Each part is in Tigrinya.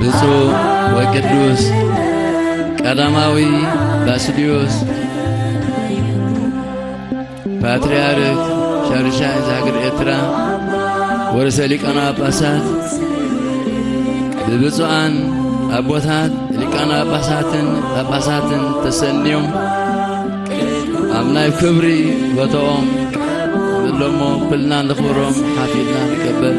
ብፁዕ ወቅዱስ ቀዳማዊ ባስልዮስ ፓትርያርክ ሻድሻይ ዛግር ኤርትራ ወርእሰ ሊቃነ ጳጳሳት ብብፁዓን ኣቦታት ሊቃነ ጳጳሳትን ጳጳሳትን ተሰንዮም ኣብ ናይ ክብሪ ቦታኦም እሎሞ ኩልና ንኽብሮም ሓፊልና ንቀበል።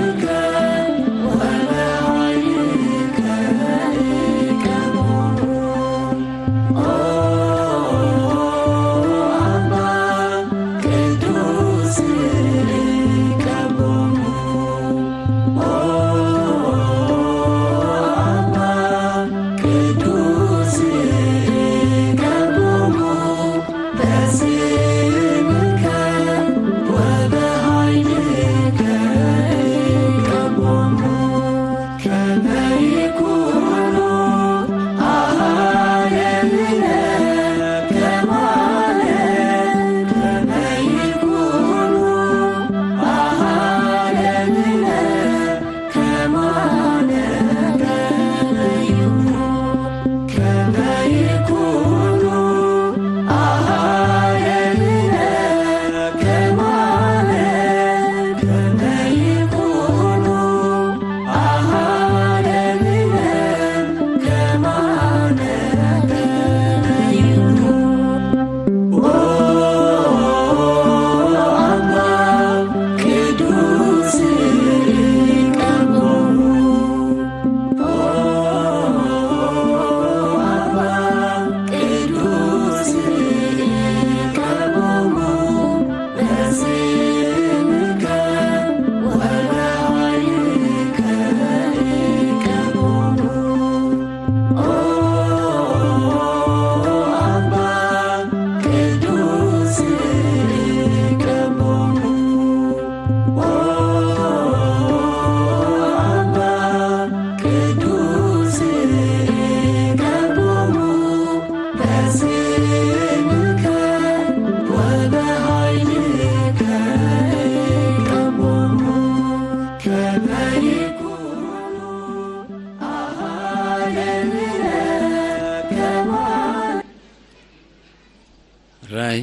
ራይ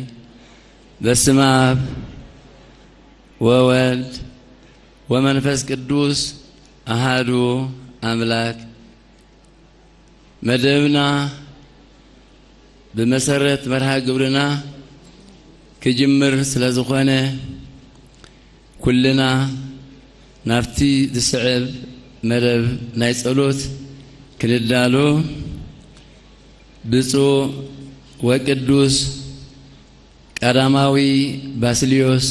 በስመ አብ ወወልድ ወመንፈስ ቅዱስ አሃዱ አምላክ። መደብና ብመሰረት መርሃ ግብርና ክጅምር ስለ ዝኾነ ኩልና ናብቲ ዝስዕብ መደብ ናይ ጸሎት ክንዳሎ ብፁዕ ወቅዱስ ቀዳማዊ ባስልዮስ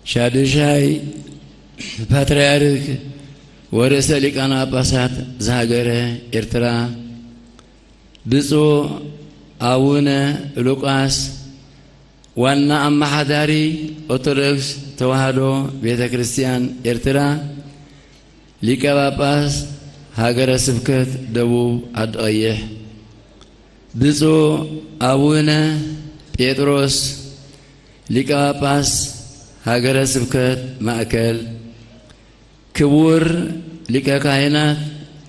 ሻድሻይ ፓትርያርክ ወርእሰ ሊቃነ ጳጳሳት ዝሃገረ ኤርትራ፣ ብፁዕ ኣቡነ ሉቃስ ዋና ኣመሓዳሪ ኦርቶዶክስ ተዋህዶ ቤተ ክርስቲያን ኤርትራ፣ ሊቀ ጳጳስ ሃገረ ስብከት ደቡብ ዓዲ ቀይሕ፣ ብፁዕ ኣቡነ ጴጥሮስ ሊቀ ጳጳስ ሃገረ ስብከት ማእከል፣ ክቡር ሊቀ ካህናት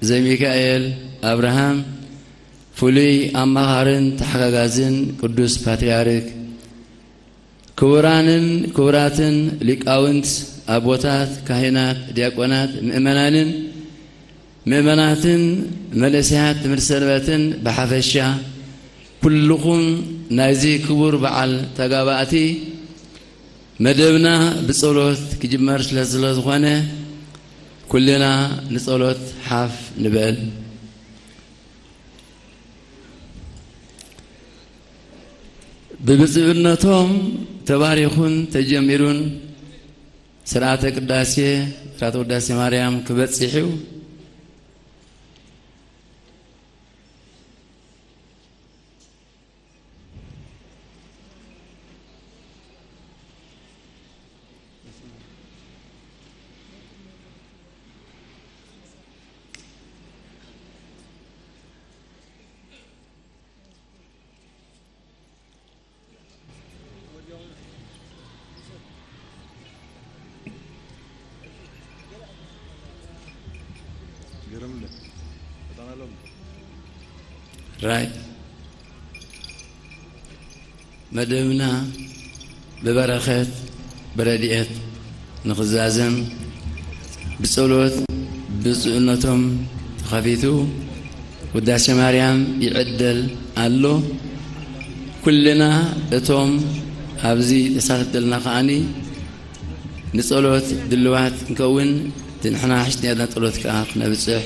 ዘሚካኤል ኣብርሃም፣ ፍሉይ ኣማኻርን ተሓጋጋዝን ቅዱስ ፓትርያርክ፣ ክቡራንን ክቡራትን ሊቃውንት፣ ኣቦታት፣ ካህናት፣ ዲያቆናት፣ ምእመናንን ምእመናትን፣ መንእሰያት ትምህርቲ ሰንበትን ብሓፈሻ ኩልኹም ናይዚ ክቡር በዓል ተጋባእቲ፣ መደብና ብጸሎት ክጅመር ስለ፣ ስለ ዝኾነ ኩልና ንጸሎት ሓፍ ንበል። ብብፁዕነቶም ተባሪኹን ተጀሚሩን ስርዓተ ቅዳሴ፣ ስርዓተ ውዳሴ ማርያም ክበጽሕ እዩ። ራይ መደብና ብበረኸት ብረድኤት ንኽዛዘም ብጸሎት ብፁዕነቶም ተኸፊቱ ውዳሴ ማርያም ይዕደል ኣሎ። ኩልና እቶም ኣብዚ ተሳተፍቲ ዘለና ከዓኒ ንጸሎት ድልዋት ክንከውን፣ እቲ ንሕና ሕሽት ጸሎት ከኣ ክነብጽሕ።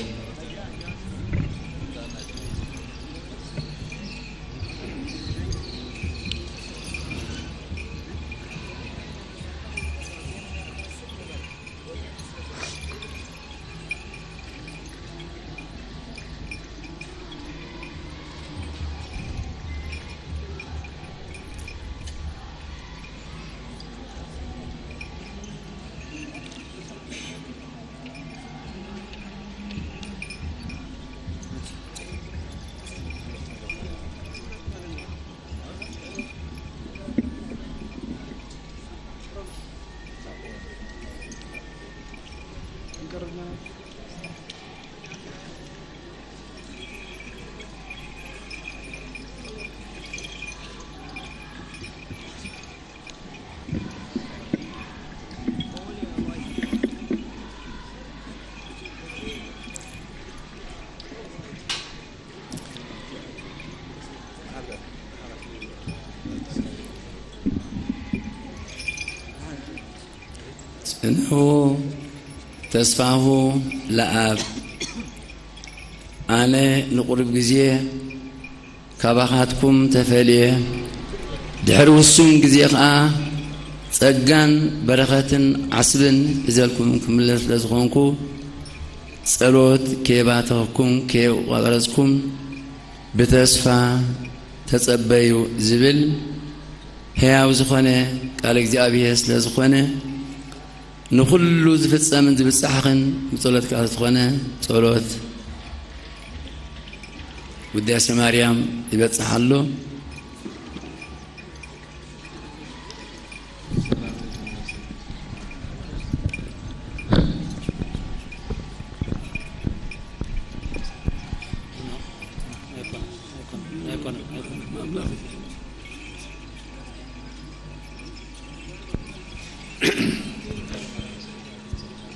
ጽንሑ ተስፋሁ ለኣብ ኣነ ንቁሩብ ግዜ ካባኻትኩም ተፈልየ፣ ድሕሪ ውሱን ግዜ ኸኣ ጸጋን በረኸትን ዓስብን ሒዘልኩም ክምለስ ስለ ዝኾንኩ፣ ጸሎት ከየባተኽኩም ከየቋረጽኩም ብተስፋ ተጸበዩ ዝብል ሕያው ዝኾነ ቃል እግዚኣብሔር ስለ ዝኾነ፣ ንኹሉ ዝፍጸምን ዝብጻሕኽን ብጸሎት ከኣ ዝኾነ ጸሎት ውዳሴ ማርያም ይበጽሕ ኣሎ።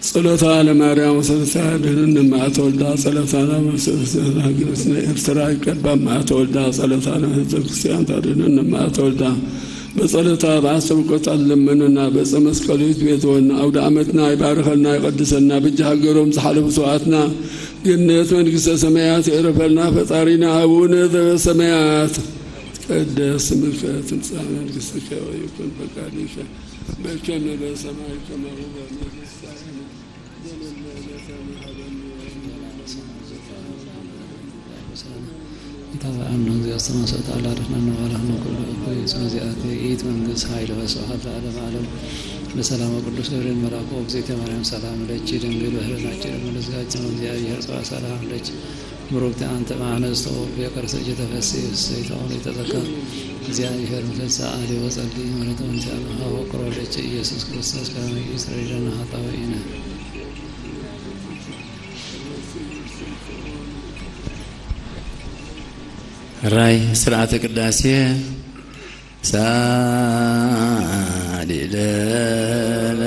ጸሎታ ለማርያም ወሰብእታ ድህንን እማ ተወልዳ፣ ጸሎታ ለማርያም ወሰብእታ ሀገርነ ኤርትራ ይቀባ እማ ተወልዳ፣ ጸሎታ ለህዝበ ክርስቲያን ታድህንን እማ ተወልዳ። በጸሎታ በአስር ቁጣት ለመኑና፣ በጸ መስቀሉ ይትቤትወና፣ አውደ ዓመትና ይባርከልና፣ ይቀድሰልና፣ በጃ ሀገሮም ዝሓለፉ ሰዋዕትና ገነት መንግስተ ሰማያት የዕረፈልና። ፈጣሪና አቡነ ዘበሰማያት ይትቀደስ ስምከ ትምጻእ መንግስትከ ወይኩን ፈቃድከ በከመ በሰማይ ከማሁ በምድር። ሲሳየነ ዘለለ ዕለትነ ሀበነ ዮም። ጌታ ሆይ አድነን። እግዚኦ አስተንሥኦ ወተዓላ አድነን። ወባልሐነ ኩሉ እኩይ። እስመ ዚአከ ይእቲ መንግስት ኃይል ወስብሐት ለዓለመ ዓለም። በሰላመ ቅዱስ ገብርኤል መልአኩ። እግዝእትየ ማርያም ሰላም ለኪ ድንግል በህልናኪ ድንግል ስጋኪ እግዚአብሔር ጽባሕ ሰላም ለኪ። ብሩክቲ አንቲ እም አንስት ወፍሬ ከርሥኪ ተፈሥሒ ፍሥሕቲ ሆይ ተዘካ። እግዚአብሔር ምስለ ጸአሊ ወጸሊ ምሕረቱ እንተ አመሃ ወቅሮ ለኪ ኢየሱስ ክርስቶስ ከመ ይስረይ ለነ ኃጣውኢነ። ራይ ስርዓተ ቅዳሴ ሳሊለነ።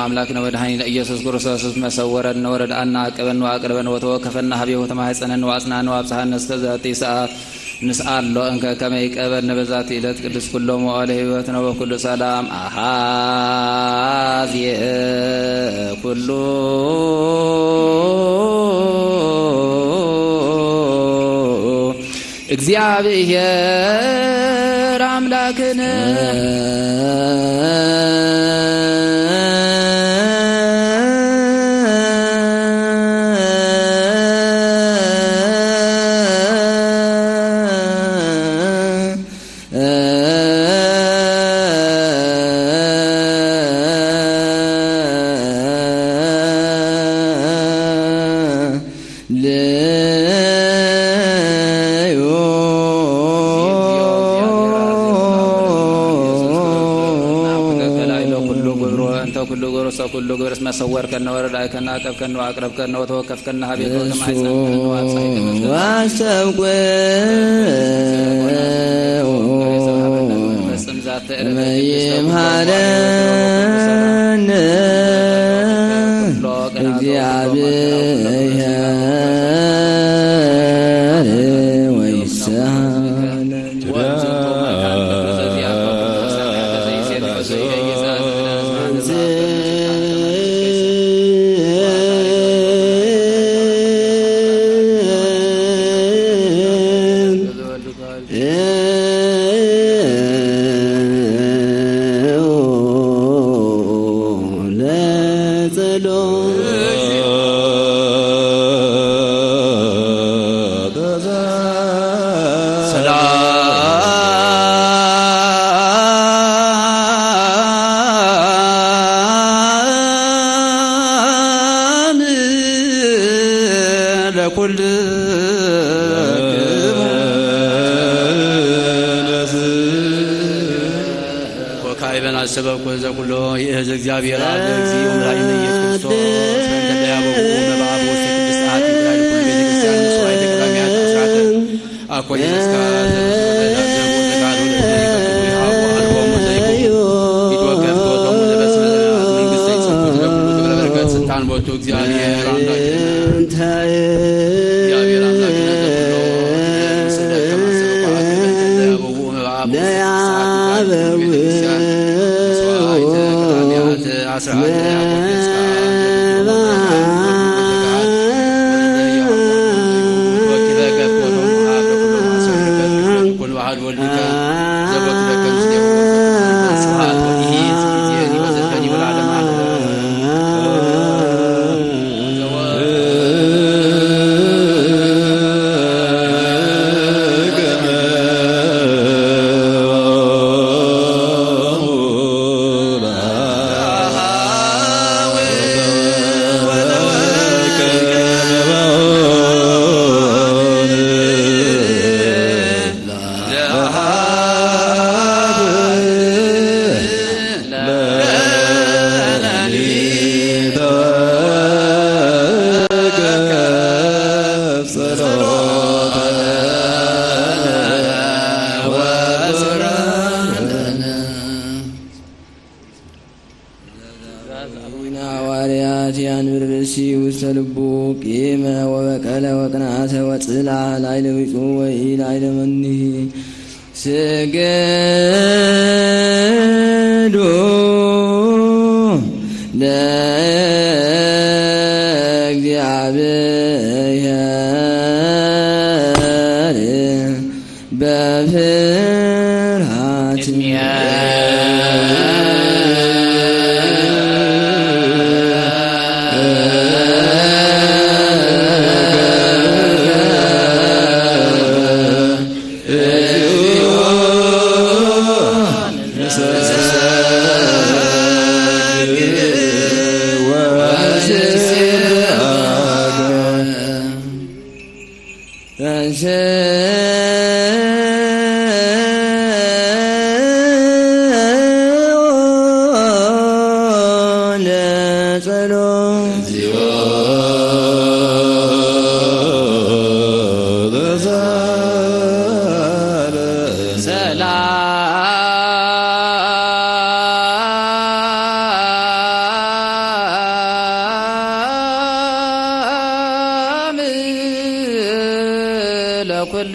ኣምላክነ ወድሓኒነ ኢየሱስ ክርስቶስ፣ እስመ ሰወረነ ወረድኣነ፣ ኣቀበነ ወኣቅረበነ ወተወከፈነ ሀቤሁ ተማሕፀነነ ወኣጽናነ ወኣብጽሓነ እስከ ዛቲ ሰዓት። ንስኣሎ እንከ ከመ ይቀበልነ በዛቲ ዕለት ቅድስት ኩሎም መዋዕለ ሕይወትነ ወኩሉ ሰላም። ኣሃዜ ኩሉ እግዚኣብሔር ኣምላክነ። ኩሉ ግብር እስመ ሰወርከነ ወረዳእከነ ኣቀብከነ ወኣቅረብከነ ወተወከፍከነ ሀቤከ ወተማሕፀንከነ ወኣብፀሐከነ እስከ ዋስተብቁ ፈጽም ዛተ ዕለተ ቅድስተ ኩሎም መዋዕለ ሕይወትነ ወኩሉ ሰላም። መይምሃረነ ኩሎ ቀናተ ወኩሎ መከራ ወኩሎ መከራ ወይሰሃነ። ሰላም ለኩልክሙ። ወካዕበ ናሰበኩ ዘኩሎ ይእዝ እግዚአብሔር አብ እግዚኦ መድኃኒነ ኢየሱስ ክርስቶስ በእንተ ደያበቡ መባአ በውስተ ቅድስት አሐቲ ምድር ኩሉ ቤተ ክርስቲያን መስዋዕተ ቀዳሚያት አስራተ አኮ የመስካ ዘበዘበ ዘቦ ዘጋዶ ለእለ ይፈቅዱ ይሃቡ አልቦሙ ዘይኮኑ ይትወከፍ ቶቶሙ ዘበስመ ዘመናት መንግስተ ይጸንኩት ለኩሉ ግብረ በረከት ስልጣን ቦቱ እግዚአብሔር አምላክ እግዚአብሔር አምላክ ሐዋርያት ያንብር ብእሲ ውስተ ልቡ ቂመ ወበቀለ ወቅንዓተ ወጽላ ላይለ ዊጹ ወይ ላይለ መኒህ ስግዱ ለእግዚአብሔር በፍርሃት። ለኩል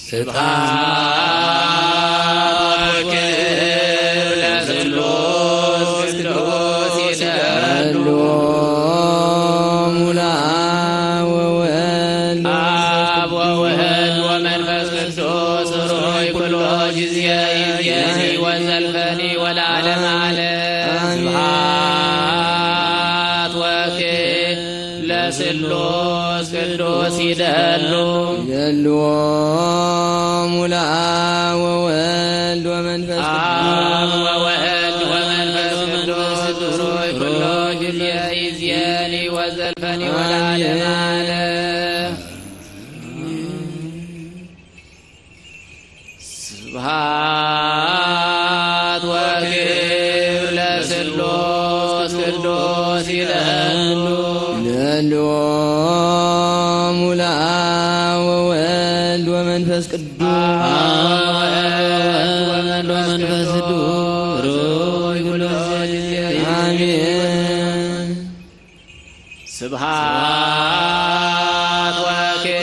ስብሐት ወክብር ለስሉስ ቅዱስ ይደሉ። ሙላ ወወልድ አብ ወወልድ ወመንፈስ ቅዱስ ሩይ ኩሎ ጊዜ ይእዜኒ ወዘልፈኒ ወለዓለመ ዓለም። ስብሐት ወክብር ለስሉስ ቅዱስ ይደሉ። ይደሉ ሙላ ወወልድ ወመንፈስ አብ ወወልድ ወመንፈስ ቅዱስ ሩይ ኩሎ ጊዜ ይእዜኒ ወዘልፈኒ ወለዓለመ ዓለም። ስብሐት ወክብር ለስሉስ ቅዱስ ይደሉ። ይደሉ ሙላ ወወልድ ወመንፈስ ቅዱስ። አብ ወወልድ ወመንፈስ ቅዱስ ሩይ ኩሎ ጊዜ አሜን። ስብሐት ወክብር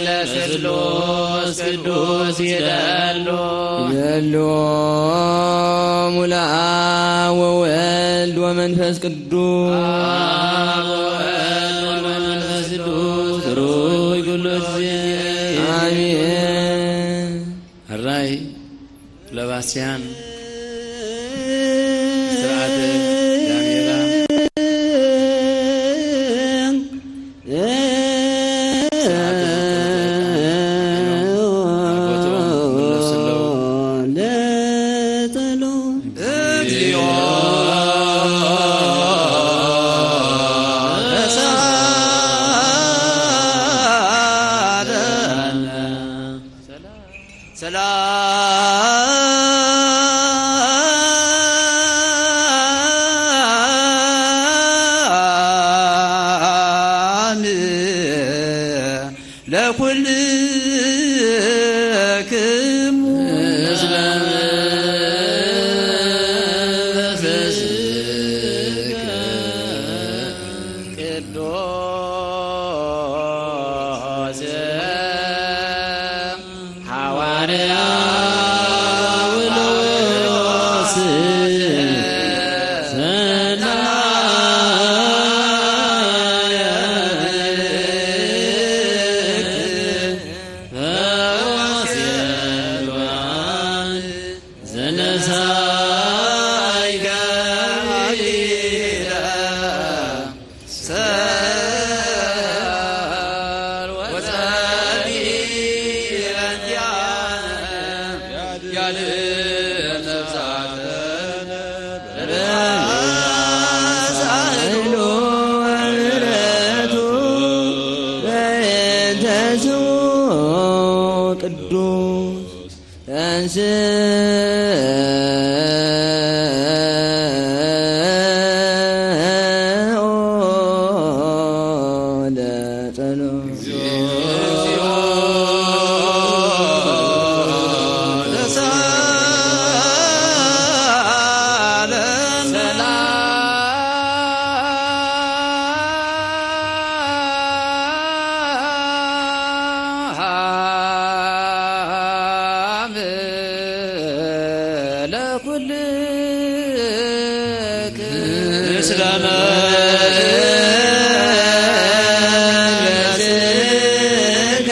ለስሉስ ቅዱስ ይደሉ። ይደሉ ሙላ ወወልድ ወመንፈስ ቅዱስ። አብ ወወልድ ወመንፈስ ቅዱስ ሩይ ኩሎ ጊዜ አሜን። ሕራይ ለባስያን ስርዓተ ዳንኤላ ስርዓተ አጎቶም መለሱ ኣለዉ። እግዚኦ ተሳለነ። ሰላም ለኩልክሙ። ቅዱስ ሐዋርያ ጳውሎስ ሰናየ ፈወስ የድዋን ዘነሳይከ ሰር ወጸሊ ለኪያነ ያል ነፍሳተነ በሳይሎ ምሕረቱ በእንተ ስሙ ቅዱስ ተንሥኦ ለጸሎት። ለኩልክ ምስለ መንፈስከ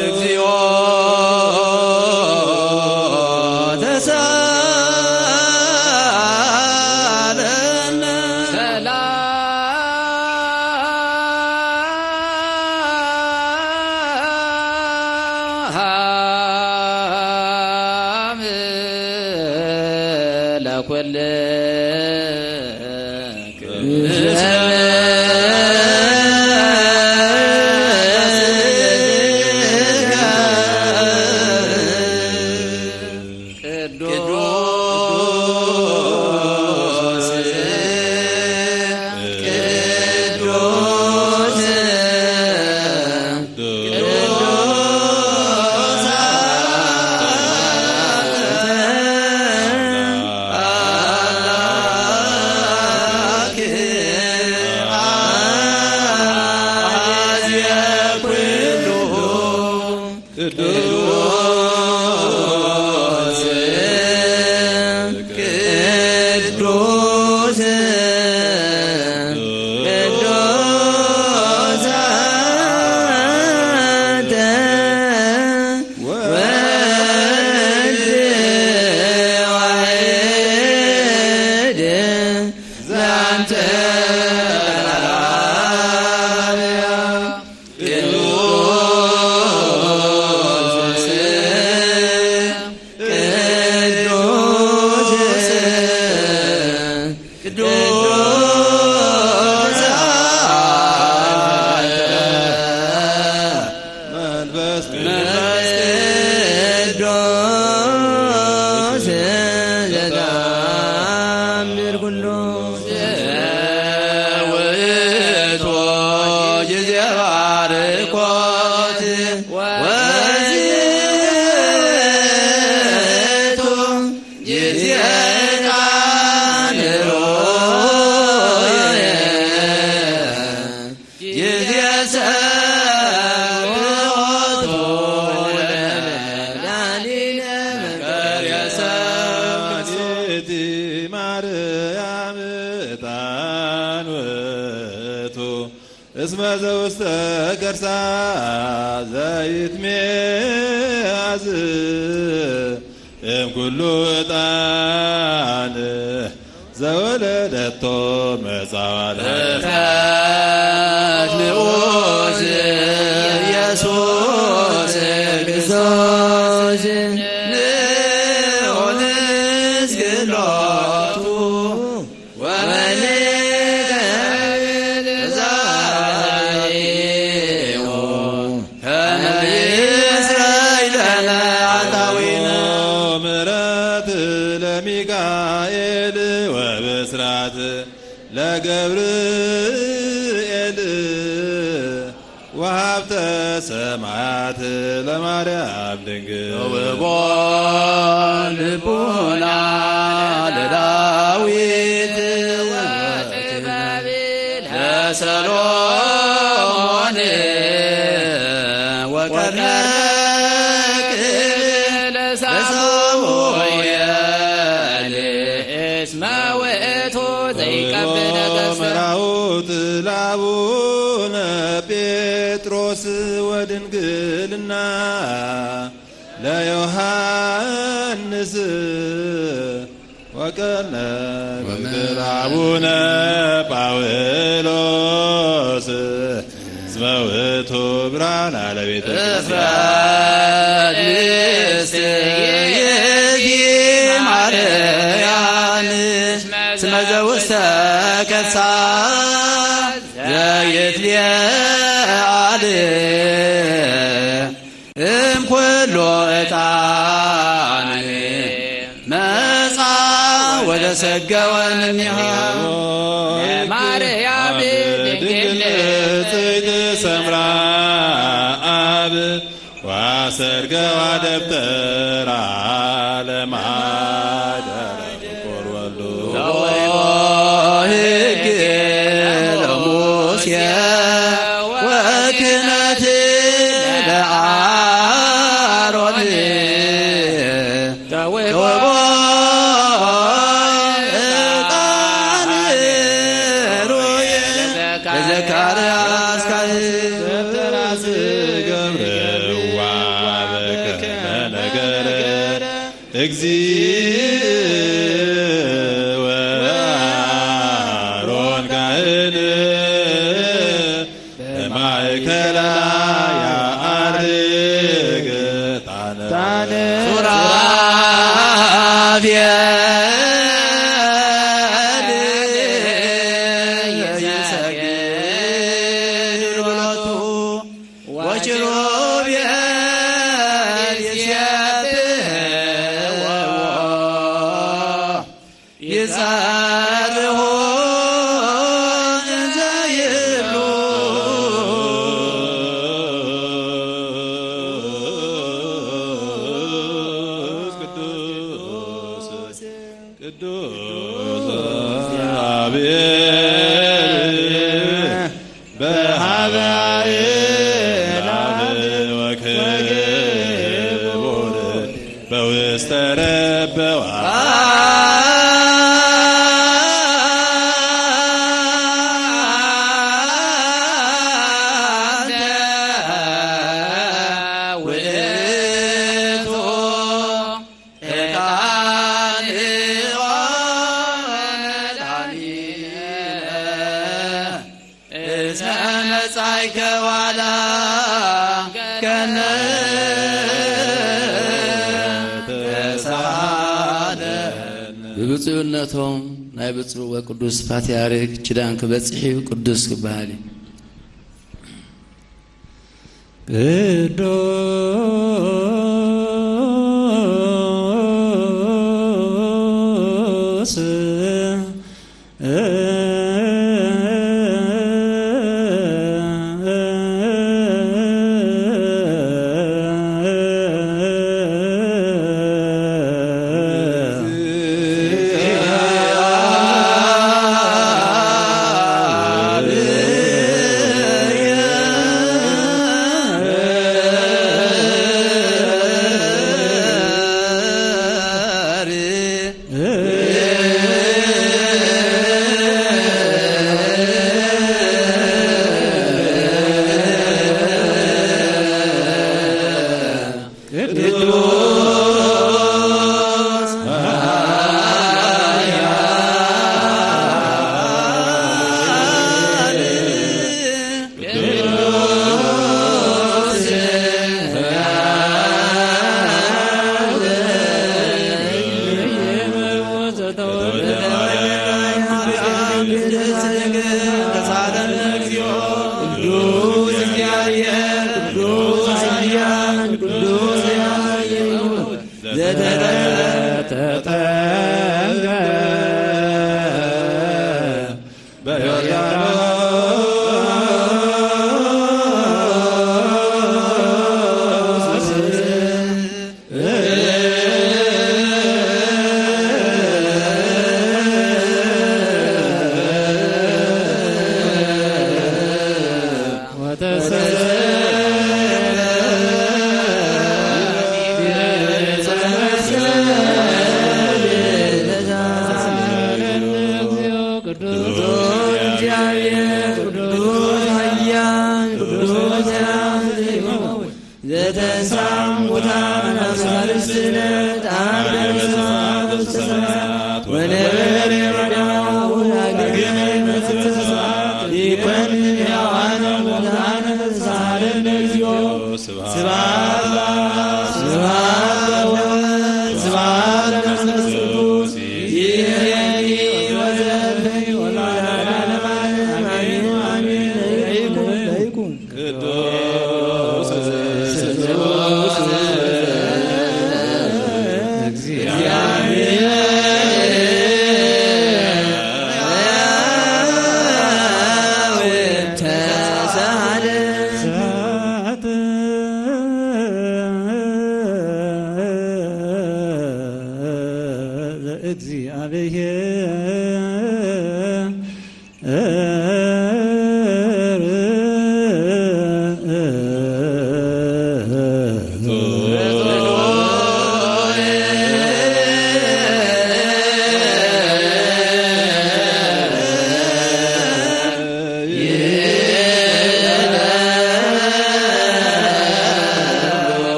እግዚኦ ተሳለነ። ሰላም ለኩል ቅዱስ ቅዱስ ቅዱስ ቅዱስ ቅዱስ አንተ ወልድ ዋሕድ ዘንተ ቅዱስ ቅዱስ ቅዱስ መንፈስ ቅዱስ ዘተአምር ኩሉ ውእቱ ጊዜ ባርኮት ወዝቱ ጊዜ ቃልዎ ጊዜ ሰብሖቱ ለመድኃኒነ መከርየ ሰብሖቱ። ማርያም ዕጣን ውእቱ እስመ ዘውስተ ከርሳ ዘይትሜአዝ እምኩሉ ዕጣን ዘወለደቶ መጻዋል። ንዑስ ኢየሱስ ክርስቶስ ንዑስ ግሎቱ ወመልእ ዛሬሁ ከመ ይስረይ ለነ ኃጣውኢነ። ምሕረት ለሚካኤል ወብስራት ለገብርኤል ወሀብተ ሰማያት ለማርያም ድንግል። ተውቦ ልቡና ለዳዊት ወጥበብ ለሰሎሞን ወቀርነ ቅብ ለሳሙኤል እስመ ውእቱ ዘይቀብ ነገሥት። መራውት ለአቡነ ጴጥሮስ ወድንግልና ለዮሐንስ ወቀነ ወምድር አቡነ ጳውሎስ እስመ ውእቱ ብርሃን ለቤተ ክርስቲያን። እፍረት ምስቲ ማርያም እስመ ዘውስተ ከርሳ ዘይትሊዓል እምኩሉ ዕጣን መጻ ወተሰገወ እምኔሃ። ለማርያም ድንግል ንጽሕት ሰምራ አብ ወአሰርገዋ ደብተራ ለማደረ ፍቁር ወልዱ። ሕግ ለሙሴ ወክህነት ለአሮን ተውቦ ዕጣን ሩይ ለዘካርያስ ካህን። ገብርዋ በከመ ነገረ እግዚእ ወአሮን ካህን በማእከላ ያዐርግ ዕጣነ ሱራፌል ይሰግድ ሎቱ ወኪሩቤል ይሴብሕዎ ይጸርሁ እንዘ ይብሉ ቅዱስ ቅዱስ ቅዱስ እግዚአብሔር በሀበ አእላፍ ወክቡር በውስተ ረበዋ ውእቱ ዕጣን ኦነ ዳንኤል እስመ መጻእከ ዋላ ከነ ተሳለ። ብብፁዕነቶም ናይ ብፁዕ ወቅዱስ ፓትርያርክ ኪዳን ክበጽሕ እዩ፣ ቅዱስ ክበሃል እዩ። ቅዱስ ቅዱስ እግዚአብሔር ቅዱስ ኃያል ቅዱስ ኃያል ዘተጠምቀ በዮርዳኖስ ዘተንሥአ እሙታን በሳልስት ዕለት አርገ ስብሐት ውስተ ሰማያት ወነበረ በዳሁ ዳግመ ይመጽእ በስብሐት ይኮንን ሕያዋነ ሙታነ ተሳሃለነ እግዚኦ። ስብሐት ለአብ ስብሐት ለወልድ ስብሐት ለመንፈስ ቅዱስ ይእዜኒ ወዘልፈኒ ወለዓለመ ዓለም አሜን አሜን። ለይኩን ለይኩን ቅዱስ ስሉስ እግዚአብሔር ተሳለ።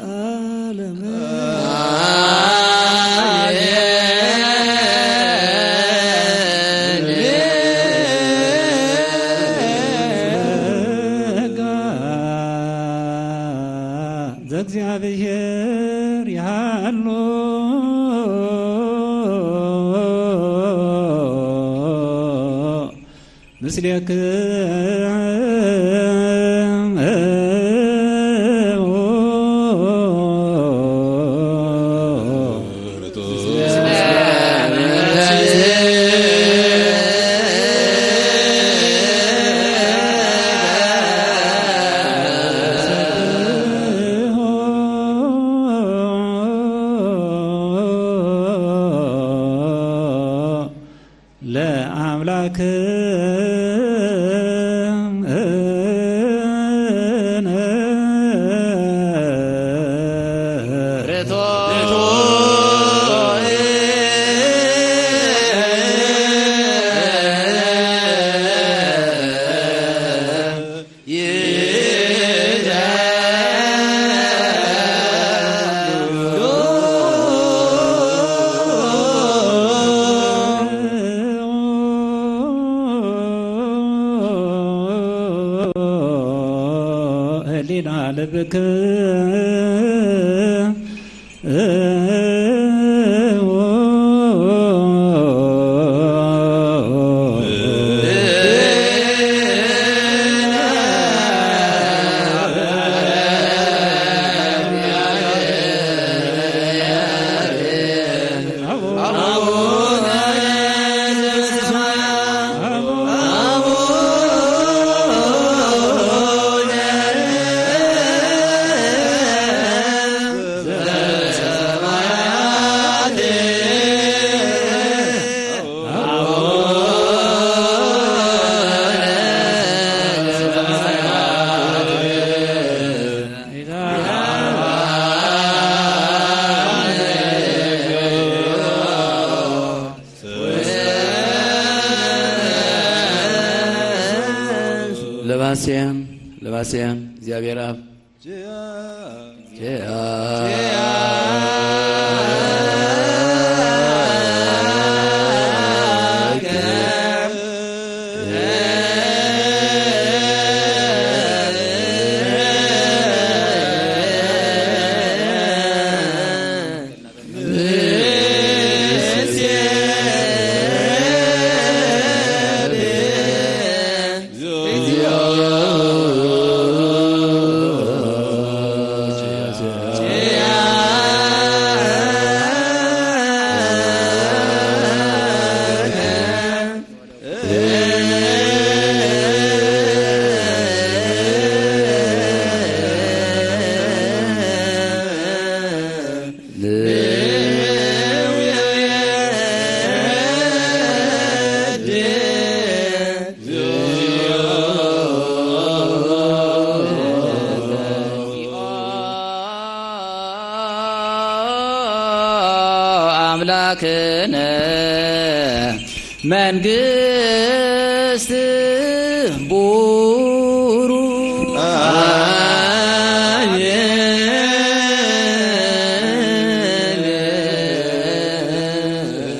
ዓለም። ጸጋ ዘእግዚኣብሔር ይሃሉ ምስሌክሙ። ለአምላክነ ርቶ ህሊና ልብክ ለባስያን ለባስያን እግዚኣብሔር ኣብ አምላክነ መንግስት ቡሩ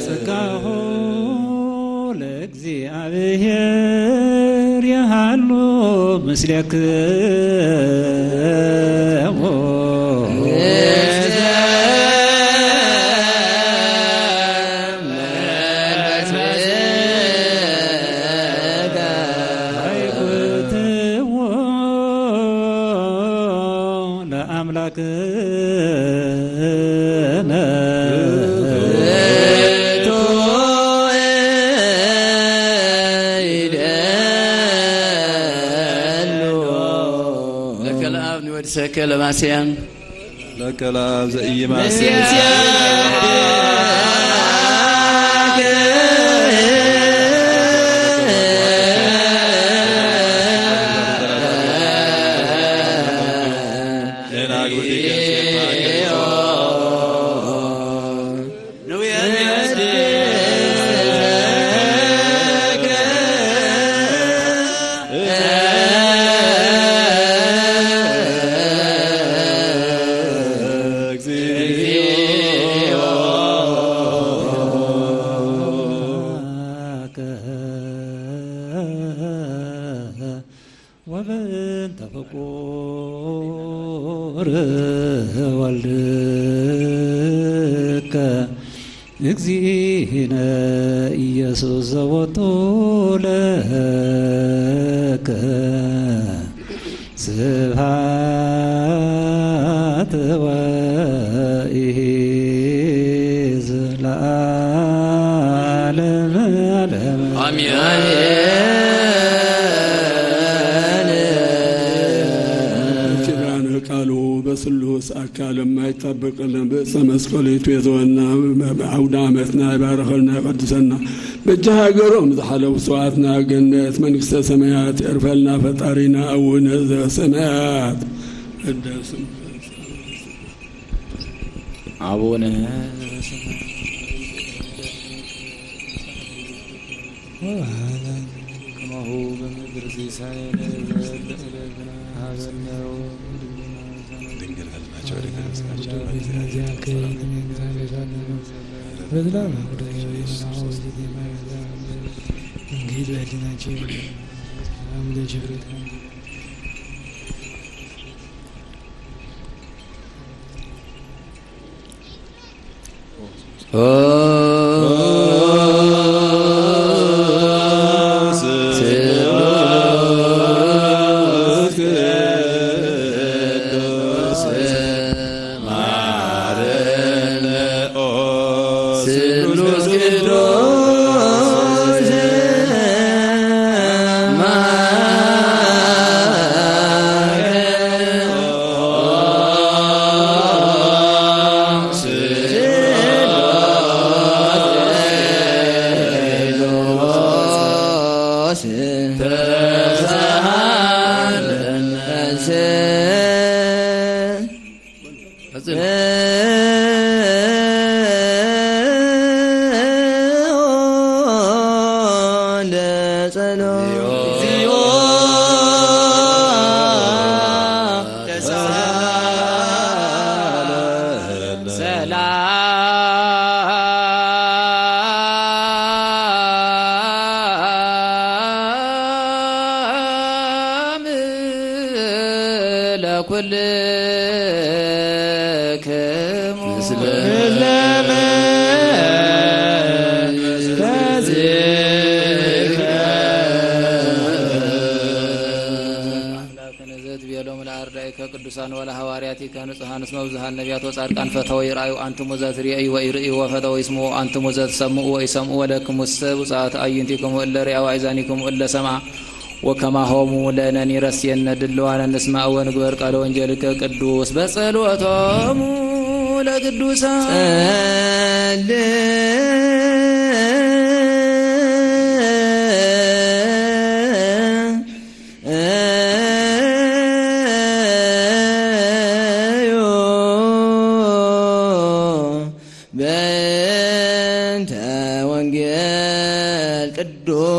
ጸጋሁ ለእግዚኣብሔር ይሃሉ ምስሌክሙ። ሃይኩትዎ ለአምላክነ ለከ ለአብ ንወድሰከ ለማስያን ለከ ለአብ ዘኢይማስን ወልድከ እግዚእነ ኢየሱስ ዘወቱ ለከ ስብሐት ወኢዝ ለዓለመ ዓለም። አሜን። ኪዳነ ቃሉ በስሉስ አካል የማይጣበቅ ብእፀ መስቀሉ ይትቤዘወና፣ አውደ ዓመትና ይባርኸልና፣ ይቀድሰና። በጃ ሃገሮም ዝሓለፉ ስውኣትና ገነት መንግስተ ሰማያት የዕርፈልና ፈጣሪና። አቡነ ዘበሰማያት ይትቀደስ ስምከ። አቡነ ከማሁ በምድር ሲሳየነ ዘለዕለትና ሀበነ። ድንግል በልናቸው ወደ ገነት ሰላም ለኩልክሙ። አምላክነ ዘትቤሎም ለአርዳኢከ ቅዱሳን ወለሐዋርያቲከ ንጹሐን እስመ ብዙኃን ነቢያት ወጻድቃን ፈተው ይርአዩ አንትሙ ዘትርእዩ ወይርእዩ ወፈተው ይስምዑ አንትሙ ዘትሰምዑ ወይሰምዑ ወለክሙሰ ብፁዓት አዕይንቲክሙ እለ ርእያ ወአእዛኒክሙ እለ ሰምዓ ወከማሆሙ ለነኒ ረስየነ ድልዋነ ንስማዕ ወንግበር ቃለ ወንጌልከ ቅዱስ በጸሎቶሙ ለቅዱሳን። በእንተ ወንጌል ቅዱስ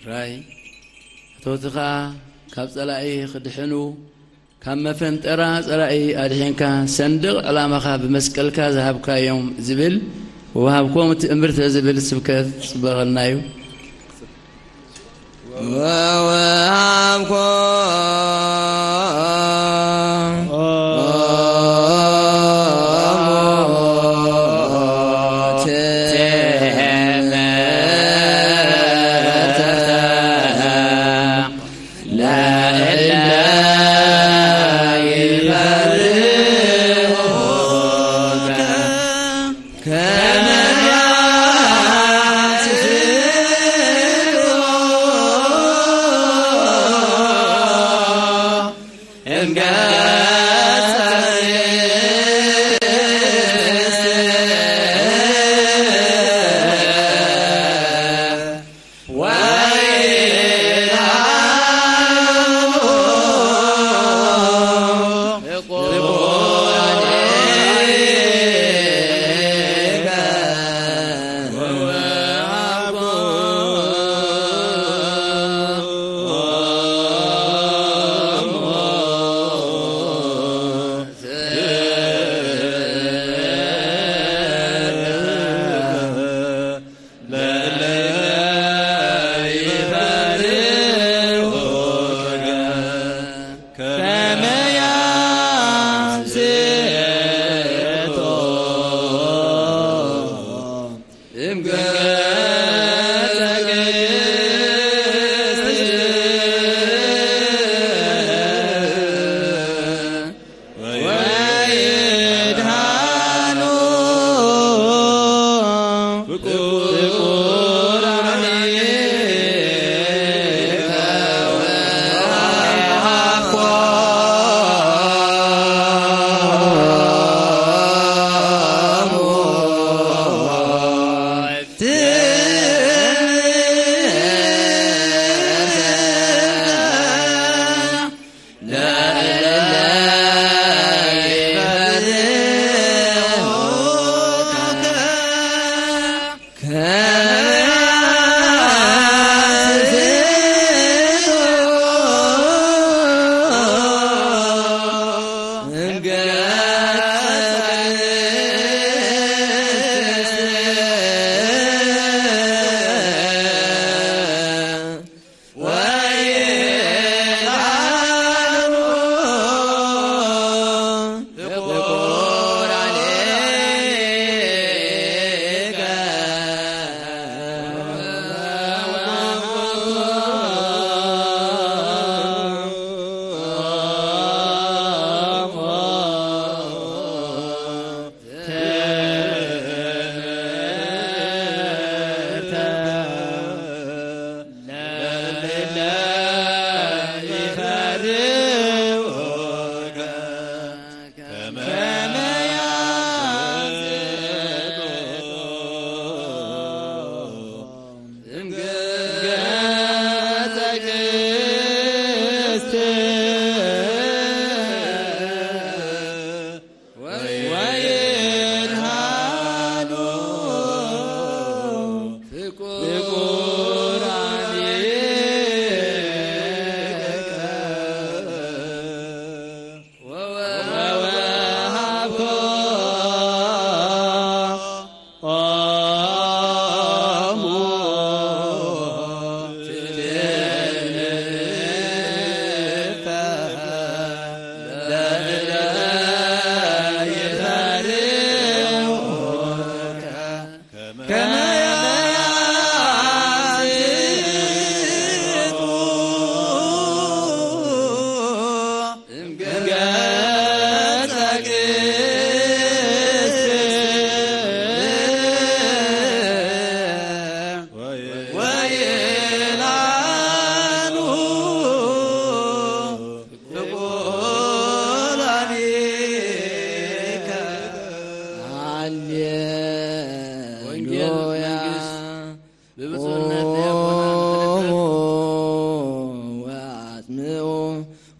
ራይ እቶትኻ ካብ ጸላኢ ክድሕኑ ካብ መፈንጠራ ጸላኢ ኣድሒንካ ሰንድቕ ዕላማኻ ብመስቀልካ ዝሃብካዮም ዝብል ወወሃብኮም ትእምርተ ዝብል ስብከት ጽበቐልና እዩ። ወወሃብኮ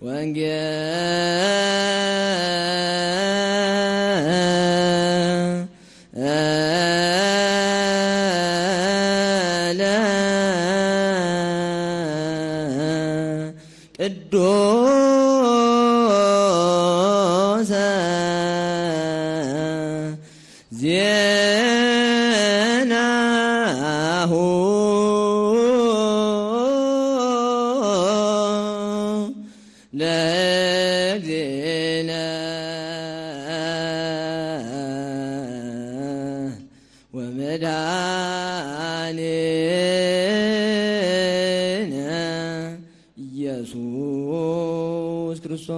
ወንጌለ ቅዱስ ዜናሁ ለእግዚእነ ወመድኃኒነ ኢየሱስ ክርስቶስ።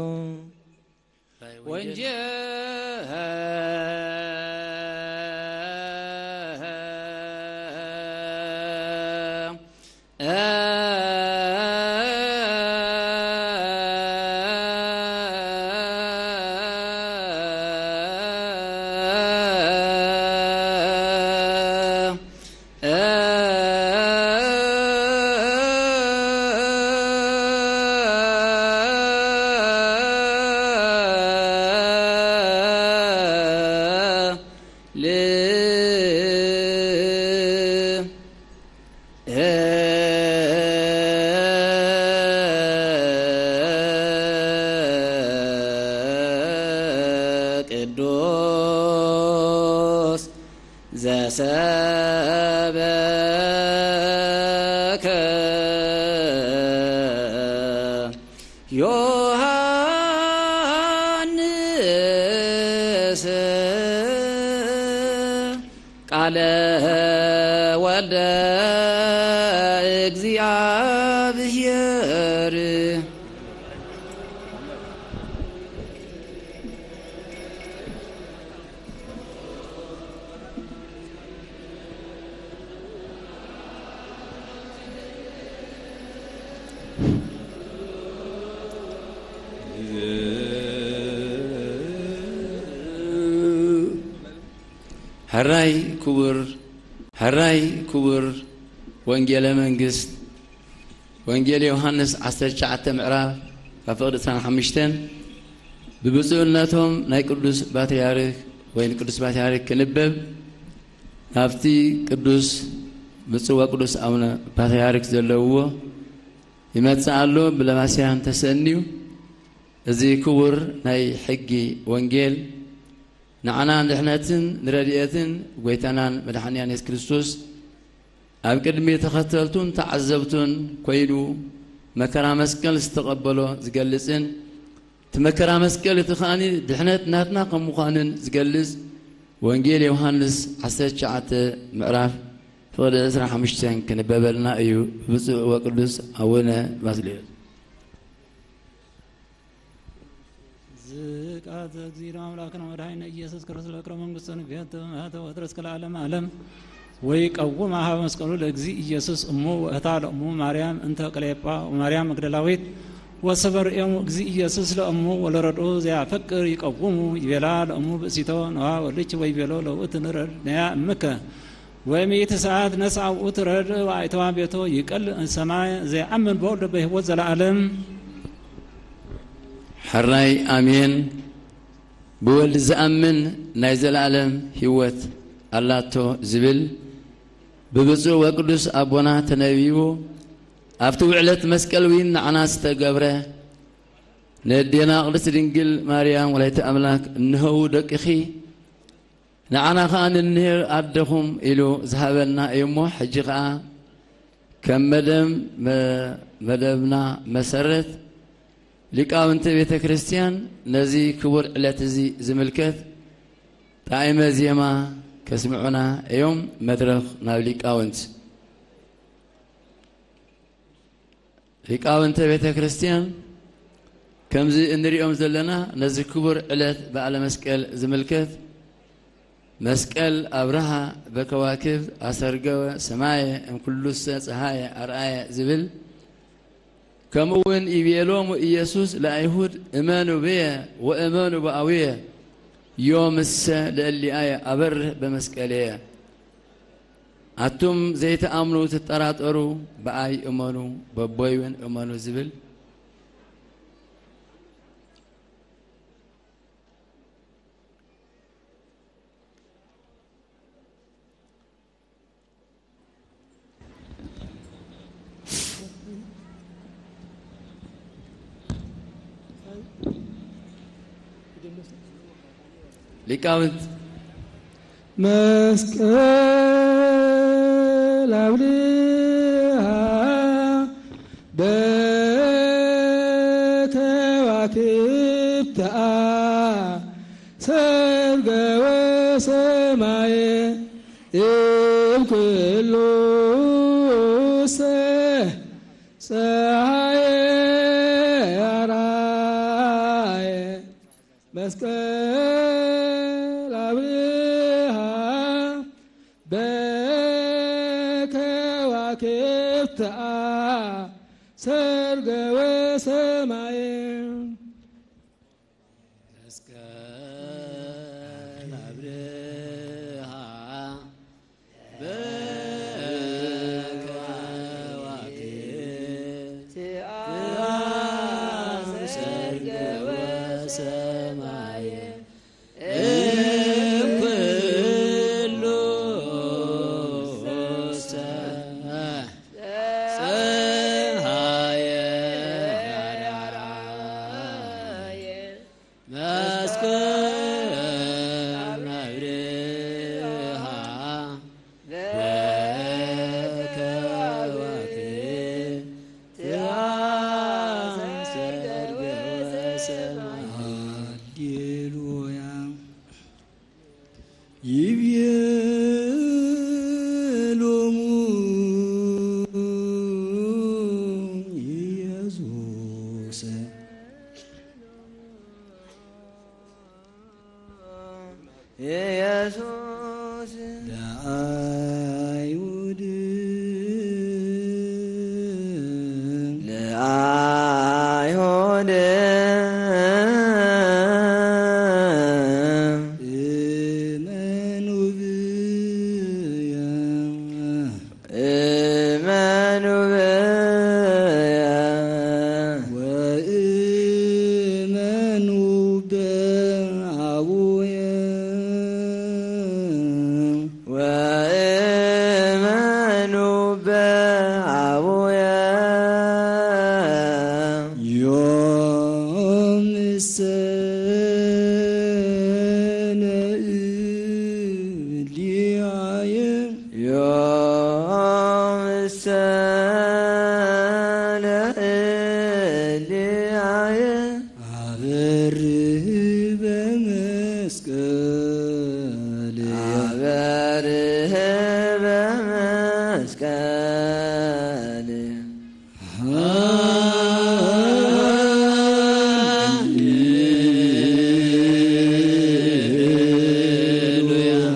ወንጌል ቅዱስ ዘሰበከ ዮሐንስ ቃለ ወልደ እግዚአብሔር። ሕራይ ክቡር፣ ሕራይ ክቡር ወንጌለ መንግስት፣ ወንጌል ዮሃንስ ዓሰርተ ትሽዓተ ምዕራፍ ካብ ፍቕዲ ዕስራን ሓሙሽተን ብብፁዕነቶም ናይ ቅዱስ ፓትርያርክ ወይ ንቅዱስ ፓትርያርክ ክንበብ ናብቲ ቅዱስ ብፁዕ ወቅዱስ ኣቡነ ፓትርያርክ ዘለውዎ ይመጽእ ኣሎ። ብለማስያን ተሰንዩ እዚ ክቡር ናይ ሕጊ ወንጌል ንዓና ንድሕነትን ንረድኤትን ጎይታናን መድሓንያን የሱስ ክርስቶስ ኣብ ቅድሚ ተኸተልቱን ተዓዘብቱን ኮይኑ መከራ መስቀል ዝተቐበሎ ዝገልጽን እቲ መከራ መስቀል እቲ ከኣኒ ድሕነት ናትና ከም ምዃንን ዝገልጽ ወንጌል ዮሃንስ ዓሰርተ ትሽዓተ ምዕራፍ ፍቕዲ ዕስራን ሓሙሽተን ክንበበልና እዩ። ብፁዕ ወቅዱስ ኣቡነ ባስልዮስ። ዝቃተ እግዚእነ አምላክነ ወመድኃኒነ ኢየሱስ ክርስቶስ ለክረ መንግስቱ ንግቤት ተመህተ ወትረስ ከለዓለም ዓለም። ወይቀውም አሃበ መስቀሉ ለእግዚእ ኢየሱስ እሙ ወእህታ ለእሙ ማርያም እንተ ቅሌጳ ወማርያም መግደላዊት ወሰበርእዮሙ እግዚእ ኢየሱስ ለእሙ ወለረድኡ ዘያፈቅር ይቀውሙ ይቤላ ለእሙ ብእሲቶ ነዋ ወልች ወይቤሎ ለውእት ንረድ ነያ እምከ ወሚእቲ ሰዓት ነስአ ውእቱ ረድእ ወአእተዋ ቤቶ ይቀል ሰማይ ዘይአምን በወልድ በሕይወት ዘለዓለም። ሕራይ ኣሜን። ብወልድ ዝኣምን ናይ ዘለዓለም ህይወት ኣላቶ ዝብል ብብፁዕ ወቅዱስ ኣቦና ተነቢቡ ኣብቲ ውዕለት መስቀል እውን ንዓና ዝተገብረ ነዴና ቅድስት ድንግል ማርያም ወላዲተ ኣምላክ እንሆው ደቅኺ ንዓና ኸኣ ንንህር ኣደኹም ኢሉ ዝሃበና እዩ እሞ፣ ሕጂ ኸኣ ከም መደብ መ-፣ መደብና መሰረት ሊቃውንቲ ቤተ ክርስቲያን ነዚ ክቡር ዕለት እዚ ዝምልከት ጣዕመ ዜማ ከስምዑና እዮም። መድረኽ ናብ ሊቃውንት። ሊቃውንተ ቤተ ክርስቲያን ከምዚ እንሪኦም ዘለና ነዚ ክቡር ዕለት በዓለ መስቀል ዝምልከት መስቀል ኣብርሃ በከዋክብት ኣሰርገወ ሰማየ እምኩሉሰ ጸሃየ ኣርኣየ ዝብል ከምኡ እውን ይቤሎሙ ኢየሱስ ለኣይሁድ እመኑ ብየ ወእመኑ ብኣውየ ዮምሰ ለእሊኣየ ኣበርህ በመስቀልየ ኣቱም ዘይትኣምኑ ትጠራጠሩ ብኣይ እመኑ በቦይ እውን እመኑ ዝብል ሊቃውንት መስቀል አብርሃ በከዋክብትኣ ሰርገ ወሰማየ እምኩሉሰ ፀሐየ አርአየ መስቀል አብርሃ በከዋክብትኣ ሰርገ ወሰማየ መስቀል አብርሃ በከዋክብትኣ ሰርገ ወሰማየ እምኩሉ ፀሐየ አርአየ መስቀል አብርሃ በከዋክብትኣ ሰርገ ወሰማየ። ሃሌሉያ። ይቤሎሙ ኢየሱስ ኢየሱስ ለአይሁድ ለአይሁድ እመኑ ብየ እመኑ ብየ ወእመኑ በአቡየ ወእመኑ በአቡየ ዮም እሰ ለእልያየ ዮም እሰ ለእልያየ አበርህ በመስቀል አበርህ በመስቀል ሃሌሉያ።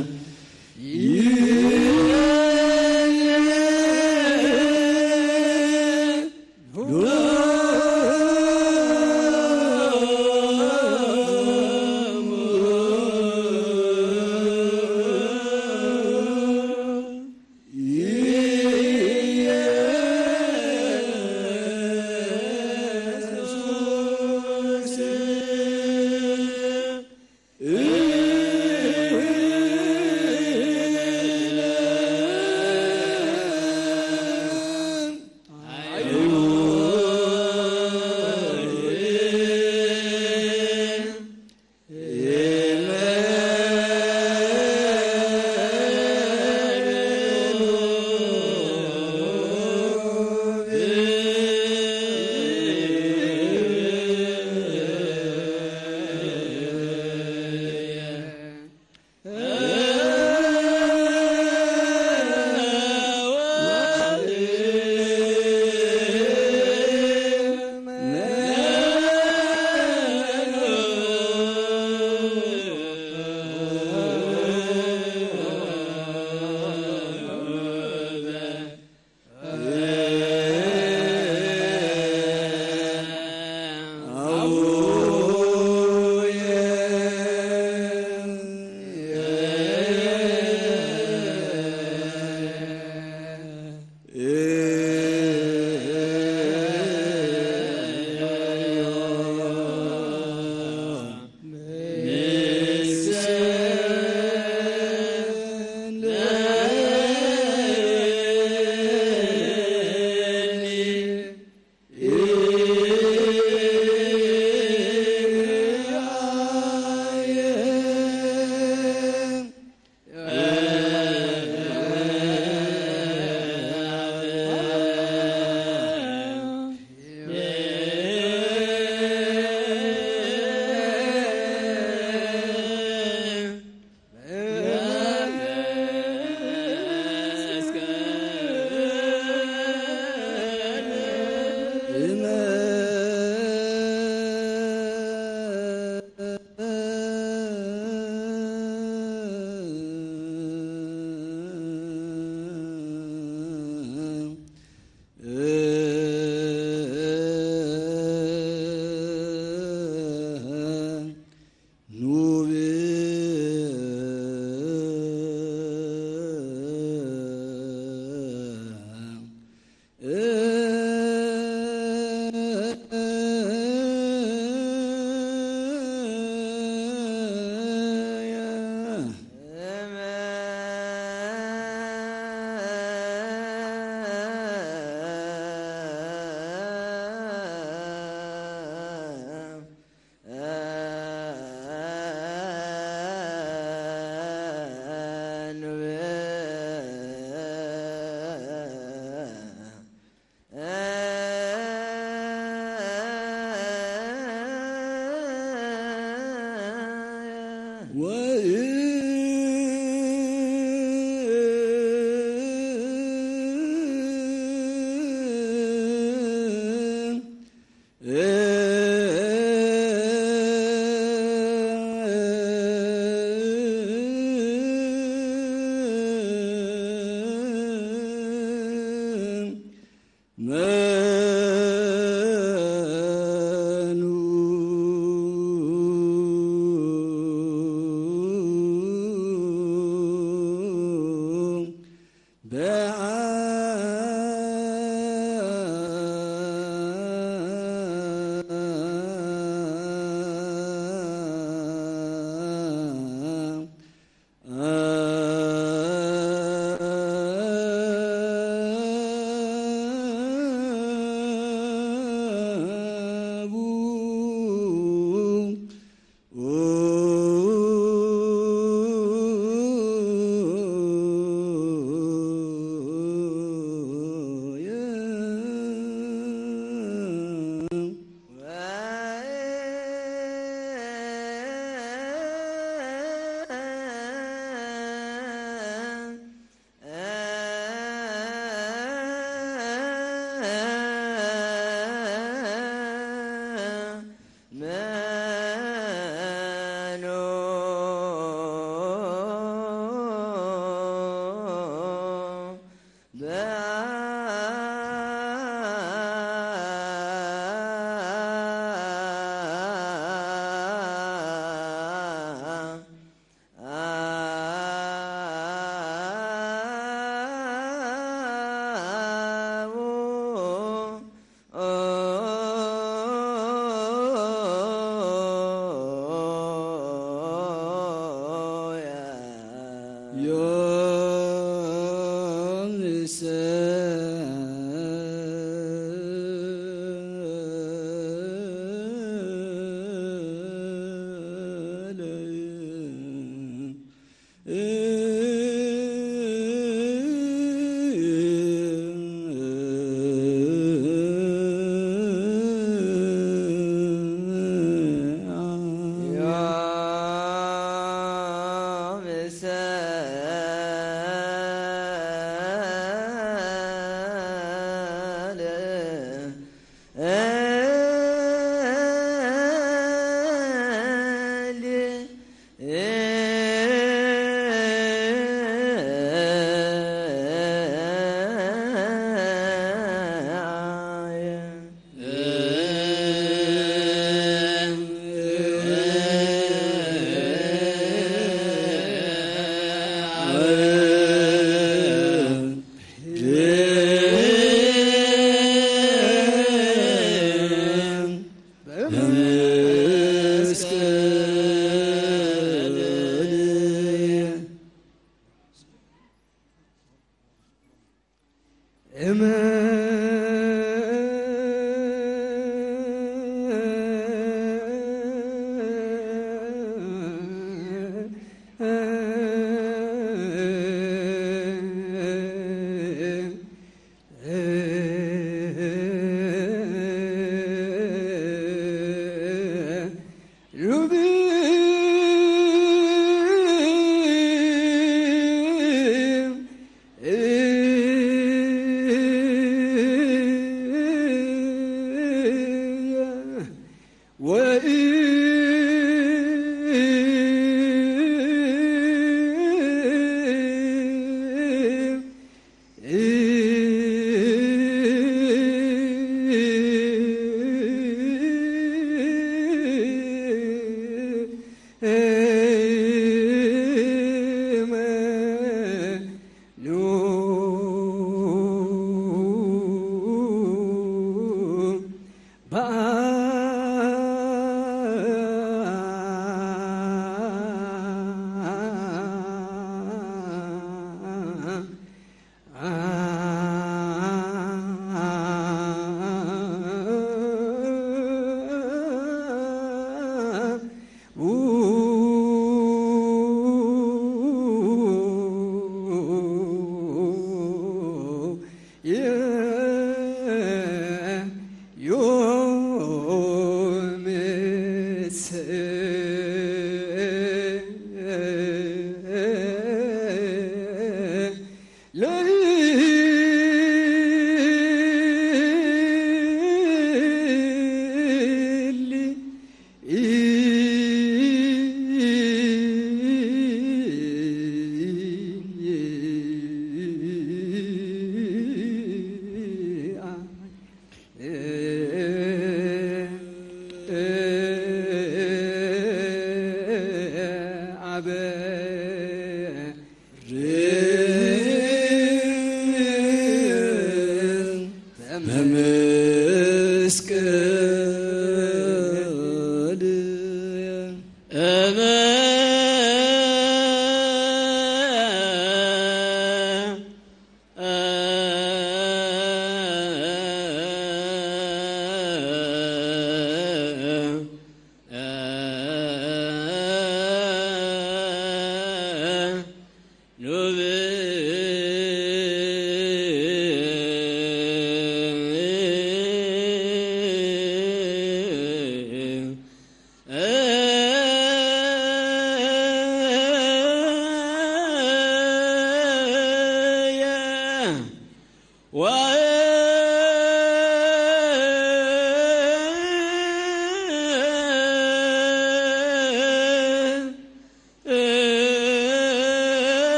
እምስቅል እመ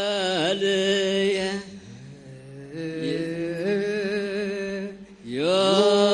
በመስቀልየ ዮምሰ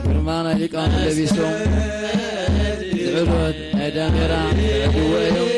ግርማ ናይ ሊቃውንቲ ለቢሶም ዝዕወት ናይ ዳሜራ ዝዕድዎ እዮም።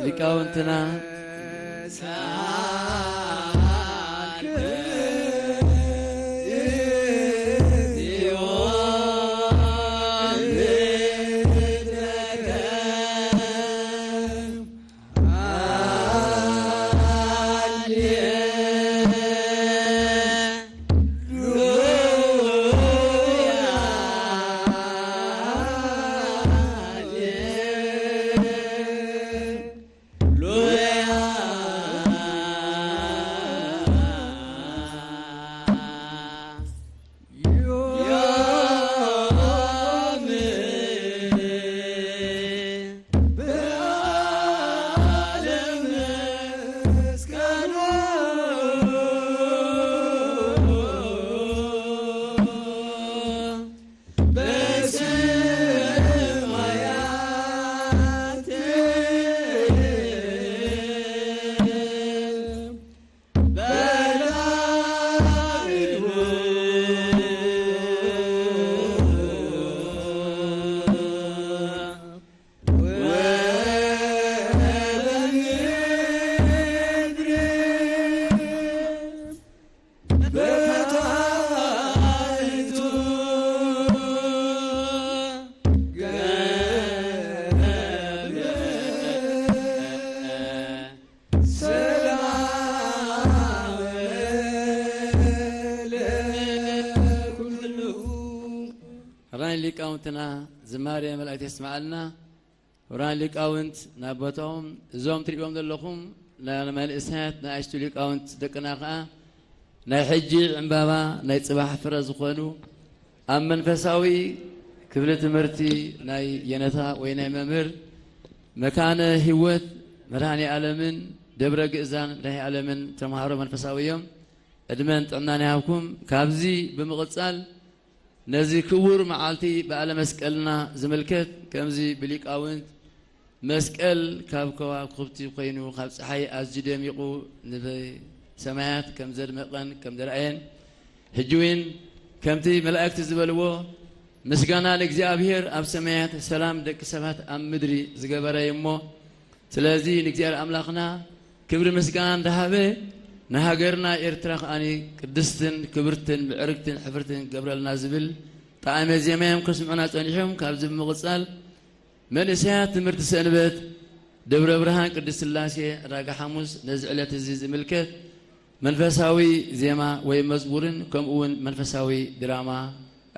ሊቃውንትና ራይ ሊቃውንትና ዝማሬ መላእክት የስምዓልና። ክቡራን ሊቃውንት ናብ ቦታኦም፣ እዞም ትሪእዎም ዘለኹም ና-፣ መንእሰያት ንኣሽቱ ሊቃውንት ደቅና ኸዓ ናይ ሕጂ ዕምባባ ናይ ጽባሕ ፍረ ዝኾኑ ኣብ መንፈሳዊ ክፍሊ ትምህርቲ ናይ የነታ ወይ ናይ መምህር መካነ ህይወት መድኃኔ ዓለምን ደብረ ግእዛን መድኃኔ ዓለምን ተምሃሮ መንፈሳዊ እዮም። ዕድመን ጥዕናን ይሃብኩም። ካብዚ ብምቕጻል ነዚ ክቡር መዓልቲ በዓለ መስቀልና ዝምልከት ከምዚ ብሊቃውንት መስቀል ካብ ከዋክብቲ ኮይኑ ካብ ፀሓይ ኣዝዩ ደሚቑ ንሰማያት ከም ዘድመቐን ከም ዘርኣየን ሕጂ እውን ከምቲ መላእክቲ ዝበልዎ ምስጋና ንእግዚኣብሔር ኣብ ሰማያት ሰላም ደቂ ሰባት ኣብ ምድሪ ዝገበረ እዩ እሞ ስለዚ ንእግዚኣብሔር ኣምላኽና ክብሪ ምስጋና እንዳሃበ ንሃገርና ኤርትራ ከኣኒ ቅድስትን ክብርትን ምዕርግትን ሕፍርትን ገብረልና ዝብል ጣዕመ ዜማ እዮም ከስምዑና ጸኒሖም። ካብዚ ብምቕጻል መንእሰያት ትምህርቲ ሰንበት ደብረ ብርሃን ቅድስት ስላሴ ዕዳጋ ሓሙስ ነዚ ዕለት እዚ ዝምልከት መንፈሳዊ ዜማ ወይ መዝሙርን ከምኡ እውን መንፈሳዊ ድራማ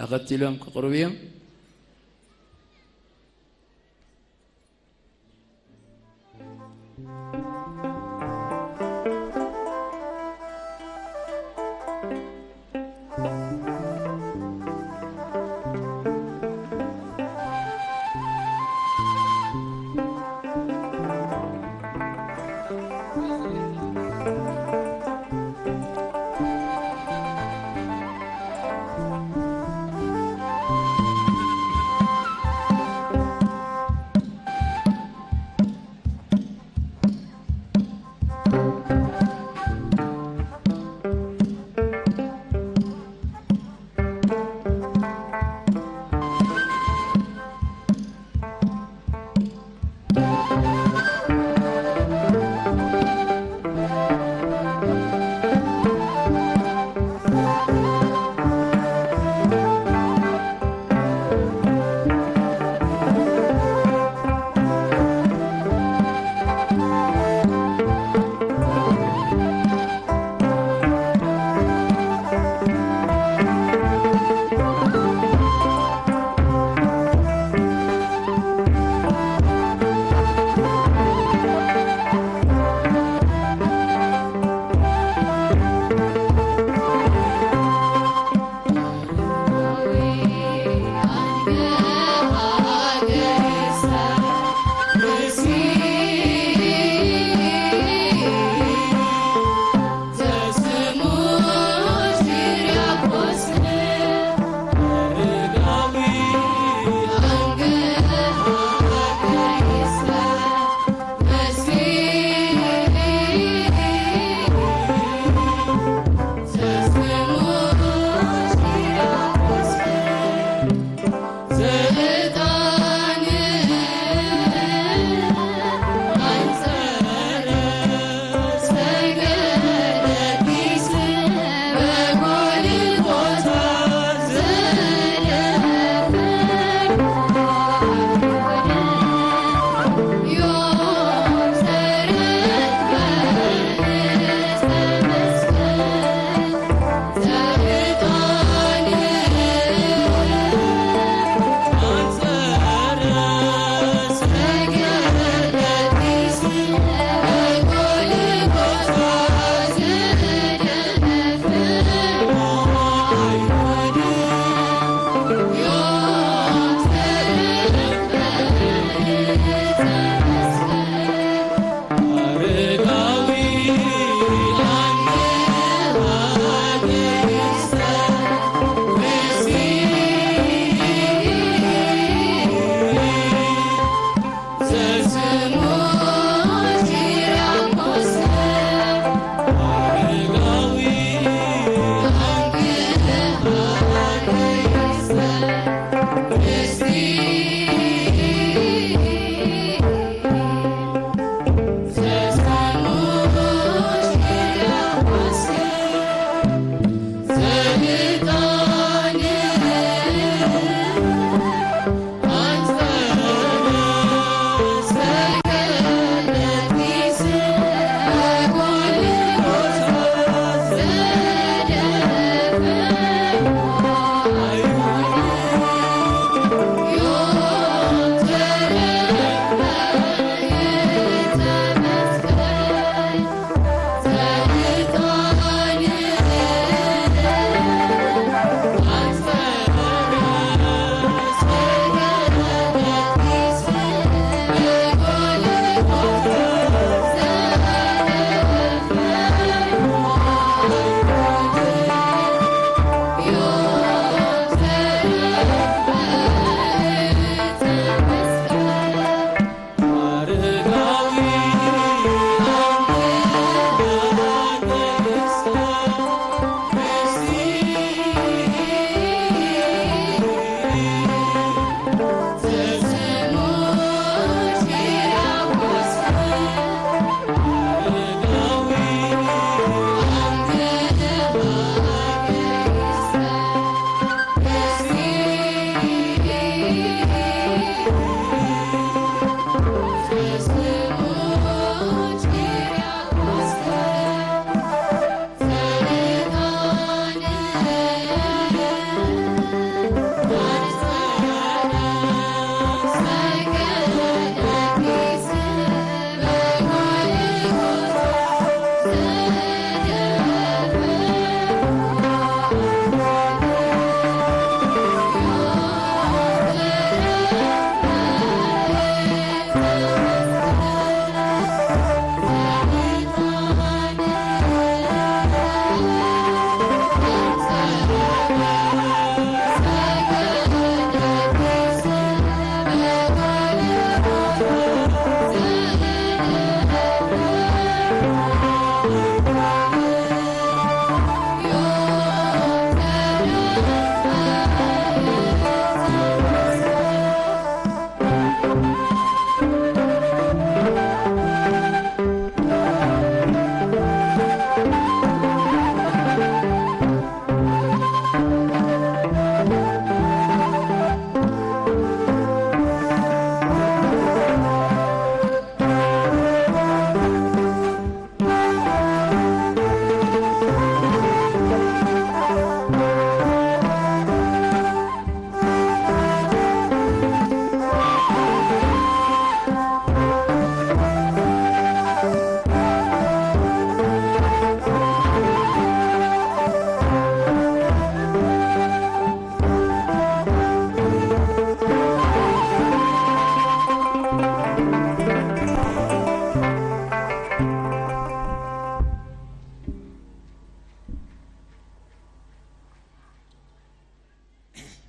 ኣኸቲሎም ክቕርቡ እዮም።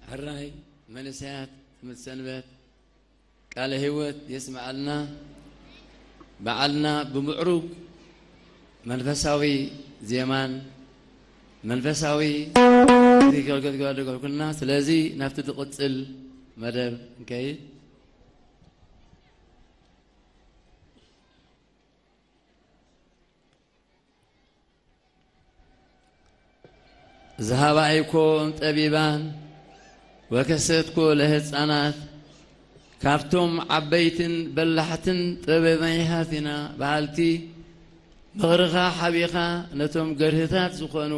ሕራይ መንእሰያት ትምህርቲ ሰንበት ቃለ ህይወት የስምዓልና። በዓልና ብምዕሩግ መንፈሳዊ ዜማን መንፈሳዊ ገልገልገልኩልና። ስለዚ ናብቲ ዝቕጽል መደብ እንከይድ። ዝሃባይኮ ጠቢባን ወከሰትኮ ለህፃናት፣ ካብቶም ዓበይትን በላሕትን ጥበበኛታት ኢና በሃልቲ፣ ምኽርኻ ሓቢኻ ነቶም ገርህታት ዝኾኑ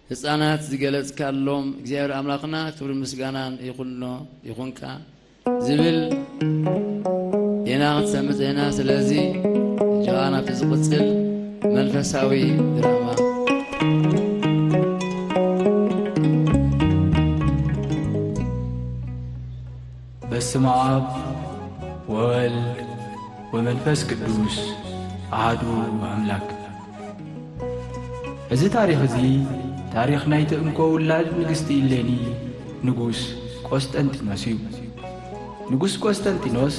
ህፃናት ዝገለጽካሎም እግዚኣብሔር ኣምላኽና ክብሪ ምስጋናን ይኹኖ፣ ይኹንካ። ዝብል ኢና ክትሰምዕ ዘለና። ስለዚ፣ እጃ ናብቲ ዝቕጽል መንፈሳዊ ድራማ። በስመ አብ ወወልድ ወመንፈስ ቅዱስ አሐዱ አምላክ። እዚ ታሪኽ እዚ ታሪኽ ናይቲ እንኮ ውላድ ንግስቲ ኢሌኒ ንጉስ ቆስጠንጢኖስ እዩ። ንጉስ ቆስጠንጢኖስ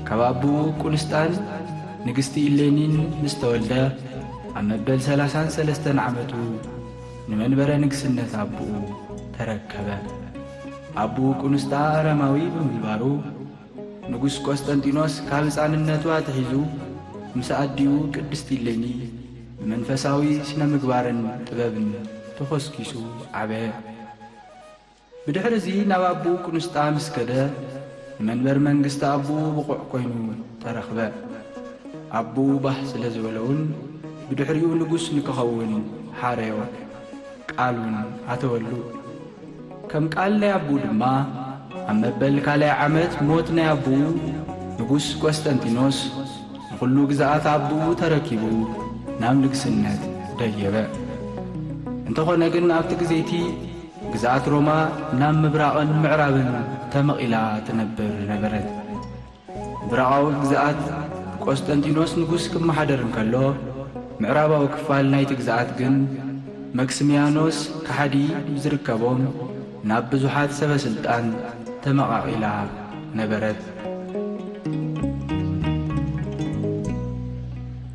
ካብ ኣቦኡ ቁንስጣን ንግስቲ ኢሌኒን ምስ ተወልደ፣ ኣብ መበል ሠላሳን ሰለስተን ዓመቱ ንመንበረ ንግስነት ኣቦኡ ተረከበ። ኣቦኡ ቁንስጣ ኣረማዊ ብምንባሩ፣ ንጉስ ቆስጠንጢኖስ ካብ ህፃንነቱ ኣትሒዙ ምስ ኣዲኡ ቅድስት ኢሌኒ ብመንፈሳዊ ስነ ምግባርን ጥበብን ተኾስኪሱ ዓበ። ብድሕሪ እዚ ናብ ኣቦኡ ቁንስጣ ምስ ከደ፣ ንመንበር መንግስቲ ኣቦኡ ብቑዕ ኮይኑ ተረኽበ። ኣቦኡ ባህ ስለ ዝበለውን ብድሕሪኡ ንጉስ ንክኸውን ሓረዮ፣ ቃል እውን ኣተወሉ። ከም ቃል ናይ ኣቦኡ ድማ፣ ኣብ መበል ካልኣይ ዓመት ሞት ናይ ኣቦኡ፣ ንጉስ ቆስጠንጢኖስ ንኹሉ ግዝኣት ኣቦኡ ተረኪቡ ናብ ንግስነት ደየበ። እንተኾነ ግን ኣብቲ ግዜ እቲ ግዝኣት ሮማ ናብ ምብራቕን ምዕራብን ተመቒላ ትነብር ነበረት። ምብራቓዊ ግዝኣት ቆስጠንጢኖስ ንጉስ ክመሓደር እንከሎ፣ ምዕራባዊ ክፋል ናይቲ ግዝኣት ግን መክስሚያኖስ ከሓዲ ዝርከቦም ናብ ብዙሓት ሰበ ስልጣን ተመቓቒላ ነበረት።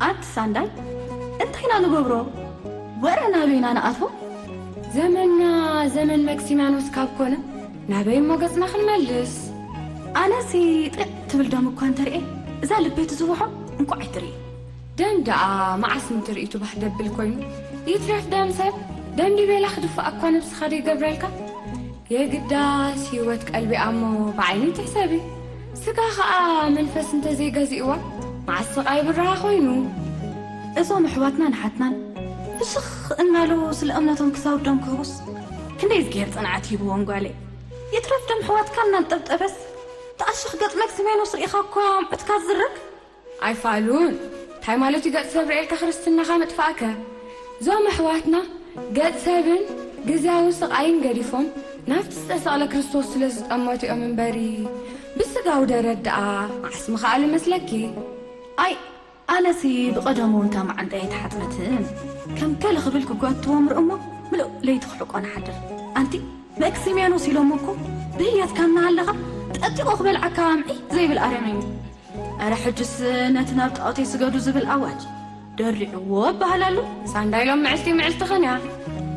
ኣንቲ ሳንዳይ፣ እንታይ ኢና ንገብሮ? ወረ ናበይ ኢና ንኣትዎ? ዘመንና ዘመን መክሲማኖስ ካብ ኮነ፣ ናበይ እሞ ገጽና ክንመልስ? ኣነሲ ጥዕ ትብል ደም እኳ እንተርኤ፣ እዛ ልበይ ትዝውሖ እንቋዕ ኣይትርኢ። ደም ደኣ መዓስ ምትርኢቱ ባህ ደብል ኮይኑ፣ ይትረፍ ደም ሰብ፣ ደም ዲቤላ ክድፋእ እኳ ነብስኻ ደይገብረልካ። የግዳስ ህይወት ቀልቢ ኣሞ ብዓይኒ ትሕሰቢ። ስጋ ኸኣ መንፈስ እንተዘይገዚእዋ፣ መዓስ ስቓይ ብርሃ ኮይኑ። እዞም ኣሕዋትና ንሓትናን ፍሽኽ እናለዉ ስለ እምነቶም ክሳብ ደም ክህቡስ፣ ክንደይ እዝግሄር ጽንዓት ሂብዎም ጓለይ። ይትረፍ ደም ኣሕዋትካ እናንጠብጠበስ፣ ተኣሽኽ ገጽ መክሲሜኖስ ርኢኻ እኳ ኣምዑትካ ዝዝረግ። ኣይፋሉን። እንታይ ማለት እዩ ገጽ ሰብ ርኤልካ ክርስትናኻ ምጥፋእከ? እዞም ኣሕዋትና ገጽ ሰብን ግዝያዊ ስቓይን ገዲፎም ናብቲ ዝተሰቕለ ክርስቶስ ስለ ዝጠመቱ እዮም እምበሪ፣ ብስጋዊ ደረት ደኣ መዓስ ምኽኣሉ መስለኪ? ኣይ፣ ኣነሲ ብቐደሙ እንታ መዓንጣ ኣይተሓጽበትን። ከም ከለ ክብል ክጓትዎም ርእ እሞ ምሉእ ለይቲ ክሕቆ ንሓድር። ኣንቲ መክሲሜኖስ ኢሎም እኮ ብህያትካ እናሃለኻ ጠጢቑ ክበልዓካ ምዒ ዘይብል ኣረሜን እዩ። ኣረ ሕጅስ ነቲ ናብ ጣዖት ይስገዱ ዝብል ኣዋጅ ደሪዕዎ እበሃል ኣሎ። ሳንዳይ ሎም ምዕልቲ ምዕልትኽን እያ።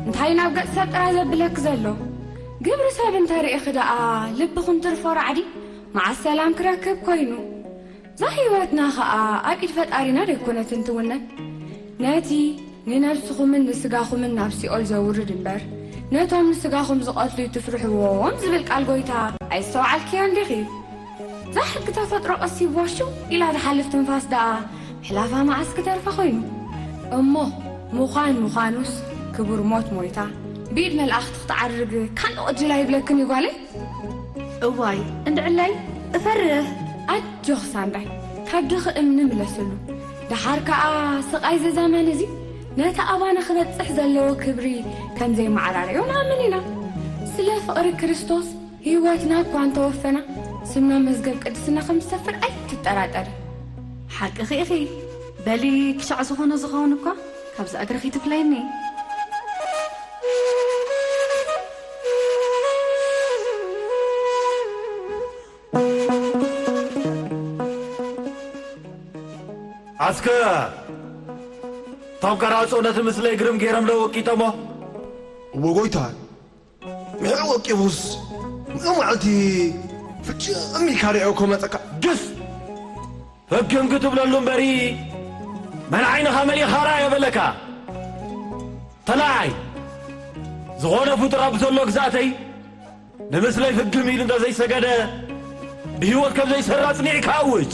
እንታይ ናብ ገጽ ሰብ ጥራይ ዘብለኪ ዘሎ? ግብሪ ሰብ እንተ ርኢኺ ደኣ ልብኽን ትርፎ ራዕዲ መዓስ ሰላም ክረክብ ኮይኑ? እዛ ህይወትና ኸኣ ኣብ ኢድ ፈጣሪና ደይኮነትን ትውነን። ነቲ ንነብስኹምን ንስጋኹምን ናብ ሲኦል ዘውርድ እምበር፣ ነቶም ንስጋኹም ዝቐትሉ ኣይትፍርሕዎም ዝብል ቃል ጎይታ ኣይስተውዓልክዮን ዲኺ? እዛ ሕጊ ተፈጥሮ ቀስ ይቦ ሽው ኢላ ትሓልፍ ትንፋስ ደኣ ሕላፋ መዓስ ክተርፋ ኮይኑ? እሞ ምዃን ምዃኑስ ክቡር ሞት ሞይታ ብኢድ መላእኽቲ ክትዓርግ ካልእ ቅጅል ኣይብለክን እዩ ጓለይ። እዋይ እንድዕላይ እፈርህ። ኣጆኽ ሳንዳይ፣ ካብ ድኺ እምኒ ምለስሉ። ደሓር ከኣ ስቓይ እዚ ዘመን እዚ ነቲ ኣባና ክበጽሕ ዘለዎ ክብሪ ከም ዘይመዓራረዮ ንኣምን ኢና። ስለ ፍቕሪ ክርስቶስ ህይወትና እኳ እንተወፈና፣ ስምና መዝገብ ቅድስና ከም ዝሰፍር ኣይትጠራጠሪ። ሓቅኺ ኢኺ። በሊ ክሻዕ ዝኾነ ዝኸውን እኳ ካብዚ እግርኺ ትፍለይኒ። እስከ እቶም ቀራጾ ነቲ ምስለይ ግርም ገይሮም ዶ ወቂጦሞ? እወ ጎይታይ፣ ምሕዕ ወቂቡስ፣ ምእኡ መዓልቲ ፍጭም ኢልካ ርኣዮ እኮ መጸካ። ግፍ! ፍግም ክትብለሉ እምበሪ፣ መን ዓይንኻ መሊኻ ርኣዮ በለካ። ተላዓይ፣ ዝኾነ ፍጡር ኣብ ዘሎ ግዛእተይ ንምስለይ ፍግም ኢሉ እንተ ዘይሰገደ፣ ብህይወት ከም ዘይሰራ ኣጽኒዕካ ኣውጅ።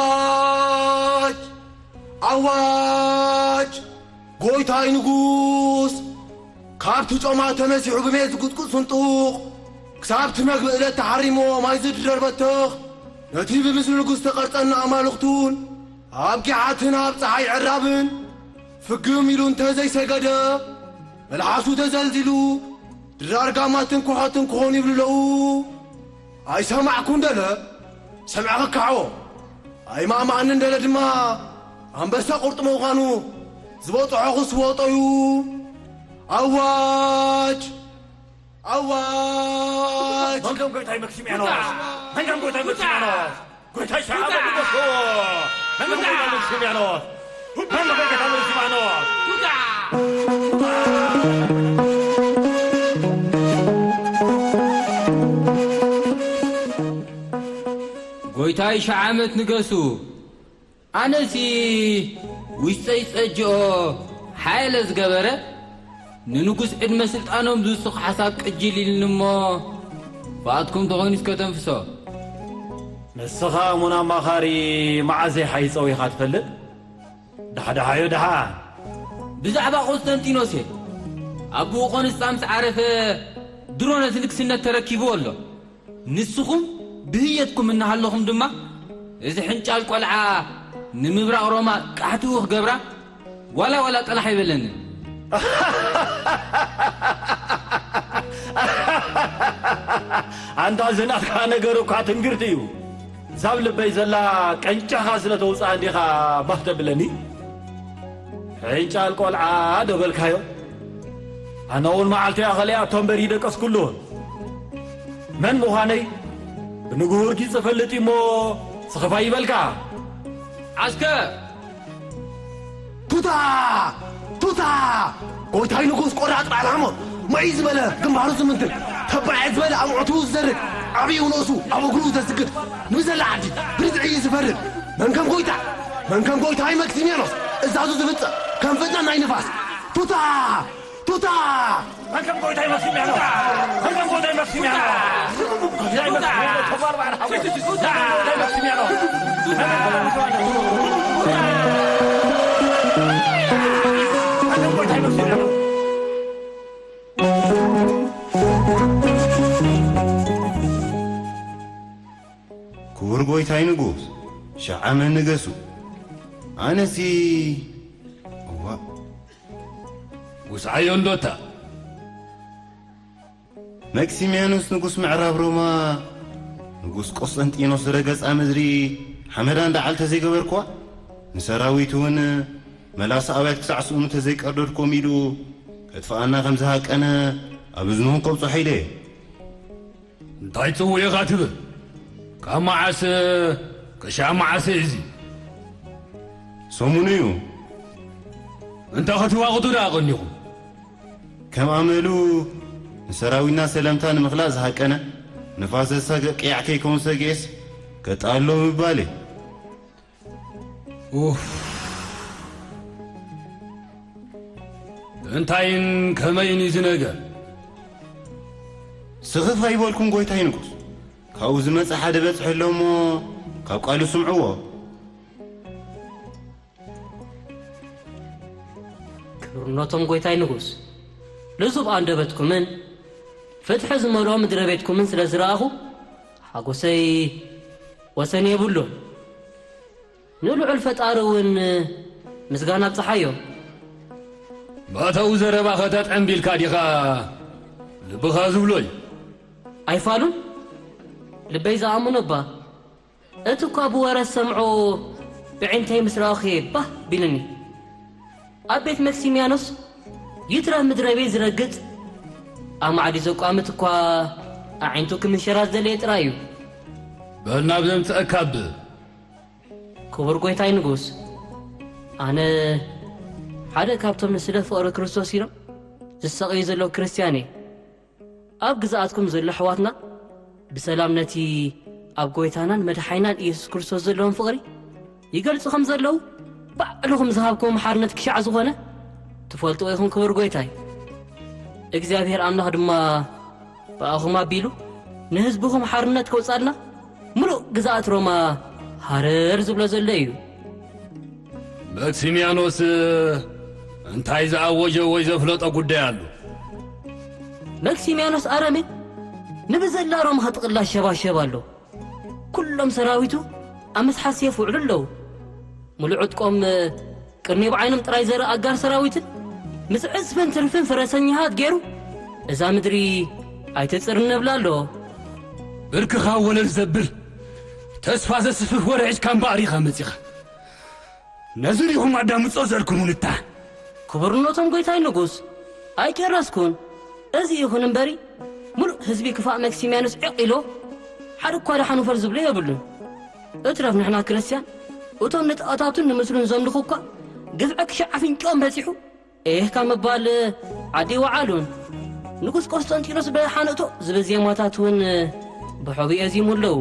ኣዋጅ! ኣዋጅ! ጎይታይ ንጉስ፣ ካብቲ ጮማ ተነሲሑ ብሜት ዝጉጥቁጥ ስንጡቕ፣ ክሳብቲ መግቢ ዕለት ተሓሪሞ ማይ ዝድረር በተኽ፣ ነቲ ብምስሊ ንጉስ ተቐርጸና ኣማልኽቱን ኣብ ጊዓትን ኣብ ጸሓይ ዕራብን ፍግም ኢሉ እንተ ዘይሰገደ፣ መልሓሱ ተዘልዚሉ፣ ድራር ጋማትን ኮኾትን ክኾኑ ይብሉ ኣለዉ። ኣይሰማዕኩን ደለ፣ ሰምዐ ክከሓዎ። ኣይማእማእንን ደለ ድማ፣ ኣንበሳ ቁርጢ ምዃኑ ዝበጽሖ ክስወጦ እዩ። ኣዋጅ! ኣዋጅ! መንከም ጎይታይ መክሲምያኖስ! መንከም ጎይታይ መክሲምያኖስ! ጎይታይ ሸዓብ ንገሶ! መንከም ጎይታይ መክሲምያኖስ! መንከም ጎይታይ መክሲምያኖስ! ጎይታይ ሸዓ ዓመት ንገሱ! ኣነሲ ውሽጠይ ጸጅኦ ሓየለ ዝገበረ ንንጉስ ዕድመ ስልጣኖም ዝውስኽ ሓሳብ ቅጅል ኢልኒ እሞ፣ ብኣትኩም ተኾይኑስ ከተንፍሶ። ንስኻ እሙን ኣማኻሪ መዓዘይ ሓይጸው ኢኻ ትፈልጥ? ዳሕዳሓዮ ደሓ። ብዛዕባ ቆስጠንጢኖስ እየ። ኣቦኡ ቆንስጣ ምስ ዓረፈ ድሮ ነቲ ንግስነት ተረኪብዎ ኣሎ። ንስኹም ብህየትኩም እናሃለኹም ድማ፣ እዚ ሕንጫል ቆልዓ ንምብራቕ ሮማ ቃሕትኡ ክገብራ ዋላ ዋላ ጠላሕ ኣይበለንን። ኣንታ እዚ ናትካ ነገር እኳ ትንግርቲ እዩ። እዛ ኣብ ልበይ ዘላ ቀንጭኻ ስለ ተውፅኣ እንዲኻ ባህ ተብለኒ። ሕንጫል ቆልዓ ዶ በልካዮ? ኣነ እውን መዓልቲ ኣኸለ ኣብቶም በሪ ደቀስኩሉን። መን ምዃነይ ብንግሁ ርጊጽ እፈልጥ እሞ ስኽፋይ ይበልካ። ዓስከር! ቱታ! ቱታ! ጎይታይ ንጉስ ቆራጽ በዓል ሓሞት፣ መይ ዝበለ ግንባሩ ዝምንትን፣ ተባዕ ዝበለ ኣምዑቱ ዝዘርግ፣ ዓብዩ ንእሱ ኣብ እግሩ ዘስግድ፣ ንብዘላ ዓዲ ብርዝዒ ዝፈርድ፣ መን ከም ጎይታ፣ መን ከም ጎይታይ መክሲሚያኖስ እዛዙ ዝፍጽም፣ ከም ፍጥነት ናይ ንፋስ። ቱታ! ቱታ! መን ከም ጎይታይ መክሲሚያኖስ! መን ከም ጎይታይ መክሲሚያኖስ! ጎይታይ መክሲሚያኖስ! ተባር በዓል ሓሞት! ጎይታይ መክሲሚያኖስ! ክቡር ጎይታይ ንጉስ፣ ሸዓ ዓመት ንገሱ። ኣነሲ፣ እዋ። ውስዓዮ እንዶታ። መክሲሚያኖስ ንጉስ ምዕራብ ሮማ፣ ንጉስ ቆስጠንጢኖስ ዝረገጻ ምድሪ ሓመዳ እንዳዓል ተዘይገበርክዋ፣ ንሰራዊቱ እውን መላሲ ኣውያት ክሳዕ ስእኑ ተዘይቀርደድኩም ኢሉ ከጥፍኣና ከም ዝሃቀነ ኣብ እዝንኹም ከብጽሖ ኢለ እየ። እንታይ ጽውዕ ኢኻ ትብል? ካብ መዓስ ክሻብ መዓስ እዚ? ሰሙኑ እዩ። እንተ ክትዋቕቱ ደኣ ቀኒኹም? ከም ኣመሉ ንሰራዊትና ሰለምታ ንምኽላእ ዝሃቀነ፣ ንፋስ ዘሳግእ ቅያዕ ከይከውን ሰጊኤስ ከጠኣሎ ምባል እዩ። ኡፍ! እንታይን ከመይን እዩ እዚ ነገር? ስኽፍ ኣይበልኩም ጎይታይ ንጉስ። ካብኡ ዝመጸ ሓደ በጽሒ ኣሎ እሞ፣ ካብ ቃሉ ስምዕዎ። ክብርነቶም ጎይታይ ንጉስ፣ ልዙብ ኣንደበትኩምን ፍትሒ ዝመልኦ ምድረ ቤትኩምን ስለ ዝረኣኹ፣ ሓጎሰይ ወሰን የብሉን። ንልዑል ፈጣሪ እውን ምስጋና ኣብጽሓዮ። ባታዊ ዘረባኸ ተጠምቢልካ ዲኻ ልብኻ ዝብሎ እዩ? ኣይፋሉን፣ ልበይ ዝኣምኖ እባ። እቲ እኳ ብወረ ዝሰምዖ ብዒንተይ ምስ ረኣኹ እየ ባህ ቢልኒ። ኣብ ቤት መክሲምያኖስ ይትረፍ ምድረ ቤት ዝረግጥ፣ ኣማዕዲ ዘቋምት እኳ ኣዒንቱ ክምንሸራት ዘድለየ ጥራይ እዩ። በል ናብ ዘምጽአካ ብ- ክቡር ጐይታይ ንጉስ፣ ኣነ ሓደ ካብቶም ንስለ ፍቕሪ ክርስቶስ ኢሎም ዝሰቐዩ ዘለዉ ክርስትያን እየ። ኣብ ግዝኣትኩም ዘሎ ኣሕዋትና ብሰላም ነቲ ኣብ ጐይታናን መድሓኒናን ኢየሱስ ክርስቶስ ዘለዎም ፍቕሪ ይገልጹ ከም ዘለዉ ባዕልኹም ዝሃብክዎም ሓርነት ክሻዕ ዝኾነ ትፈልጥዎ ኢኹም ክቡር ጐይታይ። እግዚኣብሔር ኣምላኽ ድማ ብኣኹም ኣቢሉ ንህዝብኹም ሓርነት ከውጻልና ምሉእ ግዝኣት ሮማ ሃረር ዝብሎ ዘሎ እዩ። መክሲምያኖስ እንታይ ዝኣወጀ ወይ ዘፍለጦ ጉዳይ ኣሎ? መክሲምያኖስ ኣረሜ ንብዘላ ሮማ ክጥቕላ ሸባሸብ ኣሎ። ኩሎም ሰራዊቱ ኣብ መስሓት ሴፍ ውዕሉ ኣለዉ። ምሉእ ዕጥቆም ቅድሚ ብዓይኖም ጥራይ ዘርኢ ኣጋር ሰራዊትን ምስ ዕጽፍን ትርፍን ፈረሰኛታት ገይሩ እዛ ምድሪ ኣይትጽርን ነብላ ኣሎ። ብርክኻ ወለል ዘብል ተስፋ ዘስፍፍ ወረ ሒዝካ እምበኣር ኢኻ መጺኻ። ነዚ ዲኹም ኣዳምጾ ዘልኩሙን እታ ክቡርነቶም ጐይታይ ንጉስ፣ ኣይጨረስኩን። እዚ ይኹን እምበሪ ምሉእ ህዝቢ ክፋእ መክሲምያኖስ ዕቕ ኢሎ ሓደ እኳ ደሓን ውፈር ዝብሎ የብሉን። እትረፍ ንሕና ክርስትያን እቶም ንጣዖታቱን ንምስሉን ዘምልኹ እኳ ግፍዒ ክሻዕ ኣፍንጭኦም በጺሑ ኤህ ካብ ምባል ዓዲ ይወዓሉን። ንጉስ ቆስጠንጢኖስ ብደሓን እቶ ዝብል ዜማታት እውን ብሖቢ የዚሙ ኣለዉ።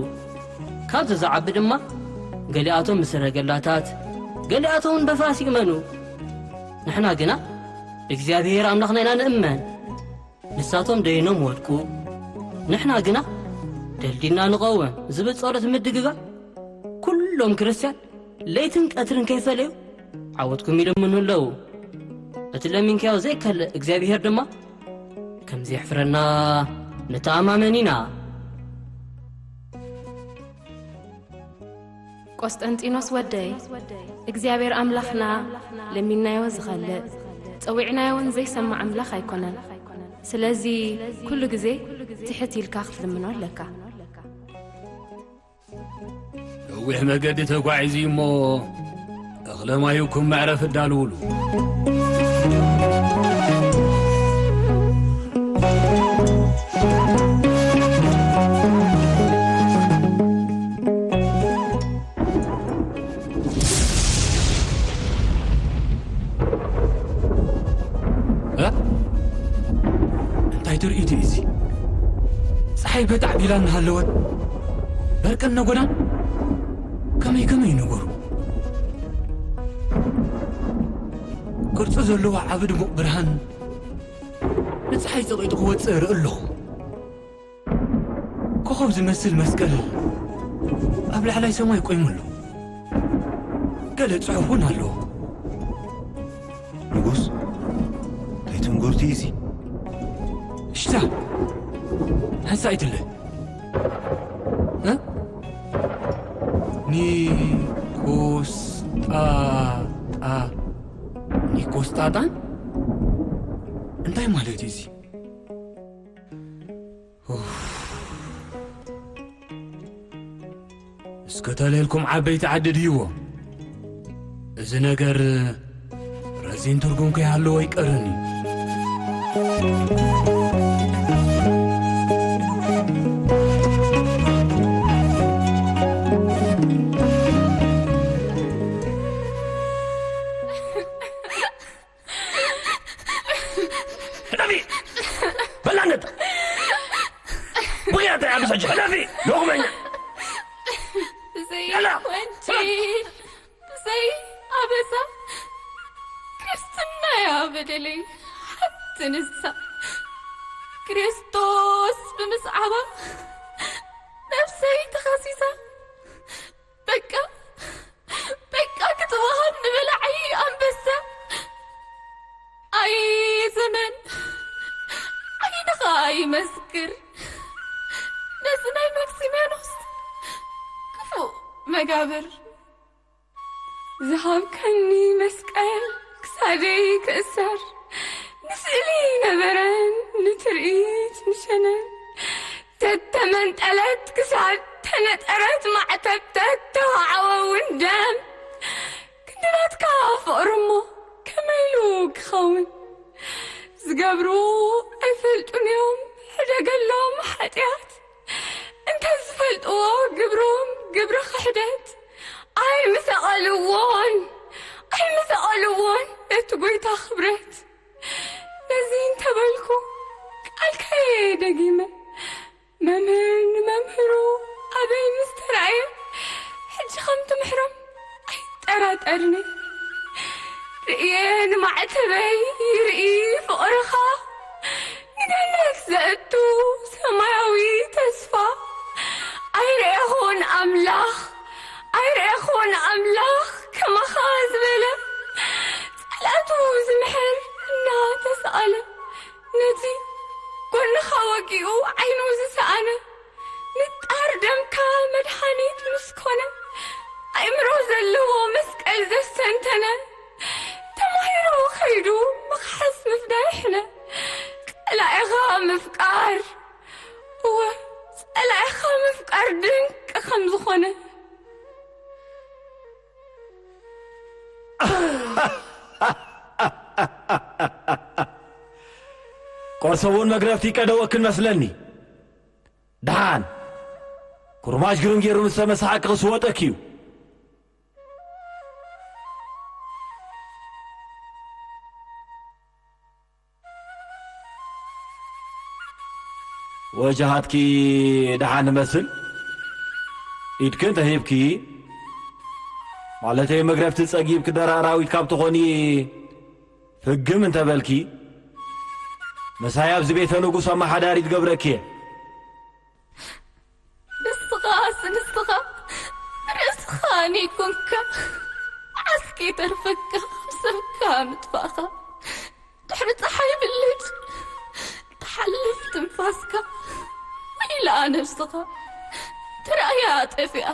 ካብዚ ዝዓቢ ድማ ገሊኣቶም ብሰረገላታት፣ ገሊኣቶም እውን በፈረስ ይእመኑ። ንሕና ግና ብእግዚኣብሔር ኣምላኽና ኢና ንእመን። ንሳቶም ደይኖም ወድቁ፣ ንሕና ግና ደልዲልና ንቐውም ዝብል ጸሎት ምድግጋም ኩሎም ክርስትያን ለይትን ቀትርን ከይፈለዩ ዓወትኩም ይልምኑ ኣለዉ። እቲ ለሚንካዮ ዘይከልእ እግዚኣብሔር ድማ ከም ዘየሕፍረና ንተኣማመን ኢና። ቆስጠንጢኖስ ወደይ፣ እግዚኣብሔር ኣምላኽና ለሚንናዮ ዝኸልእ፣ ጸዊዕናዮ እውን ዘይሰምዕ ኣምላኽ ኣይኮነን። ስለዚ ኩሉ ግዜ ትሕት ኢልካ ክትልምኖ ኣለካ። ነዊሕ መገዲ ተጓዒዙ እሞ፣ እኽለ ማዩኩም መዕረፊ ኣዳልውሉ። እ? እንታይ ትርኢት እዩ እዚ? ጸሓይ በጥ ኣቢላ እናሃለወት፣ በርቅን ነጎዳን ከመይ ከመይ ነገሩ? ቅርጺ ዘለዎ ዓቢ ድሙቕ ብርሃን ንጸሓይ ጸቒጡ ክወጽእ እርኢ ኣለኹ። ኮኾብ ዝመስል መስቀል ኣብ ላዕላይ ሰማይ ቆይሙ ኣሎ። ገለ ጽሑፍ እውን ኣለዎ። ንጉስ፣ እንታይ ትንገርቱ እዩ እዚ? ሽታ፣ ሓንሳእ ኣይትለ። እ? ኒኮስጣጣ-፣ ኒኮስጣጣን? እንታይ ማለት እዩ እዚ? ኡፍ። እስከ ተለልኩም ዓበይቲ ዓዲ ድይዎ? እዚ ነገር ረዚን ትርጉም ከይሃለዎ ኣይቀርን እዩ። ሕለፊ! በላነት! ብኽያት ኣይዓብሰጅ! ሕለፊ! ሎቕመኛ! ብዘይ ያላ! ወንጀል፣ ብዘይ ኣበሳ፣ ክርስትናያ በደለይ ሓንቲ ንሳ። ክርስቶስ ብምስዓባ ነፍሰይ ተኸሲሳ። በቃ፣ በቃ ክትወሃብ ንበላዒ ኣንበሳ። ኣይ ዘመን፣ ዓይንኻ ይመስክር። ነዚ ናይ መክሲምያኖስ ክፉእ መጋብር ዝሃብከኒ መስቀል ክሳደይ ክእሰር፣ ንስእሊ ነበረን ንትርኢት ንሸነን። ተተመንጠለት ክሳድ ተነጠረት ማዕተብ ተተዋዕወ እውን ደም። ክንዲ ናትካ ፍቕሪ እሞ ከመይ ኢሉ ክኸውን ዝገብሩ ኣይፈልጡን እዮም። ሕደገሎም ሓጢኣት እንተ ዝፈልጥዎ ግብሮም ግብሪ ክሕደት ኣይምሰቐልዎን ኣይምሰቐልዎን ነቲ ጎይታ ክብረት። ነዚ እንተበልኩ ቃልካየ ደጊመ መምህር ንመምህሩ ኣበይ ምስ ተራእየ ሕጂ ከም ትምሕሮም ኣይጠራጠርኒ። ርእየ ንማዕተበይ ይርኢ ፍቕርኻ ንገነት ዘእቱ ሰማያዊ ተስፋ ኣይረኣኹን ኣምላኽ ኣይረኣኹን ኣምላኽ ከማኻ ዝበለ ጸላእቱ ዝምሕር እናተሳእለ ነቲ ጎንኻ ወጊኡ ዓይኑ ዝሰኣነ ንጣር ደምካ መድሓኒት ምስ ኮነ ኣእምሮ ዘለዎ መስቀል ዘስተንተነ ተማሂሩ ከይዱ ምኽሓስ ምፍዳይ ሕነ ጸላኢኻ ምፍቃር እወ ጸላኢኻ ምፍቃር ድንቂ ከም ዝኾነ ቆርሰ እውን መግረፍቲ ቀደወክን መስለኒ። ደሓን ኩርማጅ ግርም ገይሩ ምስ ተመሳሓቂ ክስወጠኪ እዩ። ወጀሃትኪ ደሓን መስል ኢድክን ተሂብኪ ማለተይ መግረፍቲ ጸጊብኪ ደራራዊት ካብ ትኾኒ ፍግም እንተበልኪ ምሳይ ኣብዚ ቤተ ንጉስ ኣመሓዳሪት ገብረኪ እየ። ንስኻስ ንስኻ ርእስኻ ነይኮንካ ዓስኪ ተርፈካ ሰብካ ምጥፋእኻ ድሕሪ ፀሓይ ብልጭ ትሓልፍ ትንፋስካ ኢላ ነብስኻ ትራእያ ጠፊኣ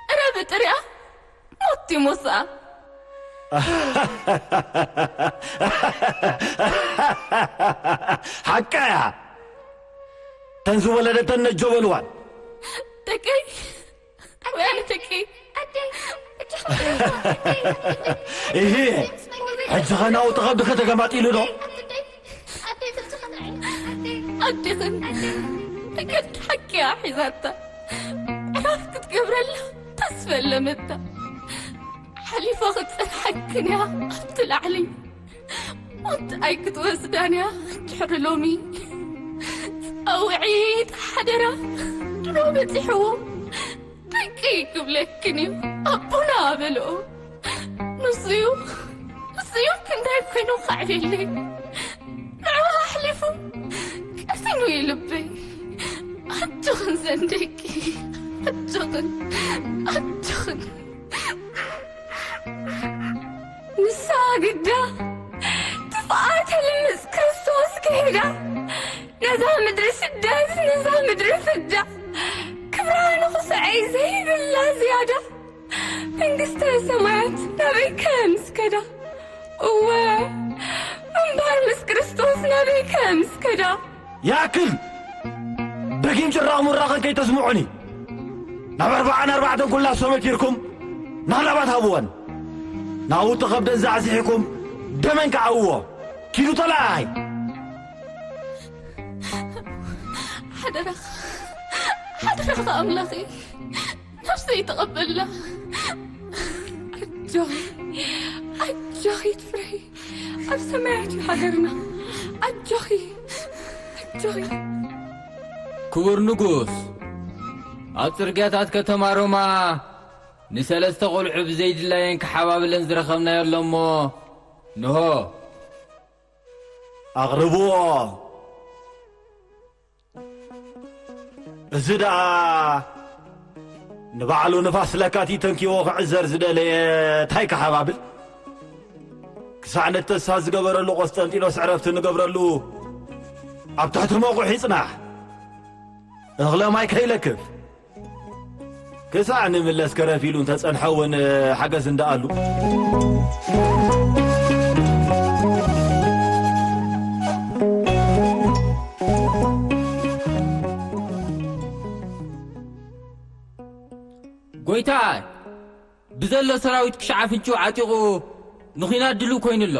ጥረ ብጥሪያ ሞት ይሞስኣ ሓቃ እያ ተን ዝወለደተን ነጆ በልዋን ደቀይ ወያነ ደቀይ እሂ ሕጂ ኸናው ተቐብድኸ ተገማጢሉ ዶ ኣዴኽን ንገዲ ሓቂያ ሒዛታ ዕራፍ ክትገብረላ ተስፈለመታ ሓሊፋ ክትፀንሓክን እያ ኣብቲ ላዕሊ ሞት ኣይክትወስዳን እያ ድሕሪ ሎሚ ፃውዒት ሓደራ ድሮ በፂሕዎ ደቂ ክብለክን እዩ ኣቦና በልኦ ንሱዩ ንሱዩ ክንዳይ ኮይኑ ካዕብየለይ ንዕኡ ኣሕሊፉ ቀሲኑ እዩ ልበይ ኣጆኽን ዘንደቂ ኣጆኽን ኣጆኽን ንሳ ግዳ ትፍኣ ተልምጽ ክርስቶስ ክሒዳ ነዛ ምድሪ ስደት ነዛ ምድሪ ፍዳ ክብራ ንኽስዐይ ዘይብላ ዝያዳ መንግስተ ሰማያት ናበይ ከምስከዳ እወ ምንባር ምስ ክርስቶስ ናበይ ከምስከዳ ይኣክል ደጊም ጭራቕ ሙራኸን ከይተስምዑኒ ናብ ኣርባዓን ኣርባዕተን ኩላ ሰመኪርኩም ናላባት ሃብወን ናብኡ ተኸብደን ዛዕዚሕኩም ደመን ከዓውዎ ኪዱ ተለኣይ ሓደራኻ ሓደራኻ ኣምላኸይ ነፍሰይ ተቐበላ ኣጆኺ ኣጆኺ ትፍረሂ ኣብ ሰማያት እዩ ሃገርና ኣጆኺ ኣጆኺ ክቡር ንጉስ ኣብ ጽርግያታት ከተማ ሮማ ንሰለስተ ቆልዑ ብዘይድላየን ክሓባብለን ዝረኸብናዮ ኣሎ እሞ ንሆ ኣቕርብዎ እዚ ደኣ ንባዕሉ ንፋስ ለካቲት ተንኪዎ ክዕዘር ዝደለየ እንታይ ክሓባብል ክሳዕ ነተሳ ዝገበረሉ ቆስጠንጢኖስ ዕረፍቲ ንገብረሉ ኣብ ትሕቲ መቑሕ ይጽናሕ እኽለ ማይ ከይለክፍ ክሳዕ ንምለስ ከረፍ ኢሉ እንተጸንሐ እውን ሓገዝ እንደኣሉ ጎይታይ ብዘሎ ሰራዊት ክሻዕ ኣፍንጭኡ ዓጢቑ ንኺናት ድሉው ኮይኑ ኣሎ።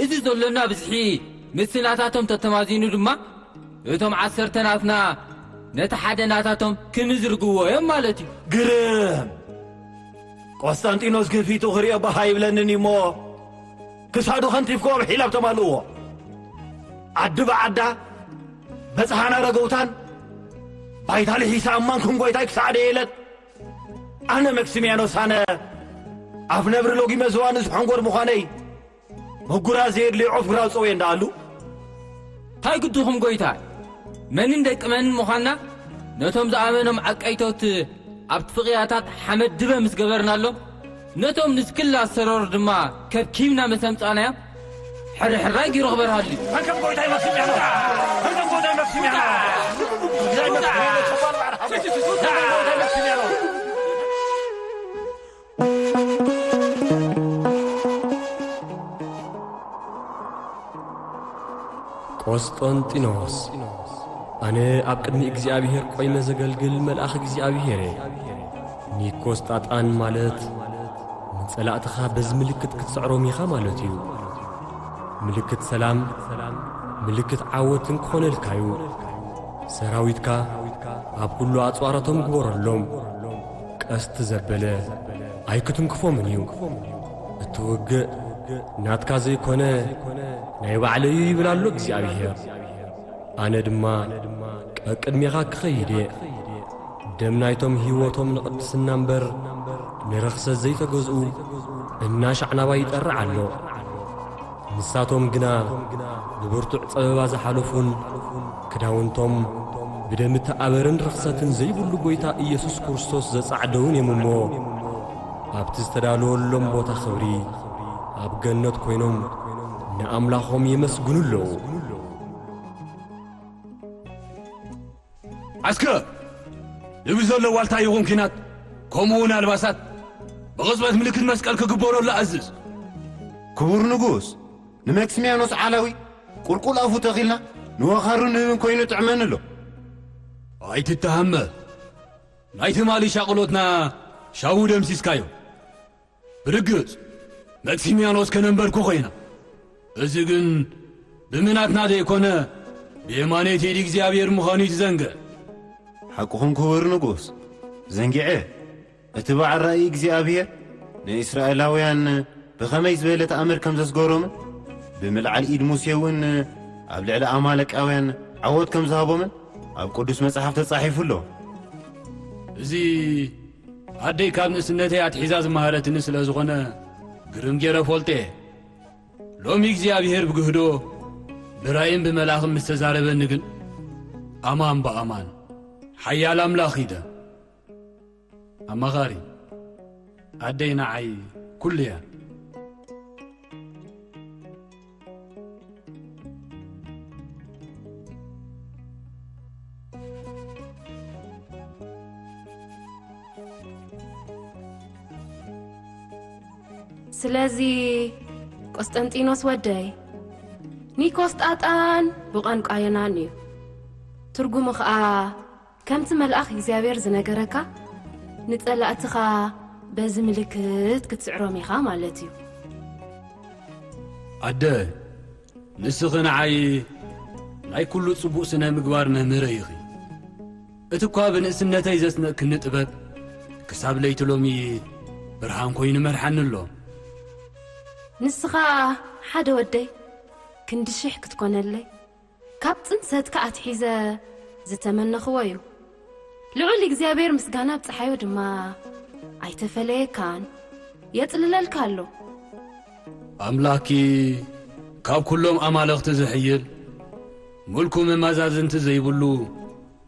እዚ ዘሎና ብዝሒ ምስ ናታቶም ተተማዚኑ ድማ፣ እቶም ዓሰርተ ናትና ነቲ ሓደ ናታቶም ክምዝርግዎ እዮም ማለት እዩ። ግርም! ቆስጠንጢኖስ ግን ፊቱ ክርእዮ ባህ ኣይብለንን እዩ እሞ፣ ክሳዱ ከንቲፍክዎ ብሒላብ ተማልእዎ። ዓዲ ብዓዳ በጽሓና ረገውታን፣ ባይታ ልሒሳ እማን ክንጎይታይ ክሳዕደ የለት። ኣነ መክሲሚያኖስ ኣነ፣ ኣፍ ነብሪ ሎጊመ ዝዋኒ ዝሖንጎር ምዃነይ፣ ምጉራዝ ዘየድልዮ ዖፍ ግራው ጸውየ እንዳኣሉ። እንታይ ግድኹም ጎይታ? መንን ደቂ መንን ምዃንና ነቶም ዝኣመኖም ዓቀይቶት ኣብቲ ፍቕያታት ሓመድ ድበ ምስ ገበርናሎም፣ ነቶም ንስክላ ሰረሩ ድማ ከብኪብና መሰምጻናዮም። ሕርሕራይ ጊሮ ክበርሃሉ። መንከም ጎይታይ መክሲሚያኖስ! መንከም ጎይታይ መክሲሚያኖስ! ጎይታይ መክሲሚያኖስ! ቆስጠንጢኖስ፣ ኣነ ኣብ ቅድሚ እግዚኣብሔር ቆይመ ዘገልግል መልኣኽ እግዚኣብሔር እየ። ኒኮስጣጣን ማለት ንጸላእትኻ በዚ ምልክት ክትስዕሮም ኢኻ ማለት እዩ። ምልክት ሰላም፣ ምልክት ዓወትን ክኾነልካ እዩ። ሰራዊትካ ኣብ ኩሉ ኣጽዋራቶም ግበረሎም። ቀስቲ ዘበለ ኣይክትንክፎምን እዩ። እቲ ውግእ ናትካ ዘይኮነ ናይ ባዕለይ እዩ ይብል ኣሎ እግዚኣብሔር። ኣነ ድማ ቀቅድሜኻ ክኸይድ እየ። ደም ናይቶም ህይወቶም ንቕድስና እምበር ንርኽሰት ዘይተገዝኡ እናሻዕ ናባይ ይጠርዕ ኣሎ። ንሳቶም ግና ብብርቱዕ ጸበባ ዝሓለፉን ክዳውንቶም ብደም እተኣበረን ርኽሰትን ዘይብሉ ጐይታ ኢየሱስ ክርስቶስ ዘጻዕደውን እዮም እሞ፣ ኣብቲ ዝተዳለወሎም ቦታ ኽብሪ ኣብ ገነት ኰይኖም ንኣምላኾም የመስግኑ ኣለዉ። ኣስከ! እብ ዘሎ ዋልታ ይኹን ኲናት፣ ከምኡ እውን ኣልባሳት፣ ብቕጽበት ምልክት መስቀል ክግበረሉ ኣዝዝ። ክቡር ንጉስ፣ ንመክሲምያኖስ ዓላዊ ቁልቁል ኣፉ ተኺልና ንወኻሩ ንህብን ኮይኑ ጥዕመኒ ኣሎ። ኣይትተሃመ። ናይ ትማሊ ሻቕሎትና ሻቡ ደምሲስካዮ። ብርግጽ፣ መክሲምያኖስ ከነንበርኩ ኾይና። እዚ ግን ብምናትና ዘይኮነ፣ ብየማነይቲ ኢድ እግዚኣብሔር ምዃኑ እዩ ትዘንግዕ። ሓቅኹም ክቡር ንጉስ፣ ዘንጊዐ። እቲ በዓል ራእይ እግዚኣብሔር ንእስራኤላውያን ብኸመይ ዝበለ ተኣምር ከም ዘስገሮምን፣ ብምልዓል ኢድ ሙሴ እውን ኣብ ልዕሊ ኣማለቃውያን ዓወት ከም ዝሃቦምን ኣብ ቅዱስ መጽሓፍ ተጻሒፉ ኣሎ። እዚ ኣደይ ካብ ንእስነተይ ኣትሒዛ ዝመሃረትኒ ስለ ዝኾነ ግርም ገይረ ፈልጦ እየ። ሎሚ እግዚኣብሔር ብግህዶ ብራእይን ብመልኣኽን ምስ ተዛረበኒ ግን፣ ኣማን ብኣማን ሓያል ኣምላኽ ኢደ። ኣማኻሪ፣ ኣደይ ንዓይ ኩሉ እያ። ስለዚ ቆስጠንጢኖስ ወደይ፣ ኒኮስ ጣጣን ብቋንቋ ዮናን እዩ። ትርጉሙ ኸኣ፣ ከምቲ መልኣኽ እግዚኣብሔር ዝነገረካ፣ ንጸላእትኻ በዚ ምልክት ክትስዕሮም ኢኻ ማለት እዩ። ኣደ፣ ንስኺ ንዓይ ናይ ኩሉ ጽቡቕ ስነ ምግባር መምህረይ ኢኺ። እቲ እኳ ብንእስነተይ ዘስነቕክኒ ጥበብ፣ ክሳብ ለይቲ ሎሚ ብርሃን ኮይኑ ይመርሓኒ ኣሎ። ንስኻ ሓደ ወደይ ክንዲ ሽሕ ክትኮነለይ፣ ካብ ጽንሰትካ ኣትሒዘ ዝተመነኽዎ እዩ። ልዑል እግዚኣብሔር ምስጋና ኣብጽሓዮ ድማ ኣይተፈለየካን፣ የጽልለልካ ኣሎ። ኣምላኽኪ ካብ ኩሎም ኣማልኽቲ ዝሕይል፣ ምልኩ መማዛዝንቲ ዘይብሉ፣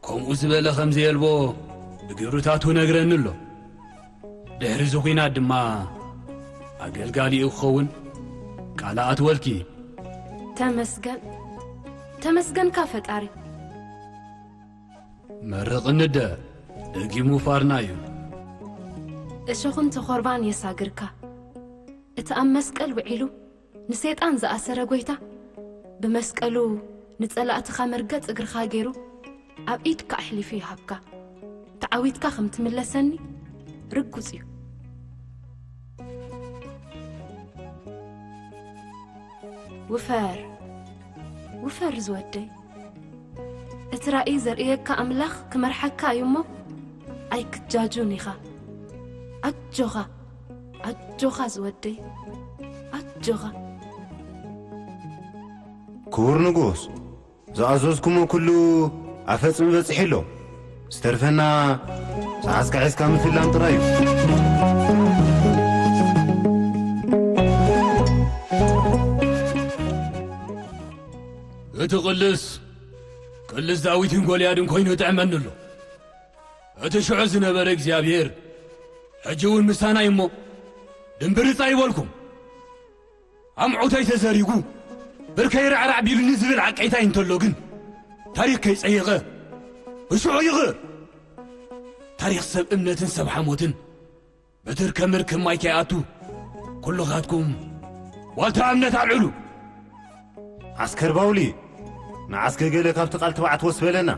ከምኡ ዝበለ ከም ዘየልቦ ብግብርታቱ ነግረኒ ኣሎ። ድሕሪ እዚ ኹናት ድማ ኣገልጋሊኡ ክኸውን ቃል ኣእትወልኪ። ተመስገን፣ ተመስገንካ ፈጣሪ። መርቕኒ እደ፣ ደጊሙ ፋርና እዩ። እሾኽን ተኾርባን የሳግርካ። እቲ ኣብ መስቀል ውዒሉ ንሰይጣን ዝኣሰረ ጐይታ፣ ብመስቀሉ ንጸላእትኻ መርገጽ እግርኻ ገይሩ ኣብ ኢድካ ኣሕሊፉ ይሃብካ። ተዓዊትካ ከም ትምለሰኒ ርጉጽ እዩ። ውፈር፣ ውፈር ዝወደይ። እቲ ራእይ ዘርእየካ ኣምላኽ ክመርሓካ እዩ እሞ ኣይክትጃጁን ኢኻ። ኣጆኻ፣ ኣጆኻ ዝወደይ፣ ኣጆኻ። ክቡር ንጉስ፣ ዝኣዘዝኩሞ ኩሉ ኣፈጽሚ በጺሑ ኣሎ። ዝተርፈና ሰዓስካ ሒዝካ ምፍላም ጥራይ እዩ። እቲ ቅልስ ቅልስ ዳዊትን ጎልያድን ኮይኑ ይጥዕመኒ ኣሎ። እቲ ሽዑ ዝነበረ እግዚኣብሔር ሕጂ እውን ምሳና እዩ እሞ ድምብርጻ ይበልኩም። ኣምዑተይ ተዘሪጉ ብርከይ ራዕራዕ ቢሉኒ ዝብል ዓቀይታይ እንተሎ ግን ታሪኽ ከይጸየቐ ብሽዑ ይቕር። ታሪኽ ሰብ እምነትን ሰብ ሓሞትን ብትርከ ምርክብ ማይ ከይኣቱ ኩልኻትኩም ዋልታ እምነት ኣልዕሉ። ዓስከር ባውሊ ንዓስከ ገለ ካብቲ ቃል ትብዓት ወስ በለና።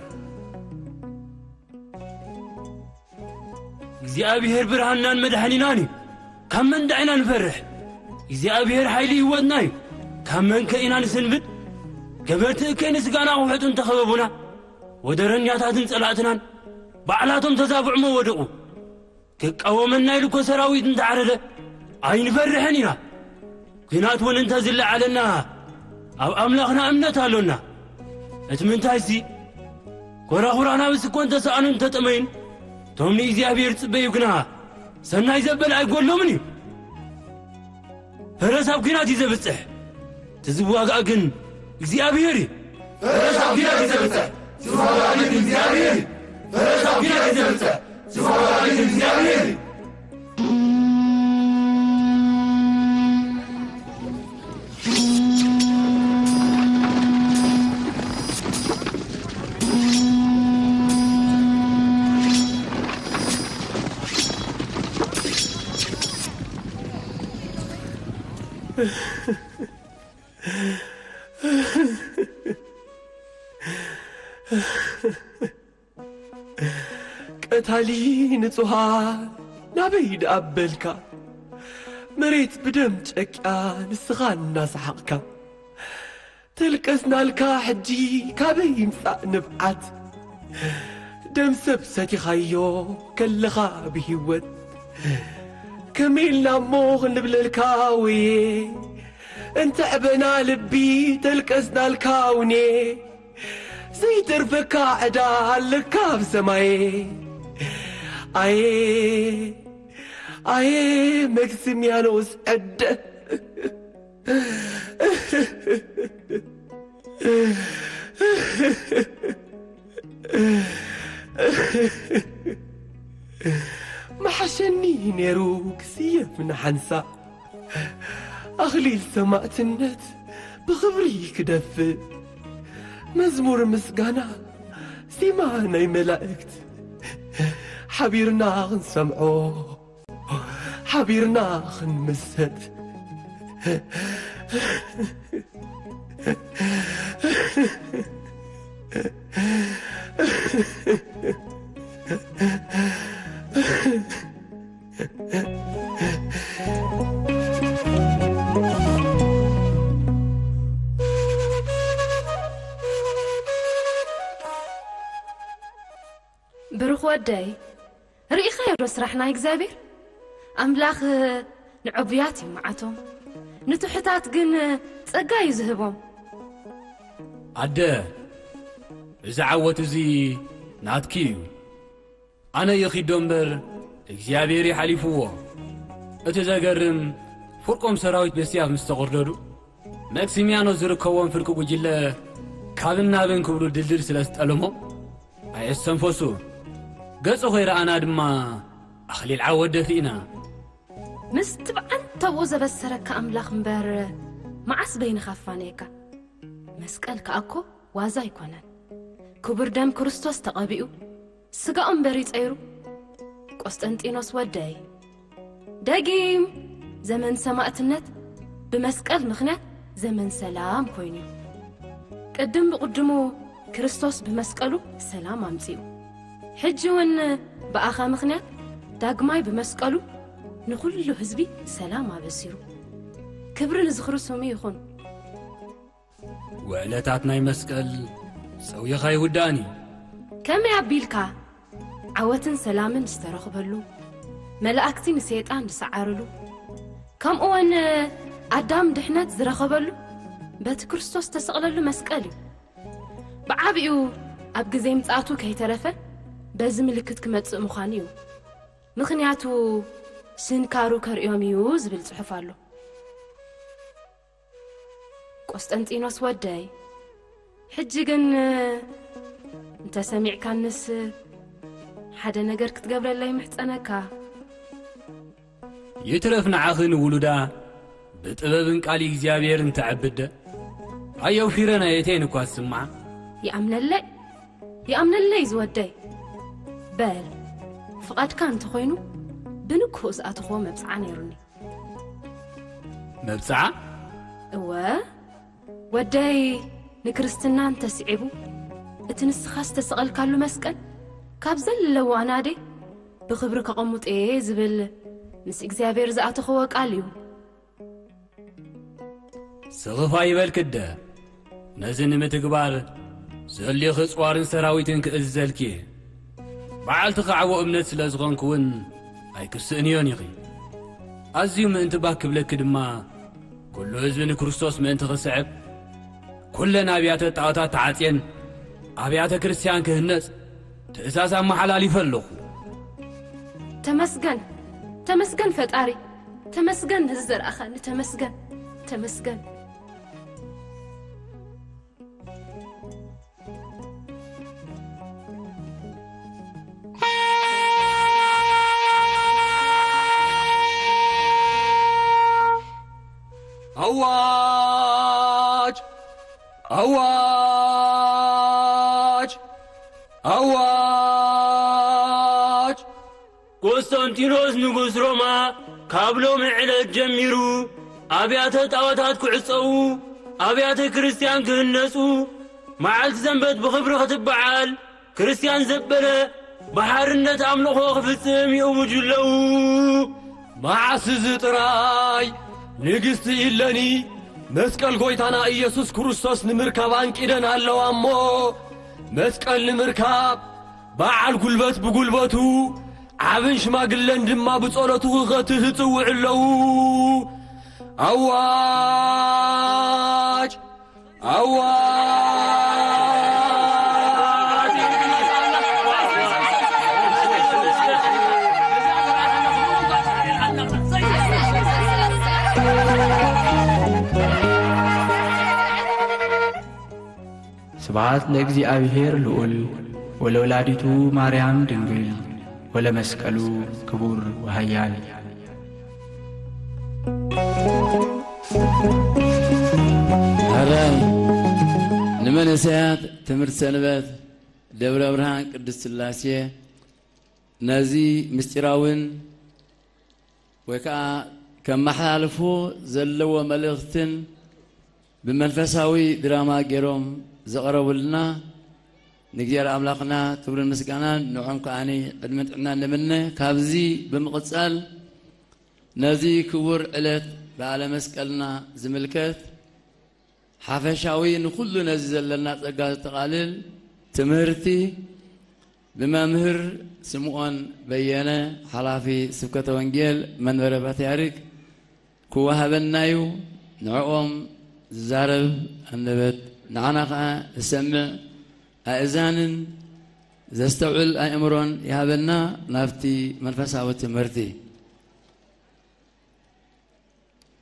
እግዚኣብሔር ብርሃንናን መድሓኒናን እዩ። ካብ መን ዳኢና ንፈርሕ? እግዚኣብሔር ሓይሊ ህይወትና እዩ። ካብ መን ከ ኢና ንስንብድ? ገበርቲ እከይ ንስጋና ክውሕጡ እንተኸበቡና፣ ወደረኛታትን ጸላእትናን ባዕላቶም ተዛብዕሞ ወደቑ። ክቃወመና ኢሉ እኮ ሰራዊት እንተዓረደ ኣይንፈርሕን ኢና። ኲናት እውን እንተዝለዓለና ኣብ ኣምላኽና እምነት ኣሎና። እቲ ምንታይሲ ኮራኹራናብስ እኮ እንተሰኣኑን እንተጠመዩን፣ እቶም ንእግዚኣብሔር ዝጽበዩ ግና ሰናይ ዘበለ ኣይጎድሎምን እዩ። ፈረስ ኣብ ኲናት እዩ ዘብጽሕ፣ እቲ ዝዋጋእ ግን እግዚኣብሔር እዩ። ፈረስ ኣብ ኲናት እዩ ዘብጽሕ፣ ዝዋጋእ ግን እግዚኣብሔር እዩ። ፈረስ ኣብ ኲናት እዩ ዘብጽሕ፣ ዝዋጋእ ግን እግዚኣብሔር እዩ። ቀታሊ ንጹሃን ናበይ ደኣ በልካ? መሬት ብደም ጨቅያ ንስኻ እናሰሓቕካ፣ ተልቀስናልካ ሕጂ ካበይ ይምጻእ ንብዓት? ደም ሰብ ሰቲኻዮ ከለኻ ብህይወት፣ ከመይ ኢልና እሞ ክንብለልካ ወየ? እንተዕበና ልቢ ተልቀስናልካ ውኔ፣ ዘይተርፈካ ዕዳ ኣለካ ኣብ ሰማየ። ኣየ ኣየ መክስምያኖስ ዕደ። ምሓሸኒ ነይሩ ክስየፍ ንሓንሳእ፣ ኣኽሊል ሰማእትነት ብኽብሪ ክደፍእ፣ መዝሙር ምስጋና ዜማ ናይ መላእክት ሓቢርና ክንሰምዖ፣ ሓቢርና ክንምሰጥ። ብሩኽ ወደይ፣ ርኢኻዮ ዶ ስራሕ ናይ እግዚኣብሔር? ኣምላኽ ንዕቡያት እዩ መዓቶም፣ ንትሑታት ግን ጸጋ እዩ ዝህቦም። ኣደ፣ እዚ ዓወት እዚ ናትኪ እዩ። ኣነ ይኺዶ እምበር እግዚኣብሔር ይሓሊፍዎ። እቲ ዘገርም ፍርቆም ሰራዊት በስያፍ ምስ ተቕርደዱ፣ መክሲሚያኖስ ዝርከቦም ፍርቂ ጉጅለ ካብን ናብን ክብሉ ድልድል ስለ ዝጠለሞም ኣየስተንፈሱ። ገጹ ከይረኣና ድማ ኣኽሊል ዓወት ደፊእና። ምስ ትብዓን ተብኡ ዘበሰረካ ኣምላኽ እምበር መዓስ በይንኻ ኣፋነየካ። መስቀል ከኣ እኮ ዋዛ ኣይኮነን። ክቡር ደም ክርስቶስ ተቐቢኡ፣ ስጋኡ እምበር ይጸይሩ። ቆስጠንጢኖስ ወደይ፣ ደጊም ዘመን ሰማእትነት ብመስቀል ምኽንያት ዘመን ሰላም ኮይኑ እዩ። ቅድም ብቕድሙ ክርስቶስ ብመስቀሉ ሰላም ኣምጺኡ። ሕጂ እውን ብኣኻ ምኽንያት ዳግማይ ብመስቀሉ ንኹሉ ህዝቢ ሰላም ኣበሲሩ። ክብሪ ንዝኽሪ ስሙ ይኹን። ውዕለታት ናይ መስቀል ጸውየኻ ኣይውዳእን እዩ። ከመይ ኣቢልካ ዓወትን ሰላምን ዝተረኽበሉ፣ መላእክቲ ንሰይጣን ዝሰዓርሉ፣ ከምኡውን ኣዳም ድሕነት ዝረኸበሉ በቲ ክርስቶስ ዝተሰቕለሉ መስቀል እዩ። ብዓቢኡ ኣብ ግዜ ምጽኣቱ ከይተረፈ በዚ ምልክት ክመጽእ ምዃኑ እዩ። ምኽንያቱ ስንካሩ ከርእዮም እዩ ዝብል ጽሑፍ ኣሎ። ቆስጠንጢኖስ ወደይ፣ ሕጂ ግን እንተ ሰሚዕካንስ ሓደ ነገር ክትገብረለይ ምሕጸነካ። ይትረፍ ንዓኺ ንውሉዳ ብጥበብን ቃል እግዚኣብሔር እንተዕብደ ኣየውፊረ ናይ እቴን እኳ ዝስምዓ። ይኣምነለይ፣ ይኣምነለይ ዝወደይ። በል፣ ፍቓድካ እንተኾይኑ ብንኩኡ ዝኣተኽዎ መብጽዓ ነይሩኒ። መብጽዓ? እወ፣ ወደይ ንክርስትና እንተስዒቡ፣ እቲ ንስኻ ዝተሰቐልካሉ መስቀል ካብ ዘለዎ ኣናዴ ብኽብሪ ከቐሙጥ እየ ዝብል ምስ እግዚኣብሔር ዝኣተኽዎ ቃል እዩ። ስኽፍ ኣይበልኪ እደ፣ ነዚ ንምትግባር ዘድልዮኺ ጽዋርን ሰራዊትን ክእዝዘልኪ እየ። በዓልቲ ኻዕቦ እምነት ስለ ዝኾንኪ እውን ኣይክስእንዮን ኢኺ። ኣዝዩ ምእንቲ ባህ ክብለኪ ድማ፣ ኩሉ ህዝቢ ንክርስቶስ ምእንቲ ክስዕብ፣ ኩለን ኣብያተ ጣዖታት ተዓጽየን ኣብያተ ክርስቲያን ክህነጽ ትእዛዝ ኣመሓላሊፈ ኣለኹ። ተመስገን፣ ተመስገን ፈጣሪ፣ ተመስገን ነዚ ዘርኣኻኒ፣ ተመስገን፣ ተመስገን። ኣዋጅ! ኣዋጅ! ኣዋጅ! ቆስጠንጢኖስ ንጉስ ሮማ ካብ ሎሚ ዕለት ጀሚሩ ኣብያተ ጣዖታት ክዕጸዉ፣ ኣብያተ ክርስቲያን ክህነጹ፣ መዓልቲ ሰንበት ብኽብሪ ክትበዓል፣ ክርስቲያን ዘበለ ብሓርነት ኣምልኾ ክፍጽም ይእውጁ ኣለዉ። መዓስ እዚ ጥራይ ንግስቲ ኢለኒ መስቀል ጎይታና ኢየሱስ ክርስቶስ ንምርካብ ኣንቂደን ኣለዋ እሞ፣ መስቀል ንምርካብ በዓል ጉልበት ብጉልበቱ፣ ዓብን ሽማግለን ድማ ብጸሎቱ ክኸትት ይጽውዕ ኣለዉ። ኣዋጅ! ኣዋጅ! ስብሐት ለእግዚኣብሔር ልዑል ወለወላዲቱ ማርያም ድንግል ወለመስቀሉ ክቡር ወሃያል። ሕራይ ንመንእሰያት ትምህርቲ ሰንበት ደብረ ብርሃን ቅድስት ሥላሴ ነዚ ምስጢራውን ወይ ከዓ ከመሓላልፎ ዘለዎ መልእኽትን ብመንፈሳዊ ድራማ ገይሮም ዘቕረቡልና ንእግዚኣብሔር ኣምላኽና ክብርን ምስጋናን ንዖም ከዓኒ ዕድመን ጥዕናን ንምነ። ካብዚ ብምቕጻል ነዚ ክቡር ዕለት በዓለ መስቀልና ዝምልከት ሓፈሻዊ ንኹሉ ነዚ ዘለና ጸጋ ዘጠቓልል ትምህርቲ ብመምህር ስምዖን በየነ፣ ሓላፊ ስብከተ ወንጌል መንበረ ፓትርያርክ፣ ክወሃበና እዩ። ንዕኦም ዝዛረብ ኣንደበት፣ ንዓና ኸዓ ዝሰምዕ ኣእዛንን ዘስተውዕል ኣእምሮን ይሃበና። ናብቲ መንፈሳዊ ትምህርቲ።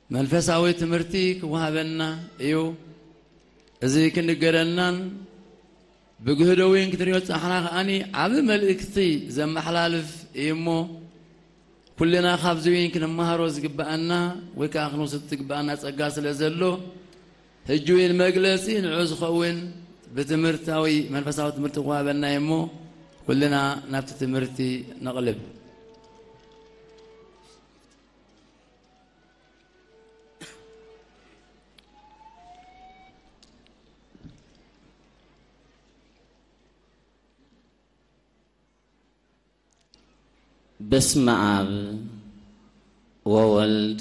መንፈሳዊ ትምህርቲ ክወሃበና እዩ። እዚ ክንገረናን ብግህዶ እውን ክትሪኦ ዝጸናሕና ከኣኒ ዓቢ መልእክቲ ዘመሓላልፍ እዩ እሞ፣ ኩልና ካብዚ እውን ክንመሃሮ ዝግበኣና ወይ ከኣ ክንወስድ ዝግበኣና ጸጋ ስለ ዘሎ፣ ሕጂ እውን መግለጺ ንዑ ዝኸውን ብትምህርታዊ መንፈሳዊ ትምህርቲ ክወሃበና እዩ እሞ፣ ኩልና ናብቲ ትምህርቲ ነቕልብ። በስመ አብ ወወልድ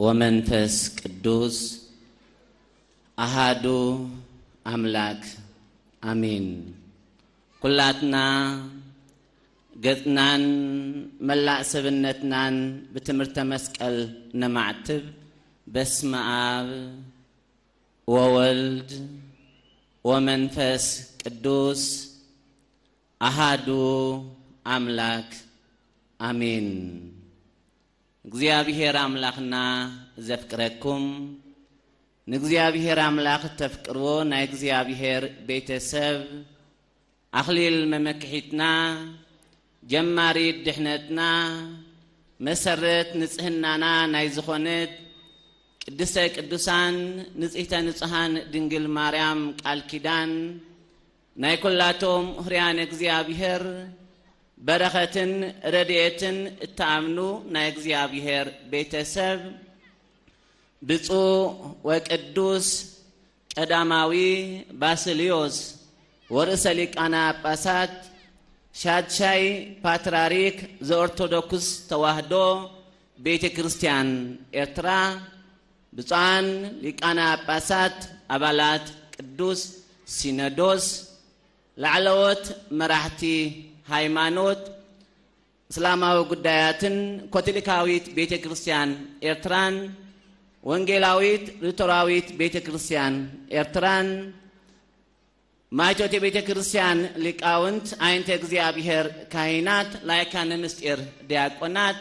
ወመንፈስ ቅዱስ ኣሃዱ ኣምላክ ኣሜን። ኩላትና ገጽናን መላእ ሰብነትናን ብትምህርተ መስቀል ነማዕትብ። በስመ ኣብ ወወልድ ወመንፈስ ቅዱስ ኣሃዱ ኣምላክ ኣሜን። እግዚኣብሔር ኣምላኽና ዘፍቅረኩም፣ ንእግዚኣብሔር ኣምላኽ እተፍቅርዎ ናይ እግዚኣብሔር ቤተሰብ፣ ኣኽሊል መመክሒትና፣ ጀማሪት ድሕነትና፣ መሰረት ንጽህናና ናይ ዝኾነት ቅድስተ ቅዱሳን ንጽሕተ ንጹሃን ድንግል ማርያም ቃል ኪዳን፣ ናይ ኩላቶም ህርያን እግዚኣብሔር በረኸትን ረድኤትን እትኣምኑ ናይ እግዚኣብሔር ቤተሰብ፣ ብፁዕ ወቅዱስ ቀዳማዊ ባስልዮስ ወርእሰ ሊቃነ ጳጳሳት ሻድሻይ ፓትርያርክ ዘኦርቶዶክስ ተዋህዶ ቤተ ክርስቲያን ኤርትራ፣ ብፁዓን ሊቃነ ጳጳሳት ኣባላት ቅዱስ ሲኖዶስ፣ ላዕለዎት መራሕቲ ሃይማኖት፣ እስላማዊ ጉዳያትን ኮቶሊካዊት ቤተ ክርስቲያን ኤርትራን ወንጌላዊት ሉተራዊት ቤተ ክርስቲያን ኤርትራን ማይቶት ቤተ ክርስቲያን ሊቃውንት፣ ኣይንተ እግዚኣብሔር ካህናት፣ ላይካነ ምስጢር ዲያቆናት፣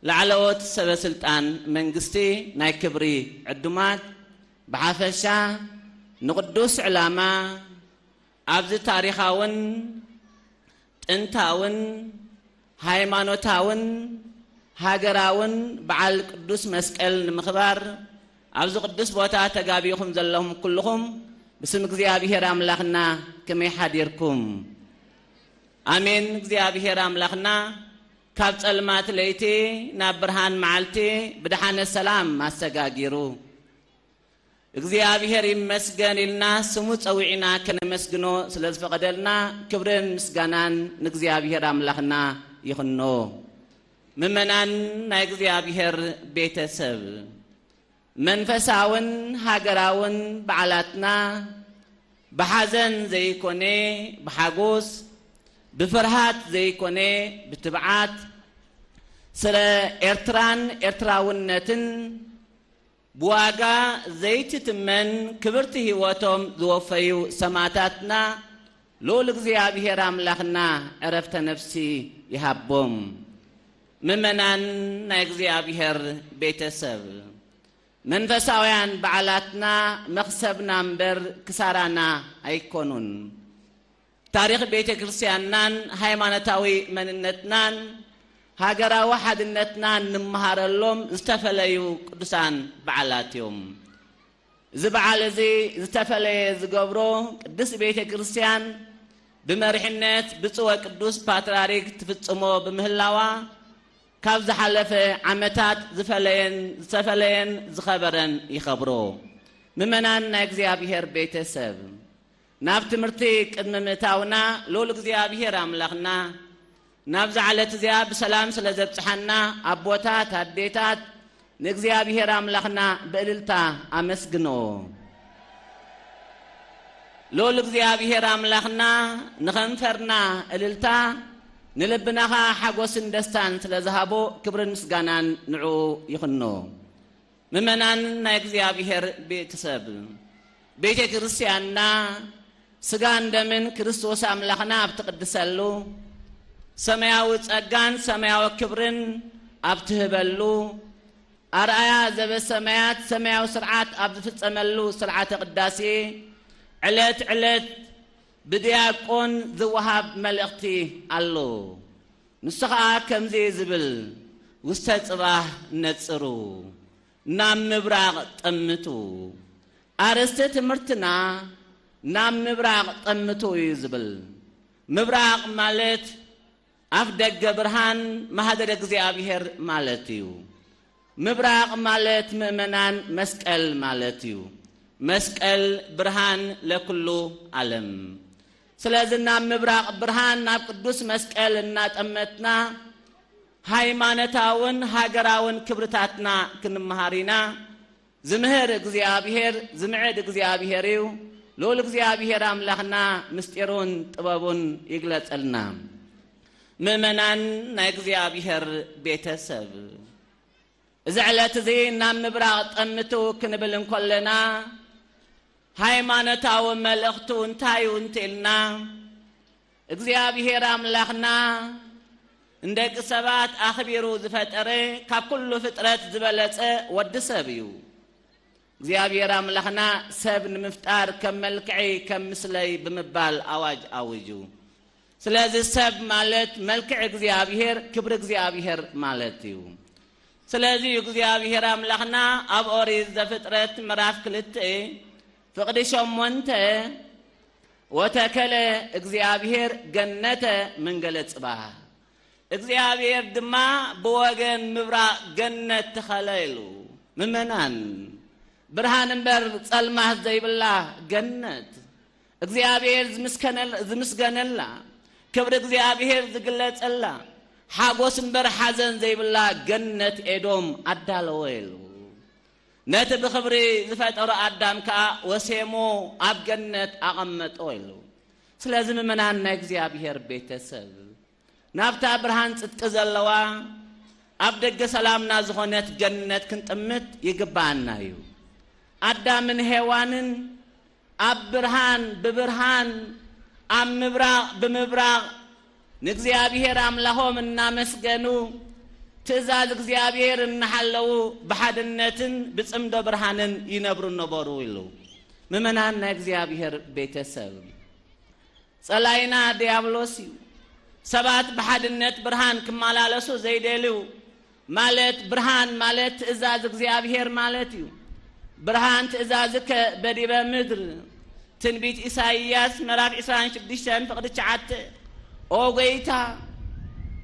ላዕለዎት ሰበ ስልጣን መንግስቲ፣ ናይ ክብሪ ዕዱማት፣ ብሓፈሻ ንቅዱስ ዕላማ ኣብዚ ታሪኻውን ጥንታውን ሃይማኖታውን ሃገራውን በዓል ቅዱስ መስቀል ንምኽባር ኣብዚ ቅዱስ ቦታ ተጋቢኹም ዘለኹም ኩልኹም ብስም እግዚኣብሔር ኣምላኽና ከመይ ሓዲርኩም? ኣሜን። እግዚኣብሔር ኣምላኽና ካብ ጸልማት ለይቲ ናብ ብርሃን መዓልቲ ብደሓነ ሰላም ኣሰጋጊሩ እግዚኣብሔር ይመስገን ኢልና ስሙ ጸዊዕና ከነመስግኖ ስለ ዝፈቐደልና ክብርን ምስጋናን ንእግዚኣብሔር ኣምላኽና ይኹኖ። ምእመናን ናይ እግዚኣብሔር ቤተሰብ፣ መንፈሳውን ሃገራውን በዓላትና ብሓዘን ዘይኮነ ብሓጎስ፣ ብፍርሃት ዘይኮነ ብትብዓት፣ ስለ ኤርትራን ኤርትራውነትን ብዋጋ ዘይትትመን ክብርቲ ህይወቶም ዝወፈዩ ሰማእታትና ልኡል እግዚኣብሔር ኣምላኽና ዕረፍተ ነፍሲ ይሃቦም። ምእመናን ናይ እግዚኣብሔር ቤተሰብ፣ መንፈሳውያን በዓላትና መኽሰብና እምበር ክሳራና ኣይኮኑን። ታሪኽ ቤተ ክርስቲያንናን ሃይማኖታዊ መንነትናን ሃገራዊ ሓድነትናን ንምሃረሎም ዝተፈለዩ ቅዱሳን በዓላት እዮም። እዚ በዓል እዚ ዝተፈለየ ዝገብሮ ቅድስት ቤተ ክርስቲያን ብመሪሕነት ብፁዕ ወቅዱስ ፓትርያርክ ትፍጽሞ ብምህላዋ ካብ ዝሓለፈ ዓመታት ዝፈለየን ዝተፈለየን ዝኸበረን ይኸብሮ። ምእመናን ናይ እግዚኣብሔር ቤተሰብ፣ ናብ ትምህርቲ ቅድሚ ምእታውና ልኡል እግዚኣብሔር ኣምላኽና ናብዛ ዕለት እዚኣ ብሰላም ስለ ዘብጽሓና ኣቦታት፣ ኣዴታት ንእግዚኣብሔር ኣምላኽና ብእልልታ ኣመስግኖ። ልኡል እግዚኣብሔር ኣምላኽና ንኸንፈርና እልልታ ንልብና ኸኣ ሓጎስን ደስታን ስለ ዝሃቦ ክብርን ምስጋናን ንዕኡ ይኹኖ። ምእመናን ናይ እግዚኣብሔር ቤተሰብ፣ ቤተ ክርስቲያንና ስጋን ደምን ክርስቶስ ኣምላኽና ኣብ ትቕድሰሉ፣ ሰማያዊ ጸጋን ሰማያዊ ክብርን ኣብ ትህበሉ፣ ኣርኣያ ዘበሰማያት ሰማያዊ ስርዓት ኣብ ዝፍጸመሉ ስርዓተ ቅዳሴ ዕለት ዕለት ብዲያቆን ዝወሃብ መልእኽቲ ኣሎ። ንሱ ኸኣ ከምዚ እዩ ዝብል፣ ውስተ ጽባሕ ነጽሩ፣ ናብ ምብራቕ ጠምቱ። ኣርእስቲ ትምህርትና ናብ ምብራቕ ጠምቱ እዩ ዝብል። ምብራቕ ማለት ኣፍ ደገ ብርሃን ማህደረ እግዚኣብሔር ማለት እዩ። ምብራቕ ማለት ምእመናን መስቀል ማለት እዩ። መስቀል ብርሃን ለኩሉ ዓለም። ስለዚ ናብ ምብራቕ ብርሃን ናብ ቅዱስ መስቀል እናጠመትና ሃይማኖታውን ሃገራውን ክብርታትና ክንመሃር ኢና። ዝምህር እግዚኣብሔር፣ ዝምዕድ እግዚኣብሔር እዩ። ልዑል እግዚኣብሔር ኣምላኽና ምስጢሩን ጥበቡን ይግለጸልና። ምእመናን ናይ እግዚኣብሔር ቤተሰብ፣ እዚ ዕለት እዚ ናብ ምብራቕ ጠምቱ ክንብል እንኮለና፣ ሃይማኖታዊ መልእኽቱ እንታይ እዩ እንተኢልና፣ እግዚኣብሔር ኣምላኽና ንደቂ ሰባት ኣኽቢሩ ዝፈጠረ፣ ካብ ኩሉ ፍጥረት ዝበለጸ ወዲ ሰብ እዩ። እግዚኣብሔር ኣምላኽና ሰብ ንምፍጣር ከም መልክዐይ ከም ምስለይ ብምባል ኣዋጅ ኣዊጁ። ስለዚ ሰብ ማለት መልክዕ እግዚኣብሔር፣ ክብሪ እግዚኣብሔር ማለት እዩ። ስለዚ እግዚኣብሔር ኣምላኽና ኣብ ኦሪት ዘፍጥረት ምዕራፍ ክልተ ፍቕዲ ሸሞንተ፣ "ወተከለ እግዚኣብሔር ገነተ መንገለ ጽባሕ፣ እግዚኣብሔር ድማ ብወገን ምብራቕ ገነት ተኸለ" ኢሉ። ምእመናን፣ ብርሃን እምበር ጸልማት ዘይብላ ገነት፣ እግዚኣብሔር ዝምስከነል-፣ ዝምስገነላ፣ ክብሪ እግዚኣብሔር ዝግለጸላ፣ ሓጎስ እምበር ሓዘን ዘይብላ ገነት ኤዶም ኣዳለወ ኢሉ። ነቲ ብኽብሪ ዝፈጠሮ ኣዳም ከኣ ወሴሞ ኣብ ገነት ኣቐመጦ ኢሉ። ስለዚ ምእመናን ናይ እግዚኣብሔር ቤተሰብ፣ ናብታ ብርሃን ጽድቂ ዘለዋ ኣብ ደገ ሰላምና ዝኾነት ገነት ክንጥምት ይግባኣና እዩ። ኣዳምን ሄዋንን ኣብ ብርሃን ብብርሃን፣ ኣብ ምብራቕ ብምብራቕ ንእግዚኣብሔር ኣምላኾም እናመስገኑ፣ ትእዛዝ እግዚኣብሔር እናሓለዉ፣ ብሓድነትን ብጽምዶ ብርሃንን ይነብሩ ነበሩ ኢሉ። ምእመናን ናይ እግዚኣብሔር ቤተሰብ፣ ጸላይና ዲያብሎስ እዩ። ሰባት ብሓድነት ብርሃን ክመላለሱ ዘይደልዩ፣ ማለት ብርሃን ማለት ትእዛዝ እግዚኣብሔር ማለት እዩ። ብርሃን ትእዛዝከ በዲበ ምድር። ትንቢት ኢሳይያስ ምዕራፍ ዕስራን ሽዱሽተን ፍቕዲ ትሽዓተ፣ "ኦ ጐይታ፣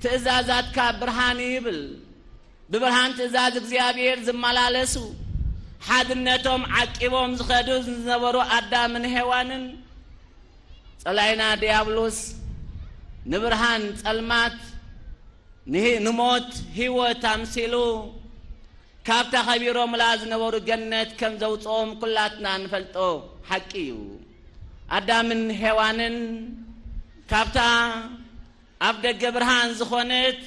ትእዛዛትካ ብርሃን እዩ" ይብል። ብብርሃን ትእዛዝ እግዚኣብሔር ዝመላለሱ፣ ሓድነቶም ዓቂቦም ዝኸዱ ዝነበሩ ኣዳምን ሄዋንን፣ ጸላይና ዲያብሎስ ንብርሃን ጸልማት፣ ንህ-፣ ንሞት ህይወት ኣምሲሉ፣ ካብታ ከቢሮምላ ዝነበሩ ገነት ከም ዘውጽኦም ኩላትና ንፈልጦ ሓቂ እዩ። ኣዳምን ሄዋንን ካብታ ኣብ ደገ ብርሃን ዝኾነት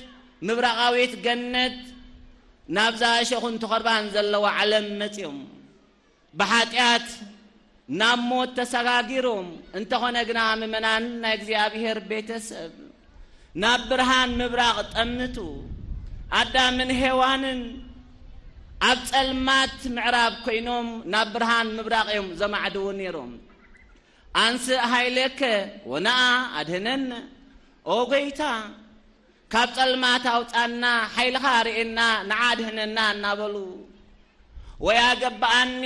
ምብራቓዊት ገነት ናብዛ እሾኽን ተኾርባን ዘለዋ ዓለም መጺኦም። ብሓጢኣት ናብ ሞት ተሰጋጊሮም፣ እንተኾነ ግና ምእመናን ናይ እግዚኣብሔር ቤተሰብ፣ ናብ ብርሃን ምብራቕ ጠምቱ። ኣዳምን ሄዋንን ኣብ ጸልማት ምዕራብ ኮይኖም ናብ ብርሃን ምብራቕ እዮም ዘማዕድዉ ነይሮም። "ኣንስእ ኃይለከ ወነኣ ኣድህነነ፣ ኦ ጐይታ፣ ካብ ጸልማት ኣውጻና፣ ሓይልኻ ርእየና፣ ንዓ ኣድህነና" እናበሉ፣ "ወያገባኣኒ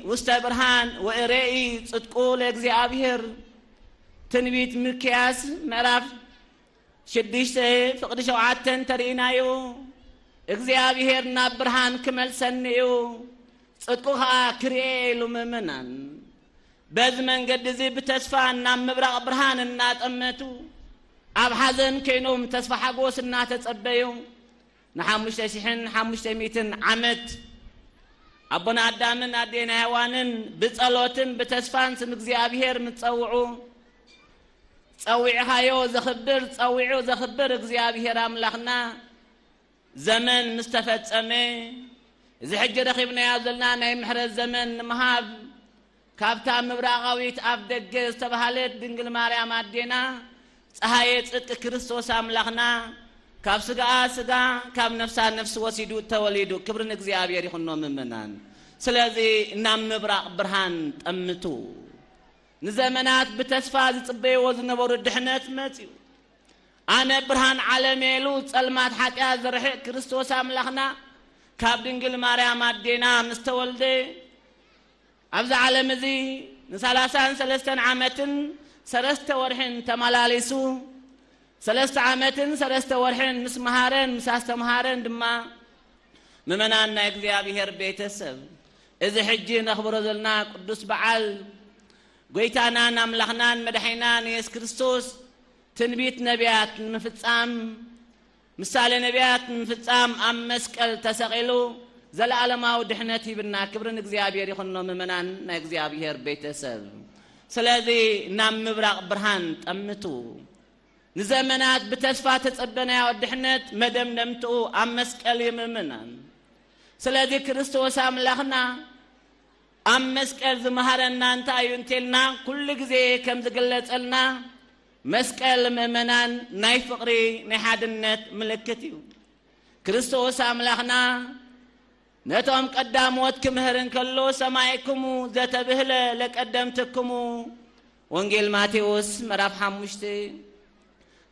ውስተ ብርሃን ወእሬኢ ጽድቁ ለእግዚኣብሔር"፣ ትንቢት ሚክያስ ምዕራፍ ሽዱሽተ ፍቕዲ ሸውዓተ እንተርኢናዮ፣ እግዚኣብሔር ናብ ብርሃን ክመልሰኒ እዩ፣ ጽድቁ ኸኣ ክርኤ ኢሉ ምእመናን። በዚ መንገዲ እዚ ብተስፋ ናብ ምብራቕ ብርሃን እናጠመቱ፣ ኣብ ሓዘን ኮይኖም ተስፋ ሓጎስ እናተጸበዩ፣ ንሓሙሽተ ሽሕን ሓሙሽተ ሚእትን ዓመት ኣቦና ኣዳምን ኣዴና ሄዋንን ብጸሎትን ብተስፋን ስም እግዚኣብሔር ምስ ጸውዑ፣ ጸዊዕኻዮ ዘኽብር፣ ጸዊዑ ዘኽብር እግዚኣብሔር ኣምላኽና፣ ዘመን ምስ ተፈጸመ፣ እዚ ሕጂ ረኺብናዮ ዘለና ናይ ምሕረት ዘመን ንምሃብ፣ ካብታ ምብራቓዊት ኣፍ ደገ ዝተባህለት ድንግል ማርያም ኣዴና፣ ጸሃየ ጽድቂ ክርስቶስ ኣምላኽና፣ ካብ ስጋኣ ስጋ፣ ካብ ነፍሳ ነፍሲ ወሲዱ ተወሊዱ። ክብሪ ንእግዚኣብሔር ይኹኖ ምእመናን። ስለዚ ናብ ምብራቕ ብርሃን ጠምቱ። ንዘመናት ብተስፋ ዝጽበይዎ ዝነበሩ ድሕነት መጺኡ። "ኣነ ብርሃን ዓለም" ኢሉ ጸልማት ሓጢኣት ዘርሕቕ ክርስቶስ ኣምላኽና ካብ ድንግል ማርያም ኣዴና ምስ ተወልደ፣ ኣብዚ ዓለም እዚ ንሰላሳን ሰለስተን ዓመትን ሰለስተ ወርሕን ተመላሊሱ፣ ሰለስተ ዓመትን ሰለስተ ወርሕን ምስ መሃረን ምስ ኣስተምሃረን ድማ፣ ምእመናን ናይ እግዚኣብሔር ቤተሰብ፣ እዚ ሕጂ ነኽብሮ ዘለና ቅዱስ በዓል፣ ጐይታናን ኣምላኽናን መድሓኒናን የሱስ ክርስቶስ ትንቢት ነቢያት ንምፍጻም፣ ምሳሌ ነቢያት ንምፍጻም ኣብ መስቀል ተሰቒሉ፣ ዘለዓለማዊ ድሕነት ሂብና። ክብሪ ንእግዚኣብሔር ይኹኖ፣ ምእመናን ናይ እግዚኣብሔር ቤተሰብ። ስለዚ ናብ ምብራቕ ብርሃን ጠምቱ። ንዘመናት ብተስፋ ተጸበናዮ ድሕነት መደምደምትኡ ኣብ መስቀል እዩ፣ ምእመናን። ስለዚ ክርስቶስ ኣምላኽና ኣብ መስቀል ዝመሃረና እንታይ እዩ እንተልና፣ ኩሉ ግዜ ከም ዝግለጸልና፣ መስቀል ምእመናን ናይ ፍቕሪ፣ ናይ ሓድነት ምልክት እዩ። ክርስቶስ ኣምላኽና ነቶም ቀዳሞት ክምህር እንከሎ፣ ሰማዕክሙ ዘተብህለ ለቀደምትክሙ፣ ወንጌል ማቴዎስ ምዕራፍ ሓሙሽተ።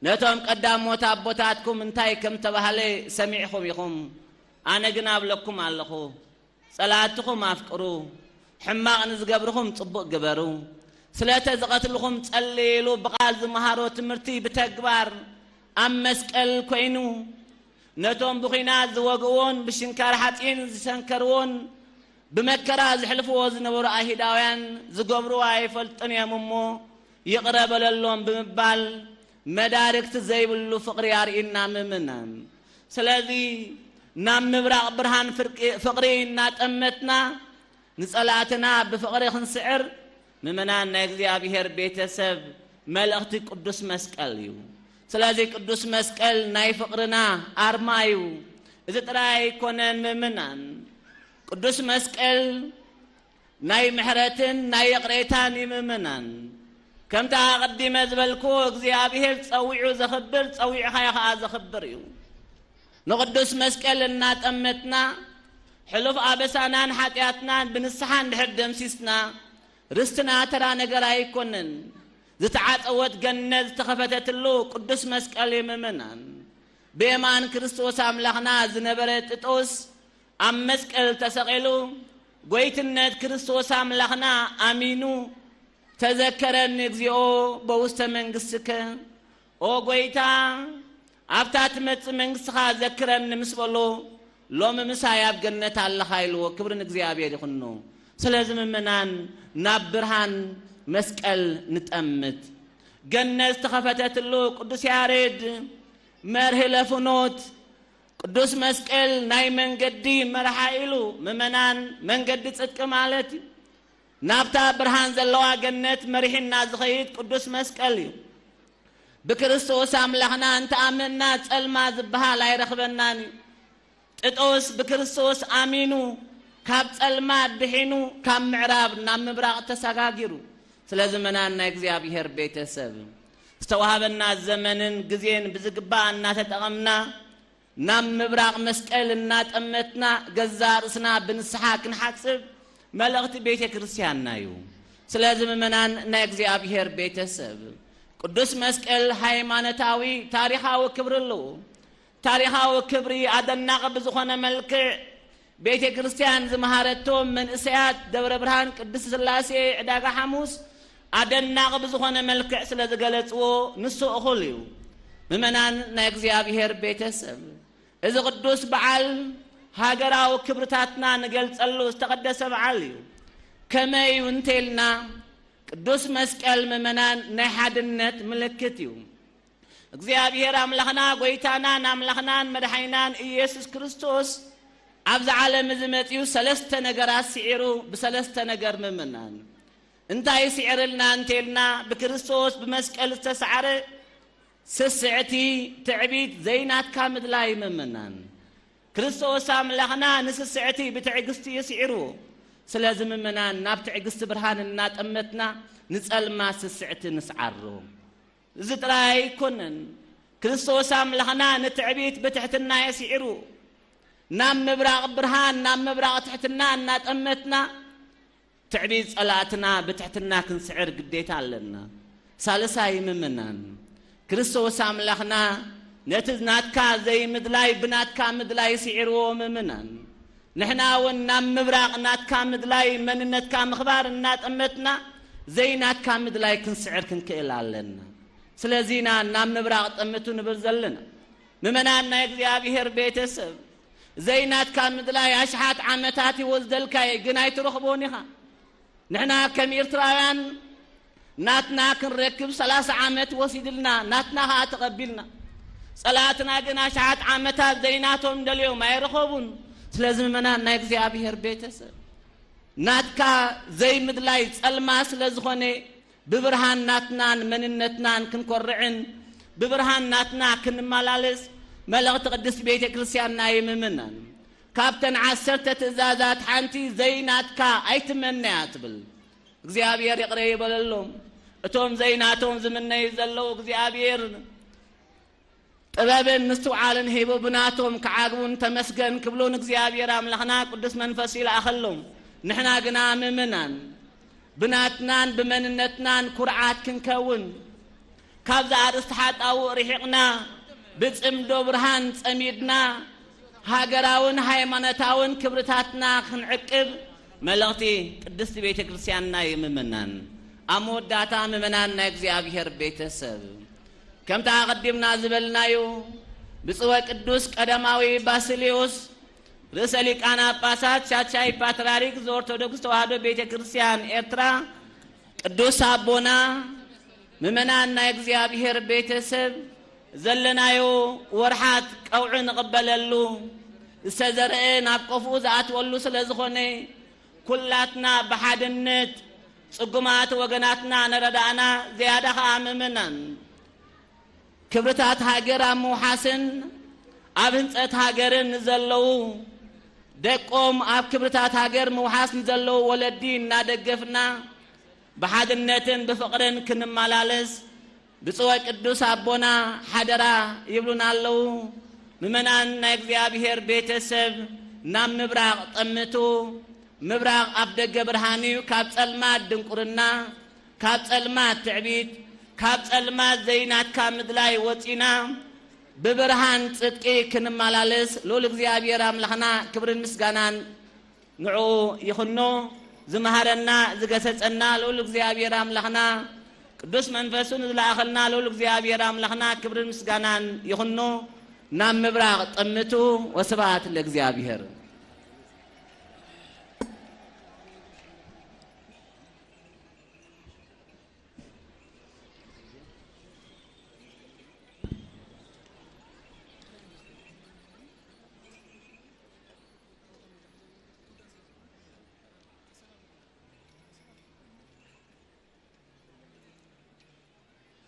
ነቶም ቀዳሞት ኣቦታትኩም እንታይ ከም ተባህለ ሰሚዕኹም ኢኹም። ኣነ ግን ኣብለኩም ኣለኹ፣ ጸላእትኹም ኣፍቅሩ፣ ሕማቕ ንዝገብርኹም ጽቡቕ ግበሩ፣ ስለተ ዝቐትልኹም ጸልዩ ኢሉ ብቓል ዝመሃሮ ትምህርቲ ብተግባር ኣብ መስቀል ኮይኑ፣ ነቶም ብኲናት ዝወግእዎን ብሽንካር ሓጺን ዝሰንከርዎን ብመከራ ዝሕልፍዎ ዝነበሩ ኣይሁዳውያን ዝገብርዎ ኣይፈልጡን እዮም እሞ ይቕረ በለሎም ብምባል መዳርግቲ ዘይብሉ ፍቕሪ ኣርእዩና ምእመናን። ስለዚ ናብ ምብራቕ ብርሃን ፍርቂ-፣ ፍቕሪ እናጠመትና ንጸላእትና ብፍቕሪ ክንስዕር ምእመናን ናይ እግዚኣብሔር ቤተሰብ መልእኽቲ ቅዱስ መስቀል እዩ። ስለዚ ቅዱስ መስቀል ናይ ፍቕርና ኣርማ እዩ። እዚ ጥራይ ኣይኮነን ምእመናን። ቅዱስ መስቀል ናይ ምሕረትን ናይ ይቕሬታን እዩ ምእመናን። ከምቲ ኣቐዲመ ዝበልክዎ እግዚኣብሔር ጸዊዑ ዘኽብር፣ ጸዊዕኻዮ ኸኣ ዘኽብር እዩ። ንቅዱስ መስቀል እናጠመትና ሕሉፍ ኣበሳናን ሓጢኣትናን ብንስሓ እንድሕር ደምሲስና ርስትና ተራ ነገር ኣይኮነን። ዝተዓጸወት ገነት ዝተኸፈተትሉ ቅዱስ መስቀል እዩ ምእመናን። ብየማን ክርስቶስ ኣምላኽና ዝነበረ ጥጦስ ኣብ መስቀል ተሰቒሉ፣ ጎይትነት ክርስቶስ ኣምላኽና ኣሚኑ፣ "ተዘከረኒ እግዚኦ በውስተ መንግስትከ"፣ ኦ ጎይታ፣ ኣብታ ትመጽእ መንግስትኻ ዘክረኒ ምስ በሎ፣ "ሎሚ ምሳይ ኣብ ገነት ኣለኻ" ኢልዎ። ክብሪ ንእግዚኣብሔር ይኹኖ። ስለዚ ምእመናን ናብ ብርሃን መስቀል ንጠምት። ገነት ዝተኸፈተትሉ ቅዱስ ያሬድ መርሂ ለፍኖት ቅዱስ መስቀል ናይ መንገዲ መርሓ ኢሉ፣ ምእመናን መንገዲ ጽድቂ ማለት እዩ። ናብታ ብርሃን ዘለዋ ገነት መሪሕና ዝኸይድ ቅዱስ መስቀል እዩ። ብክርስቶስ ኣምላኽና እንተኣመንና ጸልማ ዝበሃል ኣይረኽበናን እዩ። ጥጦስ ብክርስቶስ ኣሚኑ ካብ ጸልማ ድሒኑ ካብ ምዕራብ ናብ ምብራቕ ተሰጋጊሩ። ስለዚ ምእመናን ናይ እግዚኣብሔር ቤተሰብ ዝተዋህበና ዘመንን ግዜን ብዝግባእ እናተጠቐምና ናብ ምብራቕ መስቀል እናጠመትና ገዛእ ርእስና ብንስሓ ክንሓጽብ መልእኽቲ ቤተ ክርስቲያንና እዩ። ስለዚ ምእመናን ናይ እግዚኣብሔር ቤተሰብ ቅዱስ መስቀል ሃይማኖታዊ ታሪኻዊ ክብሪ ኣለዎ። ታሪኻዊ ክብሪ ኣደናቒ ብዝኾነ መልክዕ ቤተ ክርስቲያን ዝመሃረቶም መንእሰያት ደብረ ብርሃን ቅድስት ሥላሴ ዕዳጋ ሓሙስ ኣደናቒ ብዝኾነ መልክዕ ስለ ዝገለጽዎ ንሱ እኹል እዩ። ምእመናን ናይ እግዚኣብሔር ቤተሰብ፣ እዚ ቅዱስ በዓል ሃገራዊ ክብርታትና ንገልጸሉ ዝተቐደሰ በዓል እዩ። ከመይ እዩ እንተኢልና፣ ቅዱስ መስቀል ምእመናን ናይ ሓድነት ምልክት እዩ። እግዚኣብሔር ኣምላኽና፣ ጎይታናን ኣምላኽናን መድሓኒናን ኢየሱስ ክርስቶስ ኣብዚ ዓለም እዚ መጺኡ ሰለስተ ነገራት ስዒሩ፣ ብሰለስተ ነገር ምእመናን። እንታይ ስዒርልና እንተልና፣ ብክርስቶስ ብመስቀል ዝተሳዕረ ስስዕቲ፣ ትዕቢት፣ ዘይናትካ ምድላይ ምእመናን። ክርስቶስ ኣምላኽና ንስስዕቲ ብትዕግስቲ እዩ ስዒርዎ። ስለዚ ምእመናን ናብ ትዕግስቲ ብርሃን እናጠመትና ንጸልማ ስስዕቲ ንስዓሮ። እዚ ጥራይ ኣይኮነን። ክርስቶስ ኣምላኽና ንትዕቢት ብትሕትና እዩ ስዒርዎ። ናብ ምብራቕ ብርሃን፣ ናብ ምብራቕ ትሕትና እናጠመትና ትዕቢት ጸላእትና ብትሕትና ክንስዕር ግዴታ ኣለና። ሳልሳይ ምእመናን፣ ክርስቶስ ኣምላኽና ነቲ ናትካ ዘይምድላይ ብናትካ ምድላይ ስዒርዎ ምእመናን። ንሕና እውን ናብ ምብራቕ ናትካ ምድላይ መንነትካ ምኽባር እናጠመትና ዘይናትካ ምድላይ ክንስዕር ክንክእል ኣለና። ስለዚ ኢና ናብ ምብራቕ ጠምቱ ንብል ዘለና። ምእመናን ናይ እግዚኣብሔር ቤተሰብ፣ ዘይናትካ ምድላይ ኣሽሓት ዓመታት ይወስደልካ እዩ፣ ግን ኣይትረኽቦን ኢኻ። ንሕና ከም ኤርትራውያን ናትና ክንረክብ ሰላሳ ዓመት ወሲድልና፣ ናትና ኸኣ ተቐቢልና። ጸላእትና ግን ኣሽሓት ዓመታት ዘይናቶም ደልዮም ኣይረኸቡን። ስለዚ ምእመናን ናይ እግዚኣብሔር ቤተሰብ ናትካ ዘይምድላይ ጸልማ ስለ ዝኾነ ብብርሃን ናትናን መንነትናን ክንኮርዕን ብብርሃን ናትና ክንመላለስ መልእኽቲ ቅድስቲ ቤተ ክርስቲያንና ይምምናን። ካብተን ዓሰርተ ትእዛዛት ሓንቲ ዘይናትካ ኣይትመነያ ትብል። እግዚኣብሔር ይቕረ ይበለሎም። እቶም ዘይናቶም ዝምነዩ ዘለዉ እግዚኣብሔር ጥበብን ምስትውዓልን ሂቡ ብናቶም ክዓግቡን ተመስገን ክብሉን እግዚኣብሔር ኣምላኽና ቅዱስ መንፈስ ይልኣኸሎም። ንሕና ግና ምእመናን ብናትናን ብመንነትናን ኩርዓት ክንከውን ካብዛ ኣርእስቲ ሓጣውእ ርሒቕና ብጽምዶ ብርሃን ጸሚድና ሃገራውን ሃይማኖታውን ክብርታትና ክንዕቅብ መልእኽቲ ቅድስቲ ቤተ ክርስቲያንና እዩ ምእመናን። ኣብ መወዳእታ ምእመናን ናይ እግዚኣብሔር ቤተሰብ ከምቲ ኣቐዲምና ዝበልናዩ ብጽወ ቅዱስ ቀዳማዊ ባስልዮስ ርእሰ ሊቃነ ጳጳሳት ሻድሻይ ፓትርያርክ ዘኦርቶዶክስ ተዋህዶ ቤተ ክርስቲያን ኤርትራ ቅዱስ ኣቦና ምእመናን ናይ እግዚኣብሔር ቤተሰብ ዘለናዮ ወርሓት ቀውዒ ንቕበለሉ ዝተዘርአ ናብ ቆፍኡ ዝኣትወሉ ስለ ዝኾነ ኩላትና ብሓድነት ጽጉማት ወገናትና ነረዳእና ዝያዳ ኸኣ ምእመናን ክብርታት ሃገር ኣብ ምውሓስን ኣብ ህንጸት ሃገርን ንዘለዉ ደቆም ኣብ ክብርታት ሃገር ምውሓስ ንዘለዉ ወለዲ እናደገፍና ብሓድነትን ብፍቕርን ክንመላለስ ብጽወ ቅዱስ ኣቦና ሓደራ ይብሉና ኣለዉ። ምእመናን ናይ እግዚኣብሔር ቤተሰብ ናብ ምብራቕ ጠምቱ። ምብራቕ ኣፍ ደገ ብርሃን እዩ። ካብ ጸልማት ድንቁርና፣ ካብ ጸልማት ትዕቢት፣ ካብ ጸልማት ዘይናትካ ምድላይ ወጺና ብብርሃን ጽድቂ ክንመላለስ ልዑል እግዚኣብሔር ኣምላኽና ክብርን ምስጋናን ንዕኡ ይኹኖ። ዝመሃረና ዝገሰጸና ልዑል እግዚኣብሔር ኣምላኽና ቅዱስ መንፈሱ ንዝለኣኸልና ልዑል እግዚኣብሔር ኣምላኽና ክብርን ምስጋናን ይኹኖ። ናብ ምብራቕ ጠምቱ። ወስብሐት ለእግዚኣብሔር።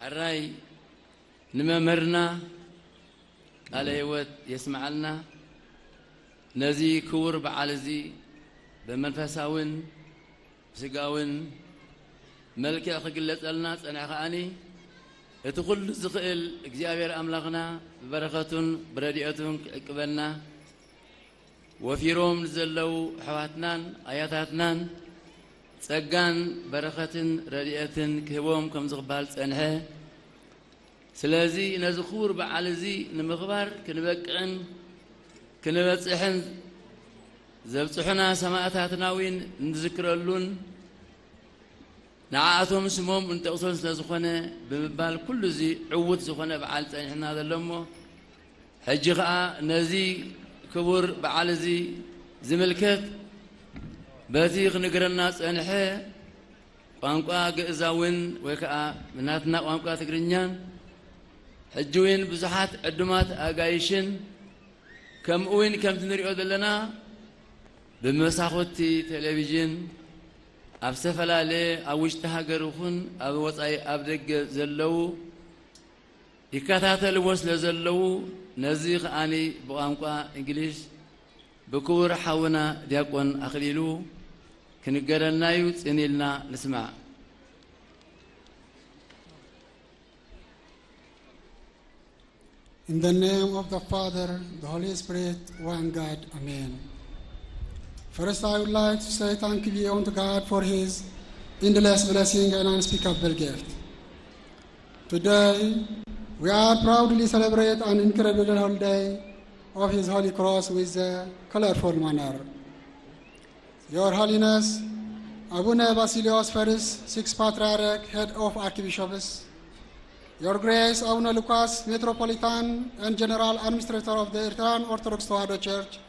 ሕራይ ንመምህርና ቃለ ሕይወት የስምዓልና። ነዚ ክቡር በዓል እዚ ብመንፈሳውን ብስጋውን መልክዕ ክግለጸልና ጸንሐ ከኣኒ እቲ ኩሉ ዝኽእል እግዚኣብሔር ኣምላኽና ብበረኸቱን ብረድኤቱን ክዕቅበና ወፊሮም ንዘለዉ ኣሕዋትናን ኣያታትናን ጸጋን በረኸትን ረድኤትን ክህቦም ከም ዝቕባል ጸንሐ። ስለዚ ነዚ ክቡር በዓል እዚ ንምኽባር ክንበቅዕን ክንበጽሕን ዘብጽሑና ሰማእታትና እውን እንዝክረሉን ንዓኣቶም ስሞም እንጠቕሶን ስለ ዝኾነ ብምባል ኩሉ እዚ ዕዉት ዝኾነ በዓል ጸኒሕና ዘሎ እሞ ሕጂ ኸኣ ነዚ ክቡር በዓል እዚ ዝምልከት በቲ ክንግረና ጸንሐ ቋንቋ ግእዛውን ወይ ከዓ ብናትና ቋንቋ ትግርኛን ሕጂ እውን ብዙሓት ዕዱማት ኣጋይሽን ከምኡ እውን ከምቲ ንሪኦ ዘለና ብመሳኹቲ ቴሌቪዥን ኣብ ዝተፈላለየ ኣብ ውሽጢ ሃገር ይኹን ኣብ ወፃኢ ኣብ ደገ ዘለዉ ይከታተልዎ ስለ ዘለዉ ነዚ ከኣኒ ብቋንቋ እንግሊሽ ብክቡር ሓውና ዲያቆን ኣኽሊሉ ክንገረናዩ ጽን ኢልና ንስማዕ። In the name of the Father, the Holy Spirit, one God. Amen. First, I would like to say thank you unto God for his endless blessing and unspeakable gift. Today, we are proudly celebrate an incredible holiday of his Holy Cross with a colorful manner. Your Holiness, Abuna Basilios First, Sixth Patriarch, Head of Archbishops, Your Grace, Abuna Lucas, Metropolitan and General Administrator of the Eritrean Orthodox Tewahedo Church,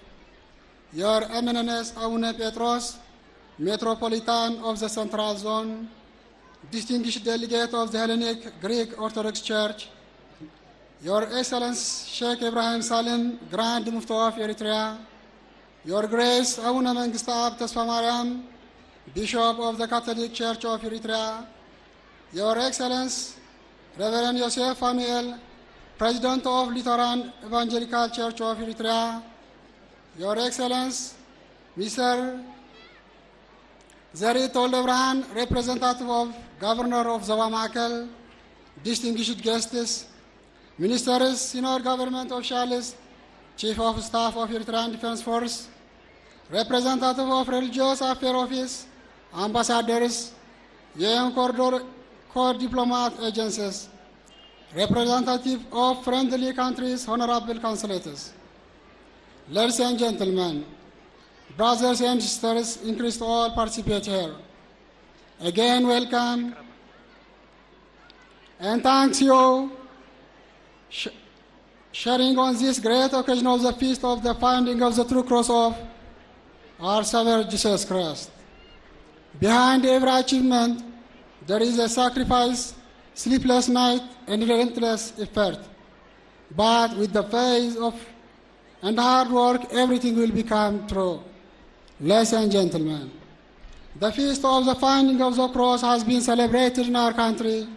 Your Eminence, Abuna Petros, Metropolitan of the Central Zone, Distinguished Delegate of the Hellenic Greek Orthodox Church, Your Excellency Sheikh Ibrahim Salim, Grand Mufti of Eritrea, Your Grace, Abuna Mengista'ab Tesfamariam, Bishop of the Catholic Church of Eritrea, Your Excellence, Reverend Yosef Fanuel, President of Lutheran Evangelical Church of Eritrea, Your Excellence, Mister Zeri Toldebrahn, Representative of Governor of Zoba Makel, distinguished guests, Ministers, Senior Government Officials, Chief of Staff of Eritrean Defense Force, Representative of Religious Affairs Office, Ambassadors, የኤን ኮሪዶር ኮር ዲፕሎማት ኤጀንሲስ፣ Representative of Friendly Countries, Honorable Consulators. Ladies and gentlemen, brothers and sisters, increased all participate here. Again, welcome and thanks you sh- sharing on this great occasion of the feast of the finding of the true cross of our Savior Jesus Christ. Behind every achievement, there is a sacrifice, sleepless night, and relentless effort. But with the faith of and hard work, everything will become true. Ladies and gentlemen, the feast of the finding of the cross has been celebrated in our country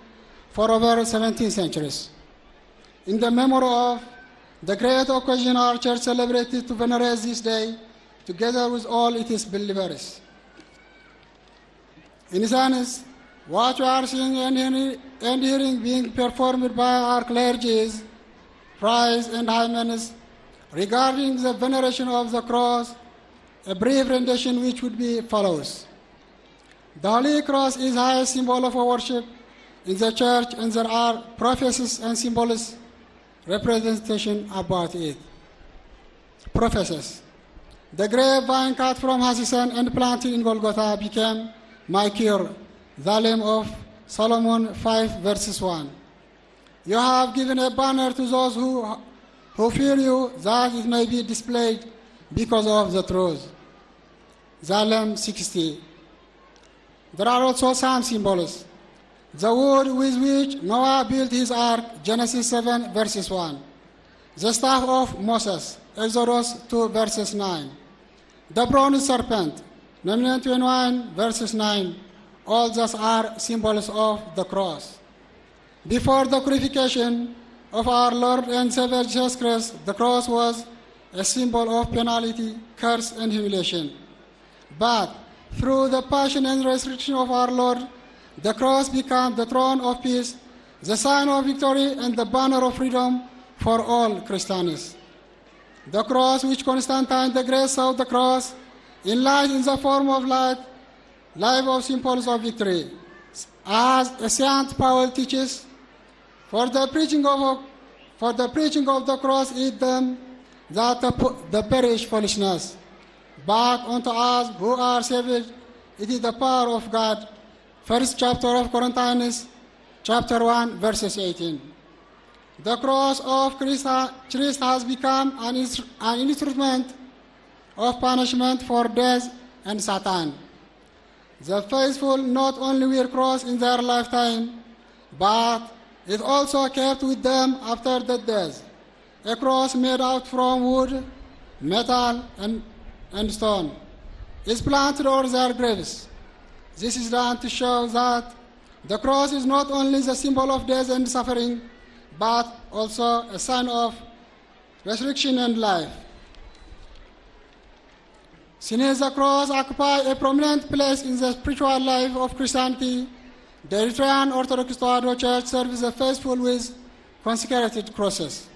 for over seventeen centuries. In the memory of the great occasion our church celebrated to venerate this day together with all its believers. In essence, what we are seeing and hearing, and hearing being performed by our clergy is precise and high means regarding the veneration of the cross, a brief rendition which would be follows. The Holy Cross is highest symbol of worship in the church, and there are prophecies and symbols representation about it. Prophecies. The grapevine cut from Hasisen and planted in Golgotha became my cure, the Lamb of Solomon five verses one. You have given a banner to those who, who fear you, that it may be displayed because of the truth. Zalem sixty. There are also some symbols. The wood with which Noah built his ark, Genesis seven verses one. The staff of Moses, Exodus two verses nine. The bronze serpent, Nehemiah twenty-one verses nine. All these are symbols of the cross. Before the crucifixion of our Lord and Savior Jesus Christ, the cross was a symbol of penalty, curse, and humiliation. But through the passion and resurrection of our Lord, the cross became the throne of peace, the sign of victory, and the banner of freedom for all Christians. The cross which Constantine the Great saw the cross in light in the form of light, life of symbols of victory. As Saint Paul teaches, for the preaching of for the preaching of the cross is them that the, the perish foolishness, but unto us who are saved it is the power of God. First chapter of Corinthians, chapter one, verses eighteen. The cross of Christ, Christ has become an, instru- an instrument of punishment for death and Satan. The faithful not only wear cross in their lifetime, but it also kept with them after the death. A cross made out from wood, metal, and, and stone is planted over their graves. This is done to show that the cross is not only the symbol of death and suffering, but also a sign of resurrection and life. Since the cross occupy a prominent place in the spiritual life of Christianity, the Eritrean Orthodox Tewahedo Church serves the faithful with consecrated crosses.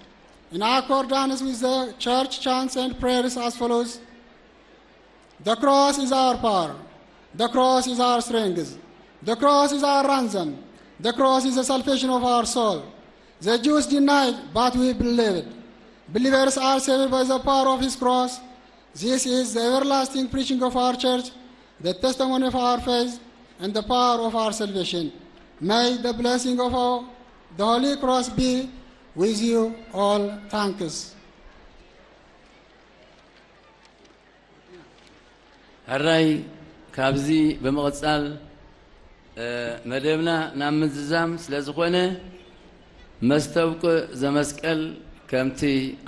In accordance with the church chants and prayers as follows: The cross is our power. The cross is our strength. The cross is our ransom. The cross is the salvation of our soul. The Jews denied, but we believed. Believers are saved by the power of his cross. This is the everlasting preaching of our church, the testimony of our faith, and the power of our salvation. May the blessing of our, the Holy Cross be with you all. Thanks. ሕራይ ካብዚ ብምቕጻል መደብና ናብ ምዝዛም ስለ ዝኾነ መስተብቅዕ ዘመስቀል ከምቲ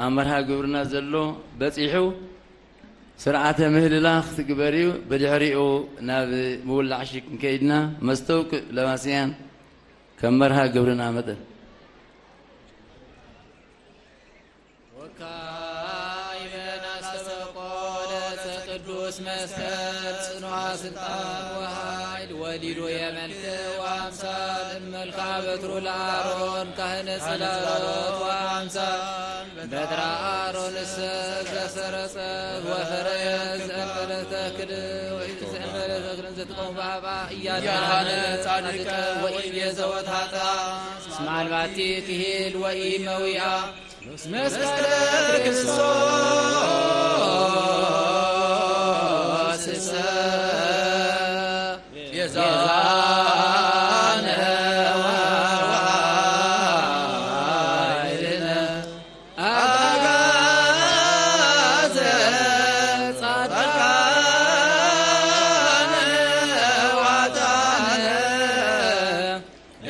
ኣብ መርሃ ግብርና ዘሎ በጺሑ ስርዓተ ምህልላ ክትግበር እዩ። ብድሕሪኡ ናብ ምውላዕ ሽክ ክንከይድና መስተውቅእ ለማስያን ከም መርሃ ግብርና መጠን። ወካዕበ ናስተበቆ ለዘ ቅዱስ መስቀል ጽኑዓ ስልጣን ወኃይል ወሊዱ የመልክ ወአምሳል እመልካ በትሩ ለአሮን ካህነ ጽላሎት ወአምሳል በትራ አሮንሰ ዘሰረጸ ወፈረየ ዘእንበለ ተክል ወኢዘእንበለ ተክልን ዘትቀሙ በአባ እያድኃነ ጻድቀ ወኢቤዘወት ኃጥአ እስመ አልባቲ ክሂል ወኢመዊአ መስቀለ ክርስቶስ ቤዛነ ወኃይልነ አግዓዘ ጻድቃነ ወኃጥአነ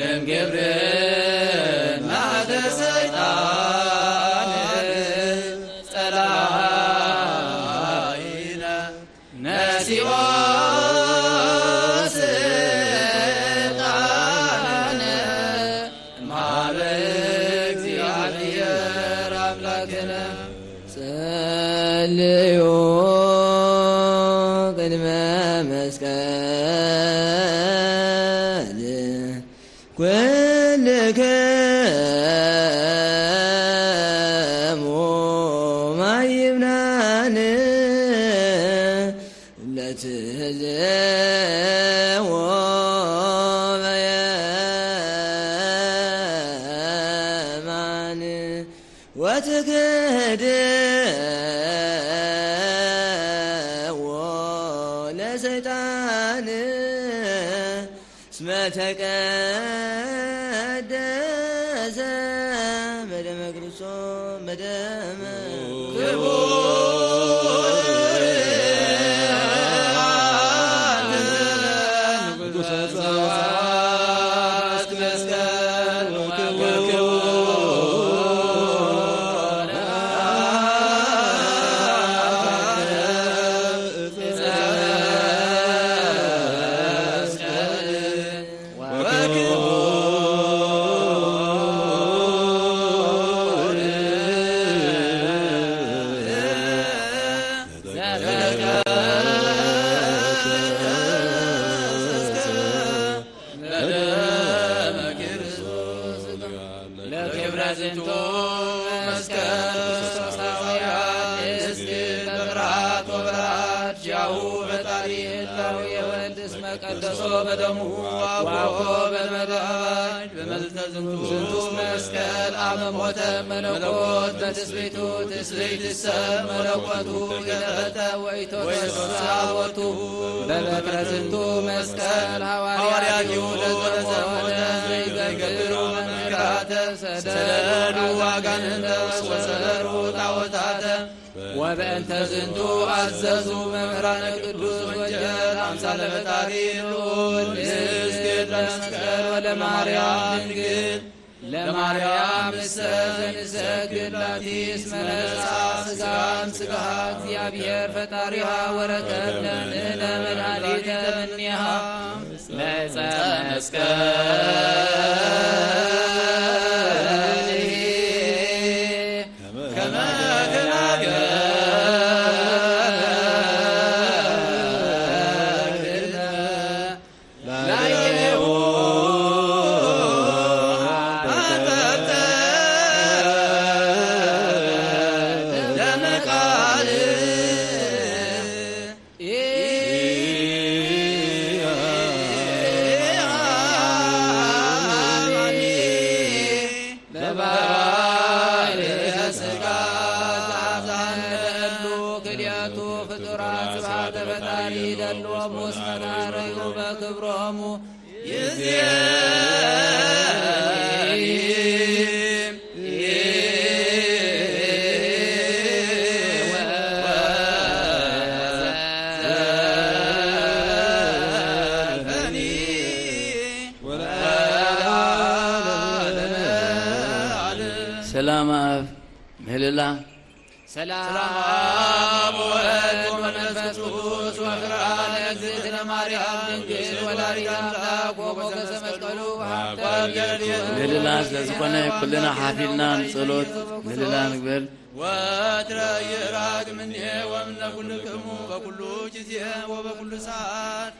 እምግብርና ለሰይጣን ጸላኢነ ነሲኦ ስልጣነ እምሃበ እግዚአብሔር አምላክነ። ጸልዩ ቅድመ መስቀል ኩልክሙ ማይብናን ለትህዝዎ በየማን ወትክህድዎ ለሰይጣን እስመ ተቀደሰ በደመ ክርስቶስ በደመ ክቡር ንጉሠ ጸባኦት መስቀል ወክቡር ለክብረ ዝንቱ መስቀል ክርስቶሳውያን እስክል በብርሃት ወበርሃት ጃሁ በጣሪ ህላዊ የወልድ እስመ ቀደሶ በደሙ ዋቆ በመዳይ በመልተ ዝንቱ መስቀል አመ ሞተ መለኮት በትስብእቱ ትስብእት ሰብ መለኮቱ የተፈተ ወይቶሰ አቦቱ በበትረ ዝንቱ መስቀል ሐዋርያቲሁ ለዘሆነ ዘይገብሩ መንክራተ ሰደዱ አጋንንተ ወሰበሩ ጣዖታተ ወበእንተ ዝንቱ አዘዙ መምህራነ ቅዱስ ወንጌል አምሳለ ፈጣሪ ልዑል ንስግድ ለመስቀል ወለማርያም ድንግል ለማርያም እሰ ዘንሰግድ ላቲ እስመ ነሳ ስጋ እምስጋሃ እግዚአብሔር ፈጣሪሃ ወረከብነ ንሕነ መድኃኒተ እምኔሃ ለዕፀ መስቀል ከመ ላዕሌሁ አጠጠ ደመ ቃል በባሕርየ ሥጋ ዛዛን ለእሉ ክልኤቱ ፍጡራት ስብሐተ ፈጣሪ ይደልዎሙ እስመ ተሐረዩ በክብሮሙ ይዜኒ ወዘልፈኒ ወለዓለመ ዓለም። ሰላም አብ ምህልላ ሰላም አብ ወወልድ ወመንፈስ ቅዱስ ወፍርሃ ለእግዝእትነ ማርያም ድንግል ወላዲተ አምላክ ወሞገሰ መስቀሉ ሀብተ ምልዕት። ምልላን ስለዝኾነ ኩልና ሓፊልና ንጸሎት ምልላን ንግበር። ወትረ ይራግ ምኔ ወምነ ኩልክሙ በኩሉ ጊዜ ወበኩሉ ሰዓት።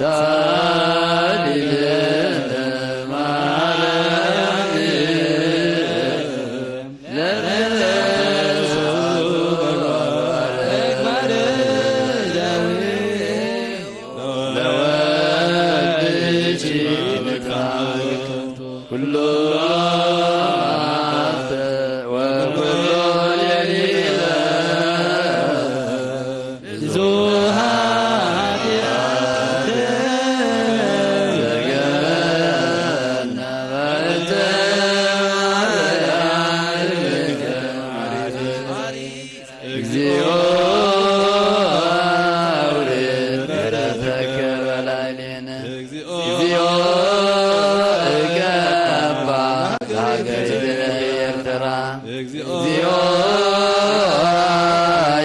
ሳሊለ ማረኒ ለነፍሱ ለወልድኪ ምትካል ኩሉ ወኩሉ ሌሊለ ብዙ ኃጢአት ዘገበና በእንተ ማርያም እግዚኦ አውርድ ምሕረተከ በላዕሌነ። እግዚኦ እቀባ ሀገሪትነ ኤርትራ። እግዚኦ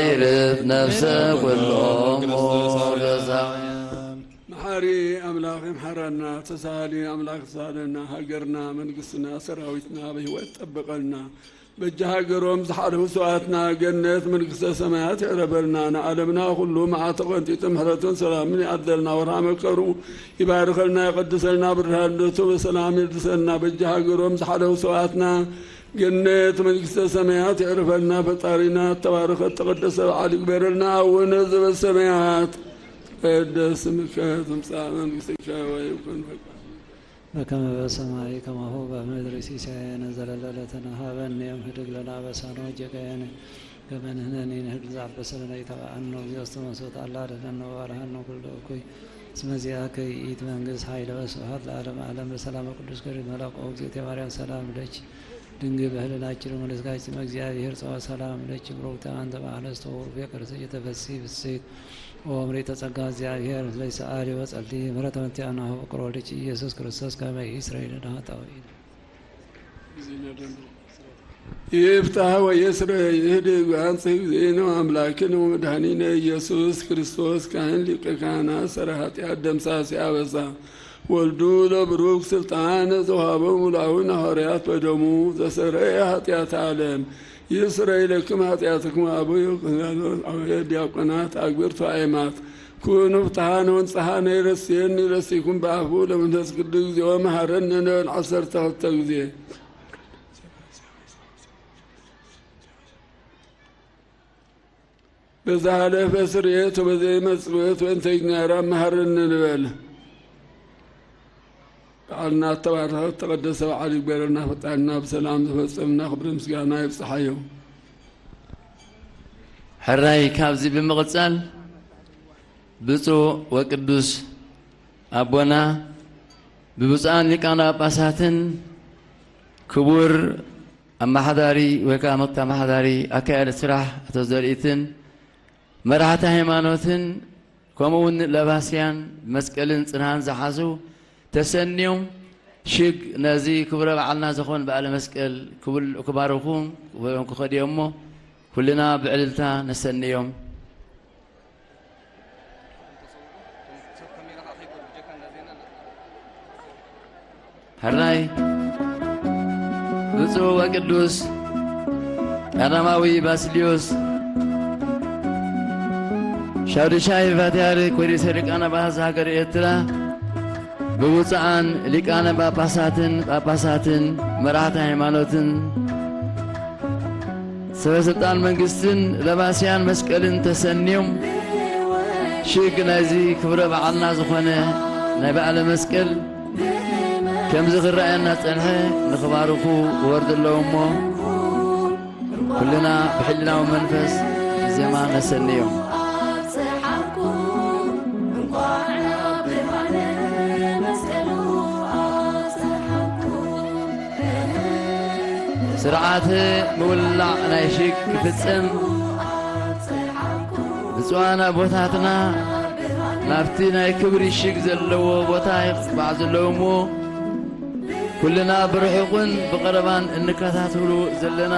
ይርፍ ነፍሰ ኩሎም ኦርቶዶክሳውያን። መሓሪ ኣምላኽ ይምሓረና፣ ተሳሃሊ ኣምላኽ ተሳሃለና፣ ሃገርና፣ መንግስትና፣ ሰራዊትና ብህይወት ጠብቐልና። በጃ ሃገሮም ዝሓለፉ ሰዋትና ገነት መንግስተ ሰማያት ይዕረበልና። ንዓለምና ኩሉ መዓልቲ ቆንጢጡ ምሕረቱን ሰላምን ይኣድለልና። ወርሃ መከሩ ይባርከልና፣ ይቐድሰልና፣ ብርሃን ልደቱ በሰላም ይድርሰልና። በጃ ሃገሮም ዝሓለፉ ሰዋትና ገነት መንግስተ ሰማያት ይዕረበልና። ፈጣሪና ተባረኸ ተቐደሰ በዓል ይግበረልና። አቡነ ዘበሰማያት ይትቀደስ ስምከ ትምጻእ መንግስትከ ወይኩን ፈቃድከ በከመ በሰማይ ከማሁ በምድር። ሲሳየነ ዘለለዕለትነ ሀበነ ዮም፣ ህድግ ለነ አበሳነ ወጌጋየነ ከመ ንሕነኒ ንህድግ ለዘአበሰ ለነ። ኢታብአነ እግዚኦ ውስተ መንሱት፣ አላ አድኅነነ ወባልሐነ ኩሉ እኩይ። እስመ ዚአከ ይእቲ መንግስት ኃይል ወስብሐት ለዓለመ ዓለም። በሰላመ ቅዱስ ገብርኤል መልአኮ እግዝእትየ ማርያም ሰላም ለኪ ድንግል በህልናችን ወለስጋችን እግዚአብሔር ጸዋ ሰላም ለኪ ብሩክተ አንቲ በአንስቶ ወፍሬ ከርሥኪ ተፈሲ ብስት ኦምሪ ተጸጋ እግዚአብሔር ለይሰአሊ ወጸሊ ምሕረተ መቲአና ፍቅር ወልድኪ ኢየሱስ ክርስቶስ ከመ ይስረይ ለነ ኃጣውኢነ። ይፍታህ ወየስረ ይህድግ አንጽህ ጊዜነ አምላክን ወመድኃኒነ ኢየሱስ ክርስቶስ ካህን ሊቀ ካህናት ሰረ ኃጢአት ደምሳሴ አበሳ ወልዱ ለብሩክ ስልጣን ዘውሃቦም ውላዊ ሐዋርያት በደሙ ዘሰረየ ኃጢአት ዓለም ይስረይ ለክም ኃጢአትክም። አበዩ ዲያቆናት አግብርቱ አእማት ኩኑ ፍትሓነ ወንጽሓነ ይረስየኒ ይረስይኩም ብአፉ ለመንፈስ ቅዱስ እግዚኦ መሐረነ ንበል ዓሰርተ ክልተ ግዜ። በዛ ሐለፈ ስርየት ወበዘይ መጽወት ወእንተ ይግናራ መሐረነ ንበል። በዓልና ተባረኸ ተቐደሰ በዓል ይግበረልና። ፈጣንና ብሰላም ዝፈጸምና ክብሪ ምስጋና ይብጽሓዮ። ሕራይ ካብዚ ብምቕጻል ብፁዕ ወቅዱስ ኣቦና ብብፁዓን ሊቃነ ጳጳሳትን ክቡር ኣመሓዳሪ ወይ ከዓ ምክትል ኣመሓዳሪ ኣካያዲ ስራሕ ኣቶ ዘርኢትን መራሕቲ ሃይማኖትን ከምኡ እውን ለባስያን መስቀልን ጽንሃን ዝሓዙ ተሰንዮም ሽግ ነዚ ክብረ በዓልና ዝኾን በዓለ መስቀል ክብል ክባርኹ ክኸድዮ እሞ ኩልና ብዕልልታ ነሰንዮም። ሕራይ ብፁዕ ወቅዱስ ቀዳማዊ ባስልዮስ ሻዱሻይ ፓትርያርክ ወርእሰ ሊቃነ ጳጳሳት ሃገረ ኤርትራ ብብፁዓን ሊቃነ ጳጳሳትን ጳጳሳትን መራሕቲ ሃይማኖትን ሰበ ስልጣን መንግስትን ለባስያን መስቀልን ተሰንዮም ሽግ ናይዚ ክብረ በዓልና ዝኾነ ናይ በዓለ መስቀል ከምዚ ክረኣየና ጸንሐ ንኽባርኹ ክወርዱ ኣለዎ እሞ ኩልና ብሕልናዊ መንፈስ ብዜማ ነሰንዮም። ስርዓተ ምውላዕ ናይ ሽግ ክፍጸም ብፁዓን ኣቦታትና ናብቲ ናይ ክብሪ ሽግ ዘለዎ ቦታ ይቕባዕ ዘለዉ እሞ ኩልና ብርሑቕን ብቐረባን እንከታተሉ ዘለና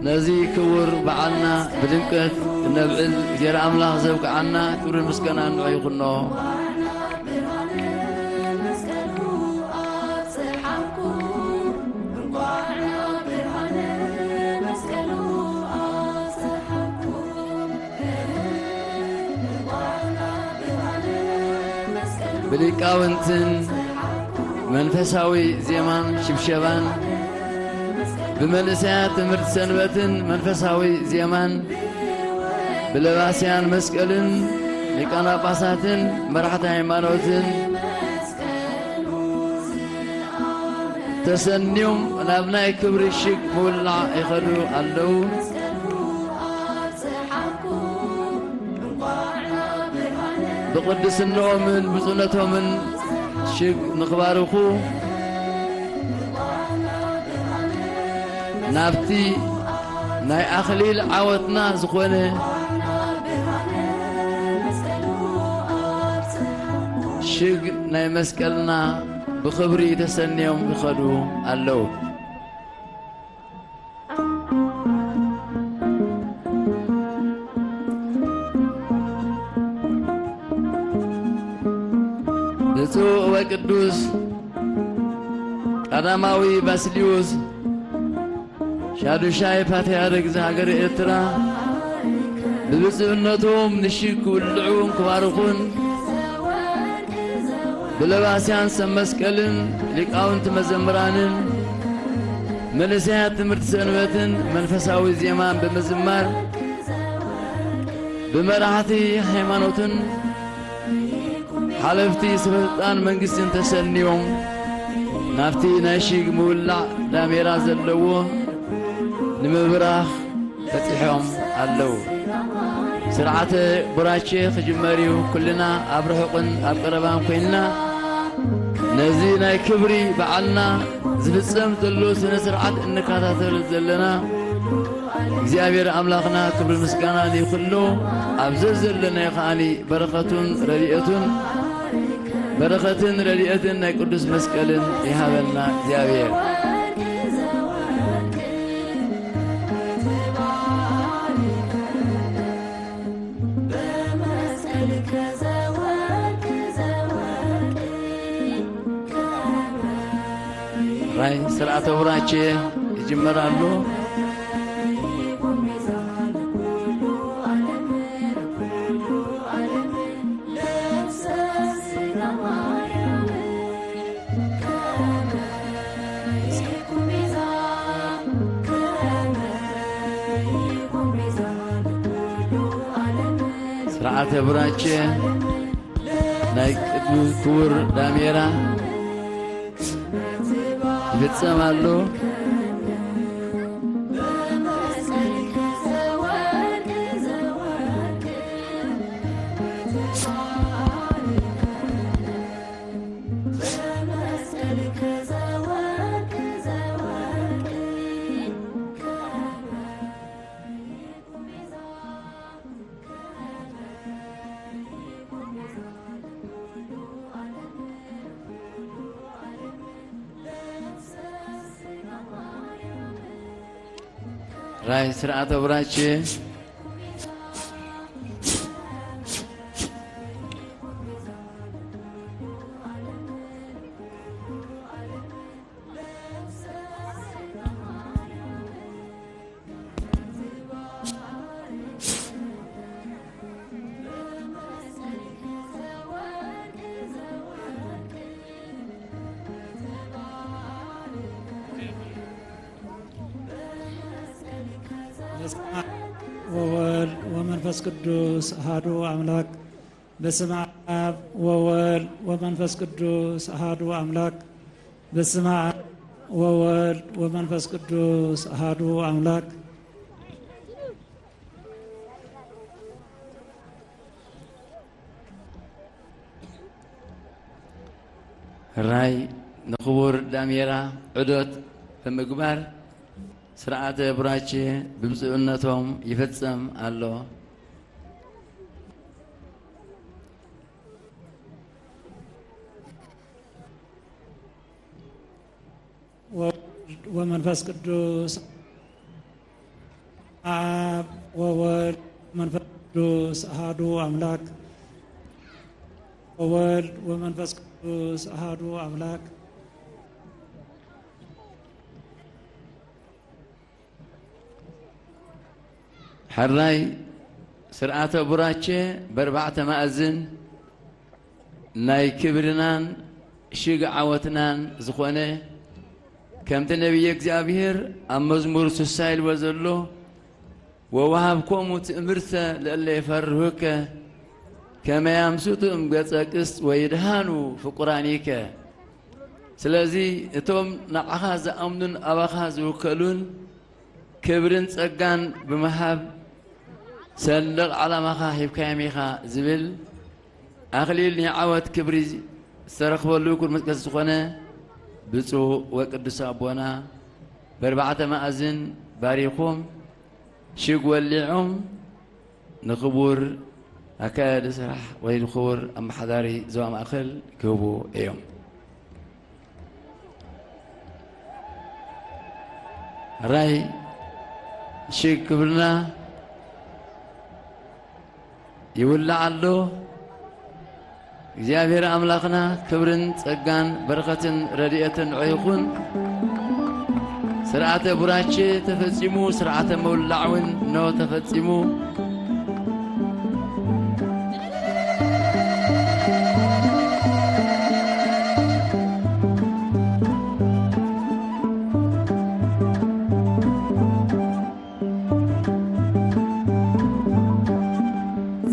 ነዚ ክቡር በዓልና ብድምቀት እነብዕል ጌር ኣምላኽ ዘብቅዓና ክብርን ምስጋናን ንዑ ይኹኖ። ብሊቃውንትን መንፈሳዊ ዜማን ሽብሸባን፣ ብመንእሰያት ትምህርቲ ሰንበትን መንፈሳዊ ዜማን፣ ብለባስያን መስቀልን ሊቃነ ጳጳሳትን መራሕቲ ሃይማኖትን ተሰንዮም ናብ ናይ ክብሪ ሽግ ምውላዕ ይኸዱ ኣለዉ። ብቕድስንኦምን ብፁዕነቶምን ሽግ ንኽባርኹ ናብቲ ናይ ኣኽሊል ዓወትና ዝኾነ ሽግ ናይ መስቀልና ብኽብሪ ተሰንዮም ይኸዱ ኣለዉ። ብፁዕ ወቅዱስ ቀዳማዊ ባስልዮስ ሻዱሻይ ፓትርያርክ ዘሃገረ ኤርትራ ብብፁዕነቶም ንሽግ ክውልዑን ክባርኹን ብለባስያን ሰብ መስቀልን ሊቃውንቲ መዘምራንን መንእሰያት ትምህርቲ ሰንበትን መንፈሳዊ ዜማን ብምዝማር ብመራሕቲ ሃይማኖትን ሓለፍቲ ስልጣን መንግስትን ተሰንዮም ናብቲ ናይ ሽግ ምውላዕ ዳሜራ ዘለዎ ንምብራኽ በጺሖም ኣለዉ። ስርዓተ ቡራቼ ክጅመር እዩ። ኩልና ኣብ ርሑቕን ኣብ ቀረባን ኮይንና ነዚ ናይ ክብሪ በዓልና ዝፍጸም ዘሎ ስነ ስርዓት እንከታተል ዘለና እግዚኣብሔር ኣምላኽና ክብሪ ምስጋና ይኹኖ። ኣብ ዘዘለናዮ ከኣኒ በረኸቱን ረድኤቱን በረኸትን ረድኤትን ናይ ቅዱስ መስቀልን ይሃበና እግዚኣብሔር። ራይ ስርዓተ ቡራቼ ይጅመር ኣሎ። ስርዓተ ቡራቼ ናይ ቅዱስ ክቡር ዳሜራ ይፍጸም ኣሎ። ራይ ስርዓተ ቡራቼ። በስመ አብ ወወልድ ወመንፈስ ቅዱስ አሐዱ አምላክ። በስመ አብ ወወልድ ወመንፈስ ቅዱስ አሐዱ አምላክ። በስመ አብ ወወልድ ወመንፈስ ቅዱስ አሐዱ አምላክ። ራይ ንክቡር ዳሜራ ዑደት ብምግባር ስርዓተ ቡራቼ ብብፁዕነቶም ይፍጸም ኣሎ። ወወልድ ወመንፈስ ቅዱስ፣ አብ ወወልድ ወመንፈስ ቅዱስ አሐዱ አምላክ። ወወልድ ወመንፈስ ቅዱስ አሐዱ አምላክ። ሕራይ ስርዓተ ቡራቼ በርባዕተ ማእዝን ናይ ክብርናን ሽግ ዓወትናን ዝኾነ፣ ከምቲ ነቢየ እግዚኣብሔር ኣብ መዝሙር ስሳ ኢልዎ ዘሎ፣ "ወወሃብኮሙ ትእምርተ ለእለ ይፈርሁከ፣ ከመ ያምስጡ እምገጸ ቅስት ወይድሃኑ ፍቁራኒከ።" ስለዚ እቶም ንዓኻ ዝኣምኑን ኣባኻ ዝውከሉን ክብርን ጸጋን ብምሃብ ሰንደቕ ዓላማኻ ሂብካዮም ኢኻ ዝብል ኣኽሊል ናይ ዓወት ክብሪ ዝተረኽበሉ ክቡር መስቀል ዝኾነ ብፁዕ ወቅዱስ ኣቦና በርባዕተ መኣዝን ባሪኾም ሽግ ወሊዖም ንክቡር ኣካያዲ ስራሕ ወይ ንክቡር ኣመሓዳሪ ዞባ ማእከል ክህቡ እዮም። ራይ ሽግ ክብርና ይውላዕ ኣሎ። እግዚኣብሔር ኣምላኽና ክብርን ጸጋን በረኸትን ረድኤትን ንዑ ይኹን። ስርዓተ ቡራቼ ተፈጺሙ፣ ስርዓተ መውላዕ እውን እነሆ ተፈጺሙ።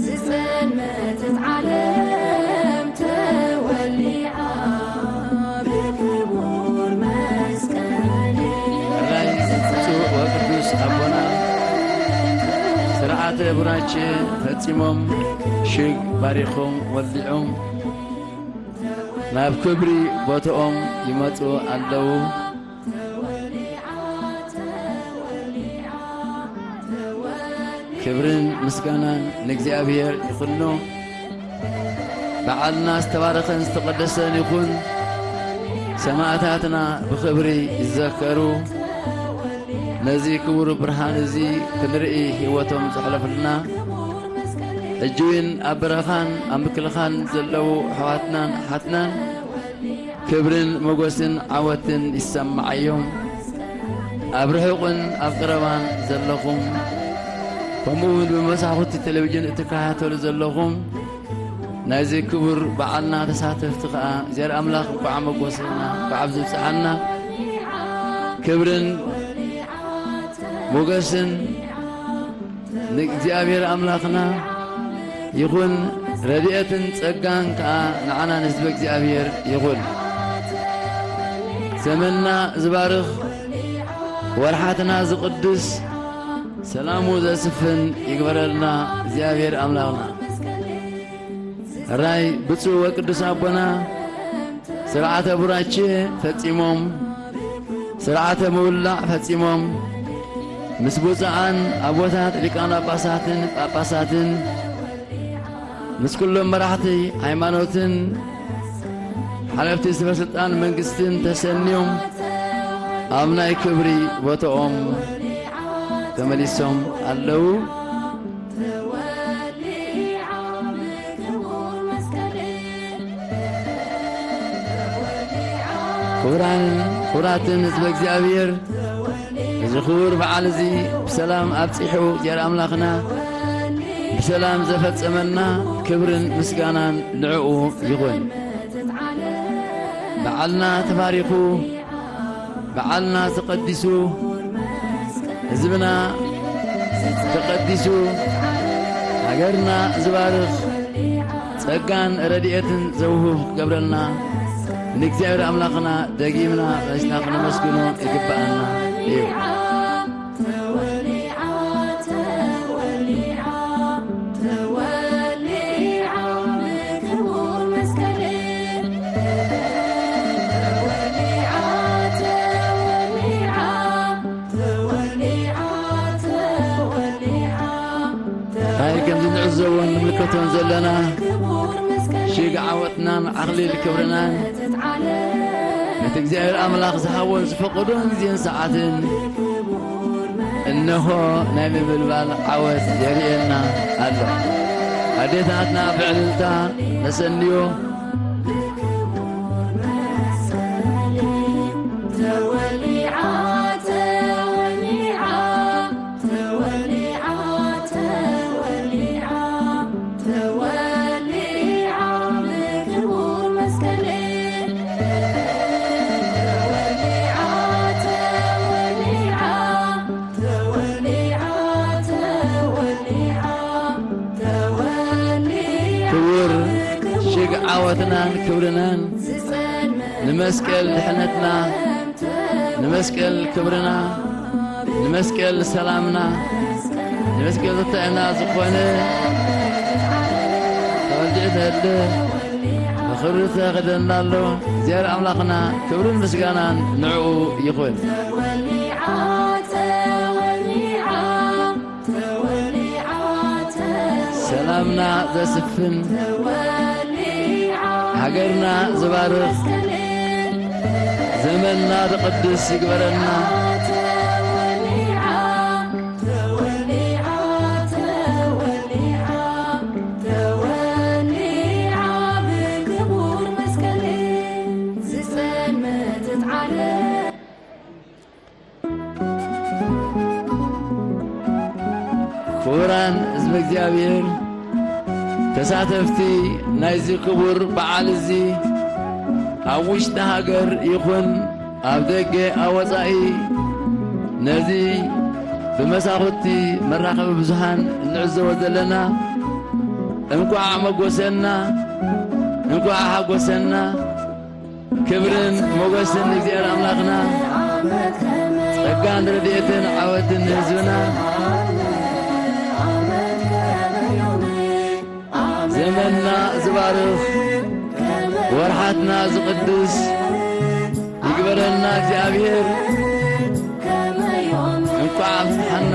ዝጸልመተት ዓለም ተወሊዓ ብክቡር መስቀል። ራይ ብፁዕ ወቅዱስ ኣቦና ስርዓተ ቡራቼ ፈጺሞም ሽግ ባሪኾም ወሊዖም ናብ ክብሪ ቦታኦም ይመጹ ኣለዉ። ክብርን ምስጋናን ንእግዚኣብሔር ይኹኖ። በዓልና ዝተባረኸን ዝተቐደሰን ይኹን። ሰማእታትና ብኽብሪ ይዘከሩ። ነዚ ክቡር ብርሃን እዚ ክንርኢ ህይወቶም ዘሕለፉልና፣ ሕጂ እውን ኣብ በረኻን ኣብ ምክልኻልን ዘለዉ ኣሕዋትናን ኣሓትናን ክብርን ሞገስን ዓወትን ይሰማዓዮም። ኣብ ርሑቕን ኣብ ቀረባን ዘለኹም፣ ከምኡ እውን ብመሳኹቲ ቴሌቪዥን እትከታተሉ ዘለኹም፣ ናይዚ ክቡር በዓልና ተሳተፍቲ ከኣ እግዚኣብሔር ኣምላኽ እንኳዕ መጎሰና፣ እንኳዕ ኣብዚ ብጽሓና። ክብርን ሞገስን ንእግዚኣብሔር ኣምላኽና ይኹን፣ ረድኤትን ጸጋን ከኣ ንዓና ንህዝቢ እግዚኣብሔር ይኹን። ዘመንና ዝባርኽ፣ ወርሓትና ዝቕድስ፣ ሰላሙ ዘስፍን ይግበረልና እግዚኣብሔር ኣምላኽና። ሕራይ ብፁዕ ወቅዱስ ኣቦና ስርዓተ ቡራቼ ፈጺሞም፣ ስርዓተ ምውላዕ ፈጺሞም፣ ምስ ብፁዓን ኣቦታት ሊቃነ ጳጳሳትን ጳጳሳትን፣ ምስ ኩሎም መራሕቲ ሃይማኖትን ሓለፍቲ ሰበ ስልጣን መንግስትን ተሰንዮም ኣብ ናይ ክብሪ ቦታኦም ተመሊሶም ኣለዉ። ክቡራን ክቡራትን ህዝበ እግዚኣብሔር፣ እዚ ክቡር በዓል እዚ ብሰላም ኣብጺሑ እግዚኣብሔር ኣምላኽና ብሰላም ዘፈጸመና ክብርን ምስጋናን ንዕኡ ይኹን። በዓልና ተባሪኹ፣ በዓልና ተቐዲሱ፣ ህዝብና ተቐዲሱ፣ ሃገርና ዝባርኽ ጸጋን ረድኤትን ዘውህብ ክገብረልና ንእግዚኣብሔር ኣምላኽና ደጊምና መሊስና ክነመስግኖ ይግብኣና እዩ። ኣይ ከምዚ ንዕዘቦን ንምልከቶን ዘለና ሽግ ዓወትናን ዓኽሊል ክብርናን ነቲ እግዚኣብሔር ኣምላኽ ዝሃቦን ዝፈቐዶን ግዜን ሰዓትን እነሆ ናይ ምብልባል ዓወት የርእየና ኣሎ። ኣዴታትና ብዕልልታ ነሰንዮ። እጅግ ዓወትናን ክብርናን ንመስቀል ድሕነትና፣ ንመስቀል ክብርና፣ ንመስቀል ሰላምና፣ ንመስቀል ተተእና ዝኾነ ተወልደ ተወልደ ብኽብሪ ተኸደና ኣሎ። እግዚኣብሔር ኣምላኽና ክብርን ምስጋናን ንዕኡ ይኹን። ሰላምና ዘስፍን፣ ሃገርና ዝባርኽ፣ ዘመንና ዝቕድስ ይግበረልና። ክቡራን ህዝቢ እግዚኣብሔር፣ ተሳተፍቲ ናይዚ ክቡር በዓል እዚ፣ ኣብ ውሽጢ ሃገር ይኹን ኣብ ደገ ኣብ ወጻኢ፣ ነዚ ብመሳኹቲ መራኸቢ ብዙሃን እንዕዘቦ ዘለና፣ እንቋዕ መጎሰና፣ እንቋዕ ሓጎሰና። ክብርን ሞገስን ንእግዚኣብሔር ኣምላኽና፣ ጸጋን ረድኤትን ዓወትን ንህዝብና። ዘመንና ዝባርኽ፣ ወርሓትና ዝቕድስ ይግበረልና እግዚኣብሔር። እንቋዕ ኣብጽሓና።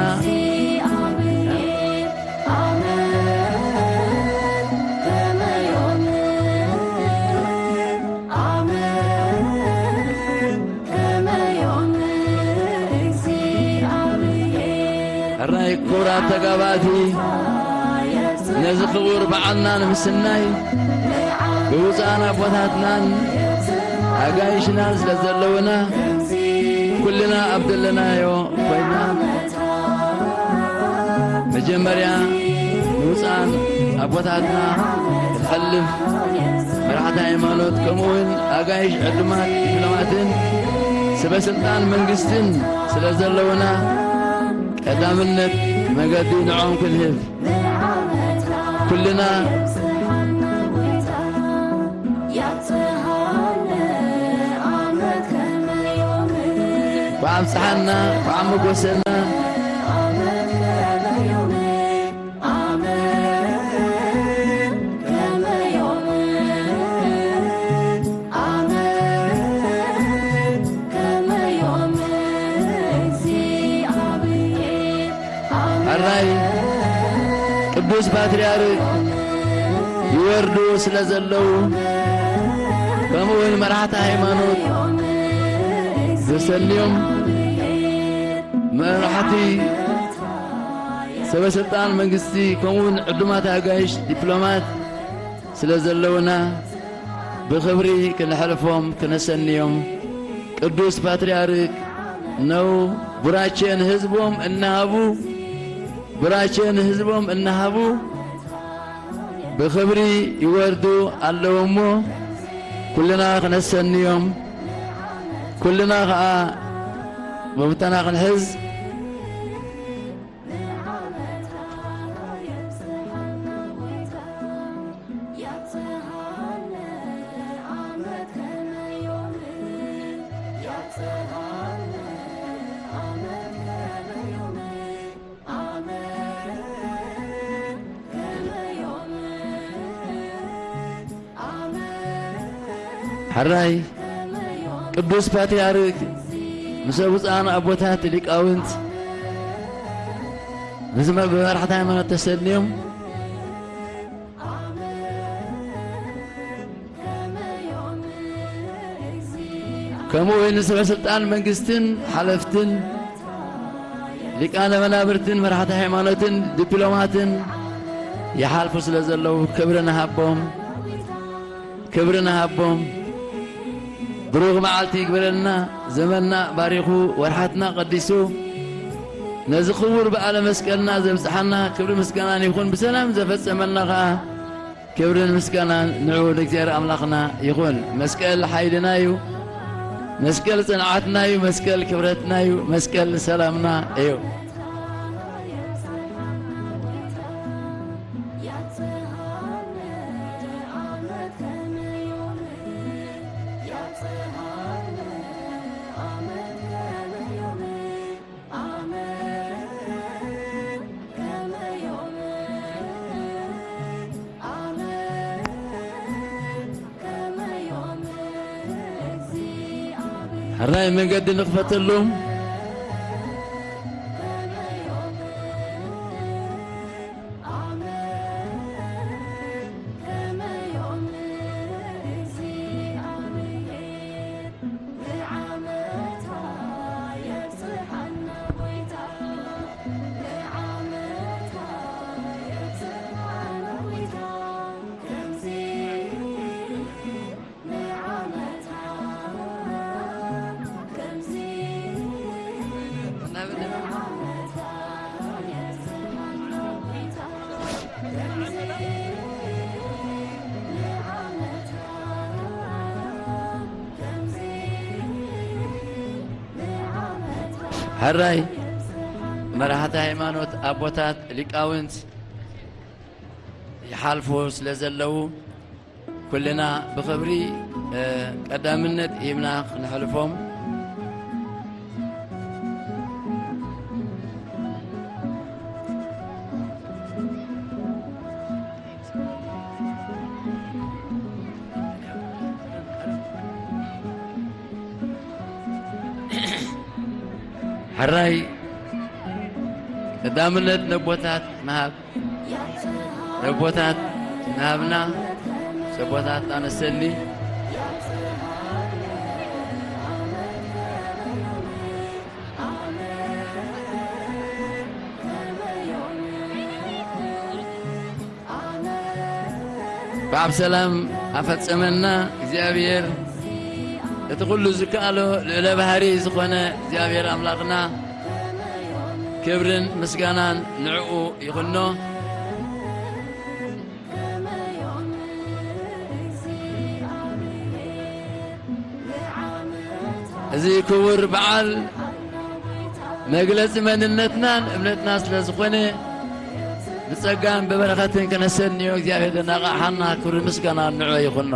ሕራይ ክቡራት ተጋባእቲ፣ ነዚ ክቡር በዓልና ንምስናይ ብብፁዓን ኣቦታትናን ኣጋይሽናን ስለ ዘለውና፣ ኩልና ኣብ ዘለናዮ ኮይና መጀመርያ ንብፁዓን ኣቦታትና ክትሓልፍ፣ መራሕቲ ሃይማኖት፣ ከምኡ እውን ኣጋይሽ ዕዱማት ዲፕሎማትን ሰበ ስልጣን መንግስትን ስለ ዘለውና፣ ቀዳምነት መገዲ ንዕኦም ክንህብ ኩልና እንኳዕ ኣብጽሓና፣ እንኳዕ መጎሰና። ሕራይ ቅዱስ ፓትርያርክ ይወርዱ ስለ ዘለዉ፣ ከምኡ እውን መራሕቲ ሃይማኖት ዘሰንዮም፣ መራሕቲ ሰበ ስልጣን መንግስቲ፣ ከምኡ እውን ዕዱማት ኣጋይሽ ዲፕሎማት ስለ ዘለውና፣ ብኽብሪ ክነሕልፎም ክነሰንዮም። ቅዱስ ፓትርያርክ ነው ቡራቼ ንህዝቦም እናሃቡ፣ ቡራቼ ንህዝቦም እናሃቡ ብኽብሪ ይወርዱ ኣለዉ እሞ፣ ኩልና ክነሰንዮም፣ ኩልና ኸኣ መብትና ክንሕዝ። ሕራይ ቅዱስ ፓትርያርክ ምስ ብፁዓን ኣቦታት ሊቃውንት ብዝመ-፣ ብመራሕቲ ሃይማኖት ተሰንዮም፣ ከምኡ እውን ንሰበ ስልጣን መንግስትን ሓለፍትን ሊቃነ መናብርትን መራሕቲ ሃይማኖትን ዲፕሎማትን ይሓልፉ ስለ ዘለዉ ክብሪ ንሃቦም፣ ክብሪ ንሃቦም። ብሩኽ መዓልቲ ይግበረልና፣ ዘመንና ባሪኹ፣ ወርሓትና ቀዲሱ፣ ነዚ ክቡር በዓለ መስቀልና ዘብጽሓና ክብሪ ምስጋናን ይኹን፣ ብሰላም ዘፈጸመና ኸኣ ክብርን ምስጋናን ንዑ ንእግዚኣብሔር ኣምላኽና ይኹን። መስቀል ሓይልና እዩ። መስቀል ጽንዓትና እዩ። መስቀል ክብረትና እዩ። መስቀል ሰላምና እዩ። ሕራይ መንገዲ ንኽፈተሎም። ሕራይ መራሕቲ ሃይማኖት፣ ኣቦታት፣ ሊቃውንት ይሓልፉ ስለ ዘለዉ፣ ኩልና ብኽብሪ፣ እ፣ ቀዳምነት ሂብና ክነሕልፎም። ሕራይ ቀዳምነት ነቦታት ምሃብ፣ ነቦታት ምሃብና፣ ሰቦታት ኣነሰሊ። ብኣብ ሰላም ኣፈጸመና እግዚኣብሔር፣ እቲ ኩሉ ዝከኣሎ ልዕለ ባህሪ ዝኾነ እግዚኣብሔር ኣምላኽና፣ ክብርን ምስጋናን ንዕኡ ይኹኖ። እዚ ክቡር በዓል መግለጺ መንነትናን እምነትና ስለ ዝኾነ፣ ብጸጋን ብበረኸትን ከነሰንዮ እግዚኣብሔር ዘናቓሓና ክብሪ ምስጋና ንዕኡ ይኹኖ።